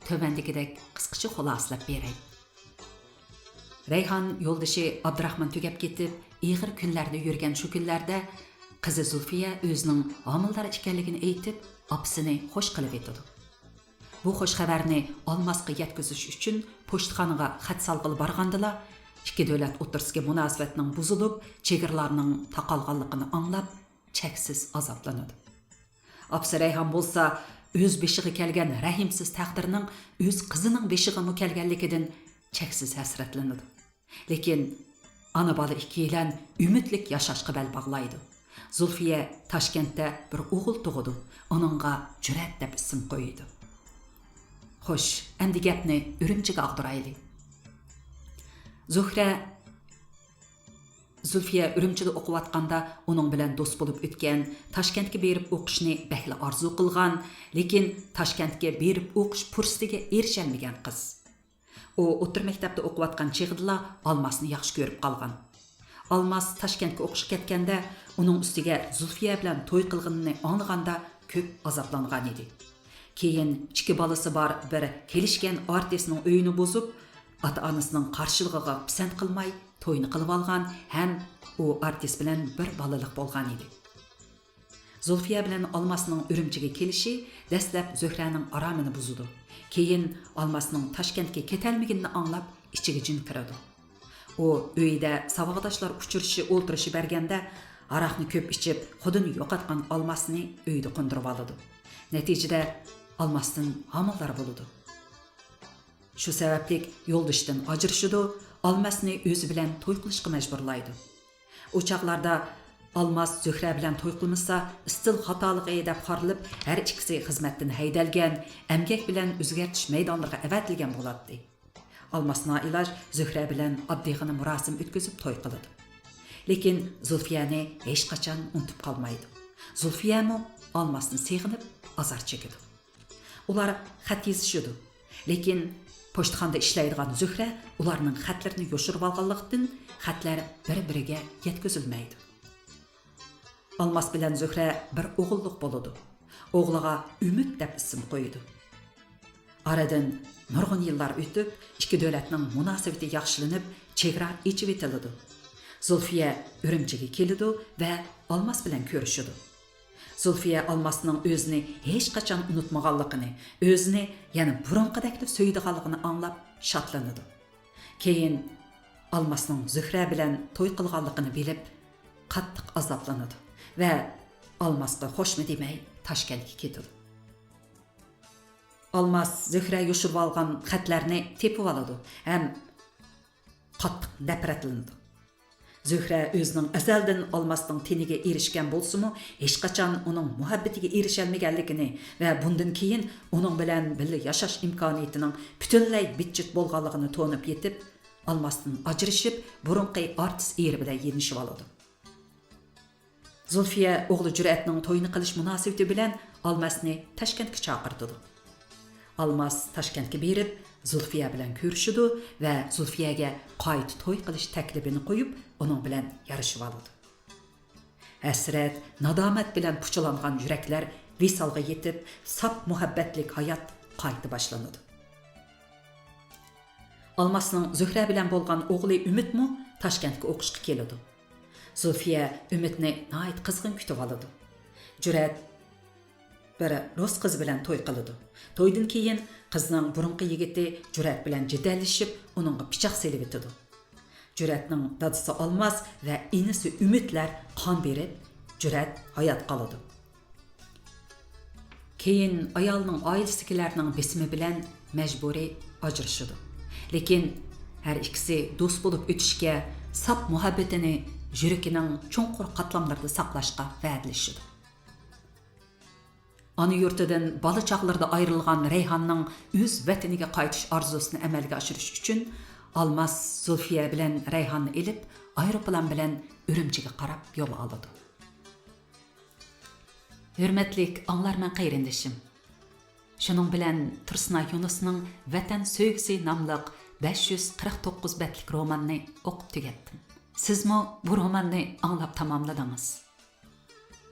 تۆۋەندىكىدەك قىسقىچە خۇلاسىلەپ بېرەي. رەيھان يولدىشى ئابدۇراخمان تۈگەپ كېتىپ، ئېغىر كۈنلەردە يۈرگەن شۇ كۈنلەردە قىزى زۇلفىيە ئۆزىنىڭ ھامىلىدار ئىكەنلىكىنى ئېيتىپ، ئاپىسىنى خوش قىلىۋېتىدۇ. بۇ خوش خەۋەرنى ئالماسقا يەتكۈزۈش ئۈچۈن پوچتىخانىغا خەت سالغىلى بارغاندىلا، ئىككى دۆلەت ئوتتۇرىسىدىكى مۇناسىۋەتنىڭ بۇزۇلۇپ، چېگرىلارنىڭ تاقالغانلىقىنى ئاڭلاپ، چەكسىز ئازابلىنىدۇ. ئاپىسى رەيھان بولسا ئۆز بېشىغا كەلگەن رەھىمسىز تەقدىرنىڭ ئۆز قىزىنىڭ بېشىغىمۇ كەلگەنلىكىدىن چەكسىز ھەسرەتلىنىدۇ. لېكىن ئانا-بالا ئىككىيلەن ئۈمىدلىك ياشاشقا بەل باغلايدۇ. زۇلفىيە تاشكەنتتە بىر ئوغۇل تۇغىدۇ، ئۇنىڭغا جۈرئەت دەپ ئىسىم قويىدۇ. خوش، ئەمدى گەپنى ئۈرۈمچىگە ئاغدۇرايلى. زۇھرە زۇلفىيە ئۈرۈمچىدە ئوقۇۋاتقاندا ئۇنىڭ بىلەن دوست بولۇپ ئۆتكەن، تاشكەنتكە بېرىپ ئوقۇشنى بەكلا ئارزۇ قىلغان، لېكىن تاشكەنتكە بېرىپ ئوقۇش پۇرسىتىگە ئېرىشەلمىگەن قىز. ئۇ ئوتتۇرا مەكتەپتە ئوقۇۋاتقان چېغىدىلا ئالماسنى ياخشى كۆرۈپ قالغان. ئالماس تاشكەنتكە ئوقۇشقا كەتكەندە، ئۇنىڭ ئۈستىگە زۇلفىيە بىلەن توي قىلغىنىنى ئاڭلىغاندا كۆپ ئازابلانغانىدى. كېيىن ئىككى بالىسى بار بىر كېلىشكەن ئارتىسنىڭ ئۆيىنى بۇزۇپ، ئاتا-ئانىسىنىڭ قارشىلىقىغا پىسەنت قىلماي توينى قىلىۋالغان ھەم ئۇ ئارتىس بىلەن بىر بالىلىق بولغانىدى. زۇلفىيە بىلەن ئالماسنىڭ ئۈرۈمچىگە كېلىشى دەسلەپ زۆھرەنىڭ ئارامىنى بۇزىدۇ. كېيىن ئالماسنىڭ تاشكەنتكە كېتەلمىگىنىنى ئاڭلاپ، ئىچىگە جىن كىرىدۇ. ئۇ ئۆيىدە ساۋاقداشلار ئۇچرىشىشى ئولتۇرۇشى بەرگەندە، ھاراقنى كۆپ ئىچىپ، خۇدىنى يوقاتقان ئالماسنى ئۆيدە قوندۇرۇۋالىدۇ. نەتىجىدە، ئالماستىن ھامىلىدار بولىدۇ. شۇ سەۋەبلىك يولدىشىدىن ئاجرىشىدۇ، ئالماسنى ئۆزى بىلەن توي قىلىشقا مەجبۇرلايدۇ. ئۇ چاغلاردا ئالماس زۆھرە بىلەن توي قىلمىسا، ئىستىل خاتالىقى دەپ قارىلىپ، ھەر ئىككىسى خىزمەتتىن ھەيدەلگەن، ئەمگەك بىلەن ئۆزگەرتىش مەيدانلىرىغا ئەۋەتىلگەن بولاتتى. ئالماس نائىلاج زۆھرە بىلەن ئاددىيغىنە مۇراسىم ئۆتكۈزۈپ توي قىلىدۇ. لېكىن زۇلفىيەنى ھېچقاچان ئۇنتۇپ قالمايدۇ. زۇلفىيەمۇ ئالماسنى سېغىنىپ ئازار چېكىدۇ. ئۇلار خەت يېزىشىدۇ. لېكىن پوچتىخانىدا ئىشلەيدىغان زۆھرە ئۇلارنىڭ خەتلىرىنى يوشۇرۇۋالغانلىقتىن، خەتلەر بىر-بىرىگە يەتكۈزۈلمەيدۇ. ئالماس بىلەن زۆھرە بىر ئوغۇللۇق بولىدۇ. ئوغلىغا ئۈمىد دەپ ئىسىم قويىدۇ. ئارىدىن نۇرغۇن يىللار ئۆتۈپ، ئىككى دۆلەتنىڭ مۇناسىۋىتى ياخشىلىنىپ، چېگرا ئېچىۋېتىلىدۇ. زۇلفىيە ئۈرۈمچىگە كېلىدۇ ۋە ئالماس بىلەن كۆرۈشىدۇ. زۇلفىيە ئالماسنىڭ ئۆزىنى ھېچقاچان ئۇنتۇمىغانلىقىنى، ئۆزىنى يەنە بۇرۇنقىدەكلا سۆيىدىغانلىقىنى ئاڭلاپ شادلىنىدۇ. كېيىن ئالماسنىڭ زۆھرە بىلەن توي قىلغانلىقىنى بىلىپ، قاتتىق ئازابلىنىدۇ ۋە ئالماسقا خوشمۇ دېمەي، تاشكەنتكە كېتىدۇ. ئالماس زۆھرە يوشۇرۇۋالغان خەتلەرنى تېپىۋالىدۇ ھەم قاتتىق نەپرەتلىنىدۇ. زۆھرە ئۆزىنىڭ ئەزەلدىن ئالماسنىڭ تېنىگە ئېرىشكەن بولسىمۇ، ھېچقاچان ئۇنىڭ مۇھەببىتىگە ئېرىشەلمىگەنلىكىنى ۋە بۇندىن كېيىن ئۇنىڭ بىلەن بىللە ياشاش ئىمكانىيىتىنىڭ پۈتۈنلەي بىتچىت بولغانلىقىنى تونۇپ يېتىپ، ئالماستىن ئاجرىشىپ، بۇرۇنقى ئارتىس ئېرى بىلەن يېنىشىۋالىدۇ. زۇلفىيە ئوغلى جۈرئەتنىڭ تويىنى قىلىش مۇناسىۋىتى بىلەن ئالماسنى تاشكەنتكە چاقىرتىدۇ. ئالماس تاشكەنتكە بېرىپ، زۇلفىيە بىلەن كۆرۈشىدۇ ۋە زۇلفىيەگە قايتا توي قىلىش تەكلىپىنى قويۇپ، ئۇنىڭ بىلەن يارىشىۋالىدۇ. ھەسرەت، نادامەت بىلەن پۇچىلانغان يۈرەكلەر ۋىسالغا يېتىپ، ساپ مۇھەببەتلىك ھايات قايتا باشلىنىدۇ. ئالماسنىڭ زۆھرە بىلەن بولغان ئوغلى ئۈمىدمۇ تاشكەنتكە ئوقۇشقا كېلىدۇ. زۇلفىيە ئۈمىدنى ناھايىتى قىزغىن كۈتۈۋالىدۇ. جۈرئەت بىر رۇس قىز بىلەن توي قىلىدۇ. تويدىن كېيىن قىزنىڭ بۇرۇنقى يىگىتى جۈرئەت بىلەن جېدەللىشىپ، ئۇنىڭغا پىچاق سېلىۋېتىدۇ. جۈرئەتنىڭ دادىسى ئالماس ۋە ئىنىسى ئۈمىدلەر قان بېرىپ، جۈرئەت ھايات قالىدۇ. كېيىن ئايالنىڭ ئائىلىسىدىكىلەرنىڭ بېسىمى بىلەن مەجبۇرىي ئاجرىشىدۇ. لېكىن ھەر ئىككىسى دوست بولۇپ ئۆتۈشكە، ساپ مۇھەببىتىنى يۈرىكىنىڭ چوڭقۇر قاتلاملىرىدا ساقلاشقا ۋەدىلىشىدۇ. ئانا يۇرتىدىن بالا چاغلىرىدا ئايرىلغان رەيھاننىڭ ئۆز ۋەتىنىگە قايتىش ئارزۇسىنى ئەمەلگە ئاشۇرۇش ئۈچۈن، ئالماس زۇلفىيە بىلەن رەيھاننى ئېلىپ، ئايروپىلان بىلەن ئۈرۈمچىگە قاراپ يول ئالىدۇ. ھۆرمەتلىك ئاڭلارمەن قېرىندىشىم! شۇنىڭ بىلەن تۇرسۇنئاي يۇنۇسنىڭ ۋەتەن سۆيگۈسى ناملىق بەش يۈز قىرىق توققۇز بەتلىك روماننى ئوقۇپ تۈگەتتىم. سىزمۇ بۇ روماننى ئاڭلاپ تاماملىدىڭىز.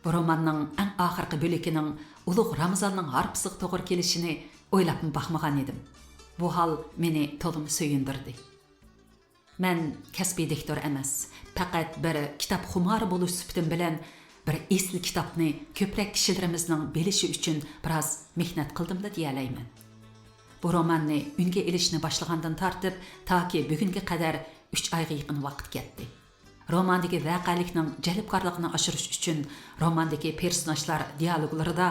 بۇ روماننىڭ ئەڭ ئاخىرقى بۆلىكىنىڭ ئۇلۇغ رامىزاننىڭ ھارپىسىغا توغرا كېلىشىنى ئويلاپمۇ باقمىغان ئىدىم. بۇ ھال مېنى تولىمۇ سۆيۈندۈردى. مەن كەسپىي دىكتور ئەمەس، پەقەت بىر كىتاب خۇمارى بولۇش سۈپىتىم بىلەن بىر ئېسىل كىتابنى كۆپرەك كىشىلىرىمىزنىڭ بىلىشى ئۈچۈن بىراز مېھنەت قىلدىملا دېيەلەيمەن. بۇ روماننى ئۈنگە ئېلىشنى باشلىغاندىن تارتىپ تاكى بۈگۈنگە قەدەر ئۈچ ئايغا يېقىن ۋاقىت كەتتى. روماندىكى ۋەقەلىكنىڭ جەلپكارلىقىنى ئاشۇرۇش ئۈچۈن روماندىكى پېرسوناژلار دىيالوگلىرىدا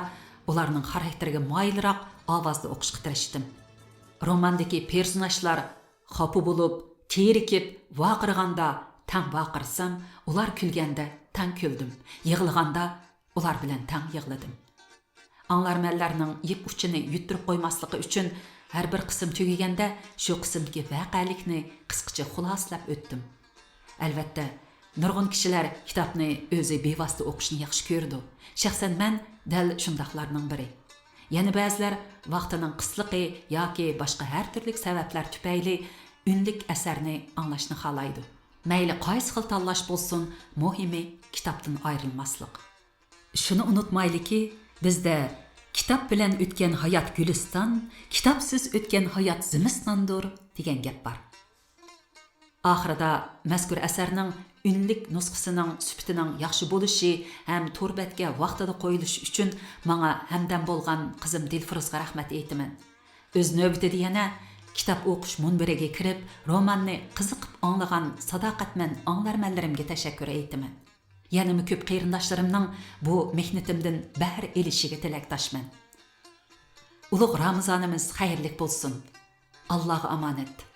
ئۇلارنىڭ خاراكتېرىگە مايىلراق ئاۋازدا ئوقۇشقا تىرىشتىم. روماندىكى پېرسوناژلار خاپا بولۇپ، تېرىكىپ ۋارقىرىغاندا تەڭ ۋارقىرىسام، ئۇلار كۈلگەندە تەڭ كۈلدۈم، يىغلىغاندا ئۇلار بىلەن تەڭ يىغلىدىم. ئاڭلارمەنلەرنىڭ يىپ ئۇچىنى يۈتتۈرۈپ قويماسلىقى ئۈچۈن ھەر بىر قىسىم تۈگىگەندە شۇ قىسىمدىكى ۋەقەلىكنى قىسقىچە خۇلاسىلەپ ئۆتتۈم. ئەلۋەتتە، نۇرغۇن كىشىلەر كىتابنى ئۆزى بىۋاسىتە ئوقۇشنى ياخشى كۆرىدۇ. شەخسەن مەن دەل شۇنداقلارنىڭ بىرى. يەنە بەزىلەر ۋاقتىنىڭ قىسلىقى ياكى باشقا ھەر تۈرلۈك سەۋەبلەر تۈپەيلى ئۈنلۈك ئەسەرنى ئاڭلاشنى خالايدۇ. مەيلى قايسى خىل تاللاش بولسۇن، مۇھىمى كىتابتىن ئايرىلماسلىق. شۇنى ئۇنتۇمايلىكى، بىزدە «كىتاب بىلەن ئۆتكەن ھايات گۈلىستان، كىتابسىز ئۆتكەن ھايات زىمىستاندۇر» دېگەن گەپ بار. ئاخىرىدا مەزكۇر ئەسەرنىڭ ئۈنلۈك نۇسخىسىنىڭ سۈپىتىنىڭ ياخشى بولۇشى ھەم تور بەتكە ۋاقتىدا قويۇلۇشى ئۈچۈن ماڭا ھەمدەم بولغان قىزىم دىلفۇرۇزغا رەھمەت ئېيتىمەن. ئۆز نۆۋىتىدە يەنە كىتاب ئوقۇش مۇنبىرىگە كىرىپ، روماننى قىزىقىپ ئاڭلىغان ساداقەتمەن ئاڭلارمەنلىرىمگە تەشەككۈر ئېيتىمەن. يەنىمۇ كۆپ قېرىنداشلىرىمنىڭ بۇ مېھنىتىمدىن بەھر ئېلىشىغا تىلەكداشمەن. ئۇلۇغ رامىزانىمىز خەيرلىك بولسۇن. ئاللاغا ئامانەت.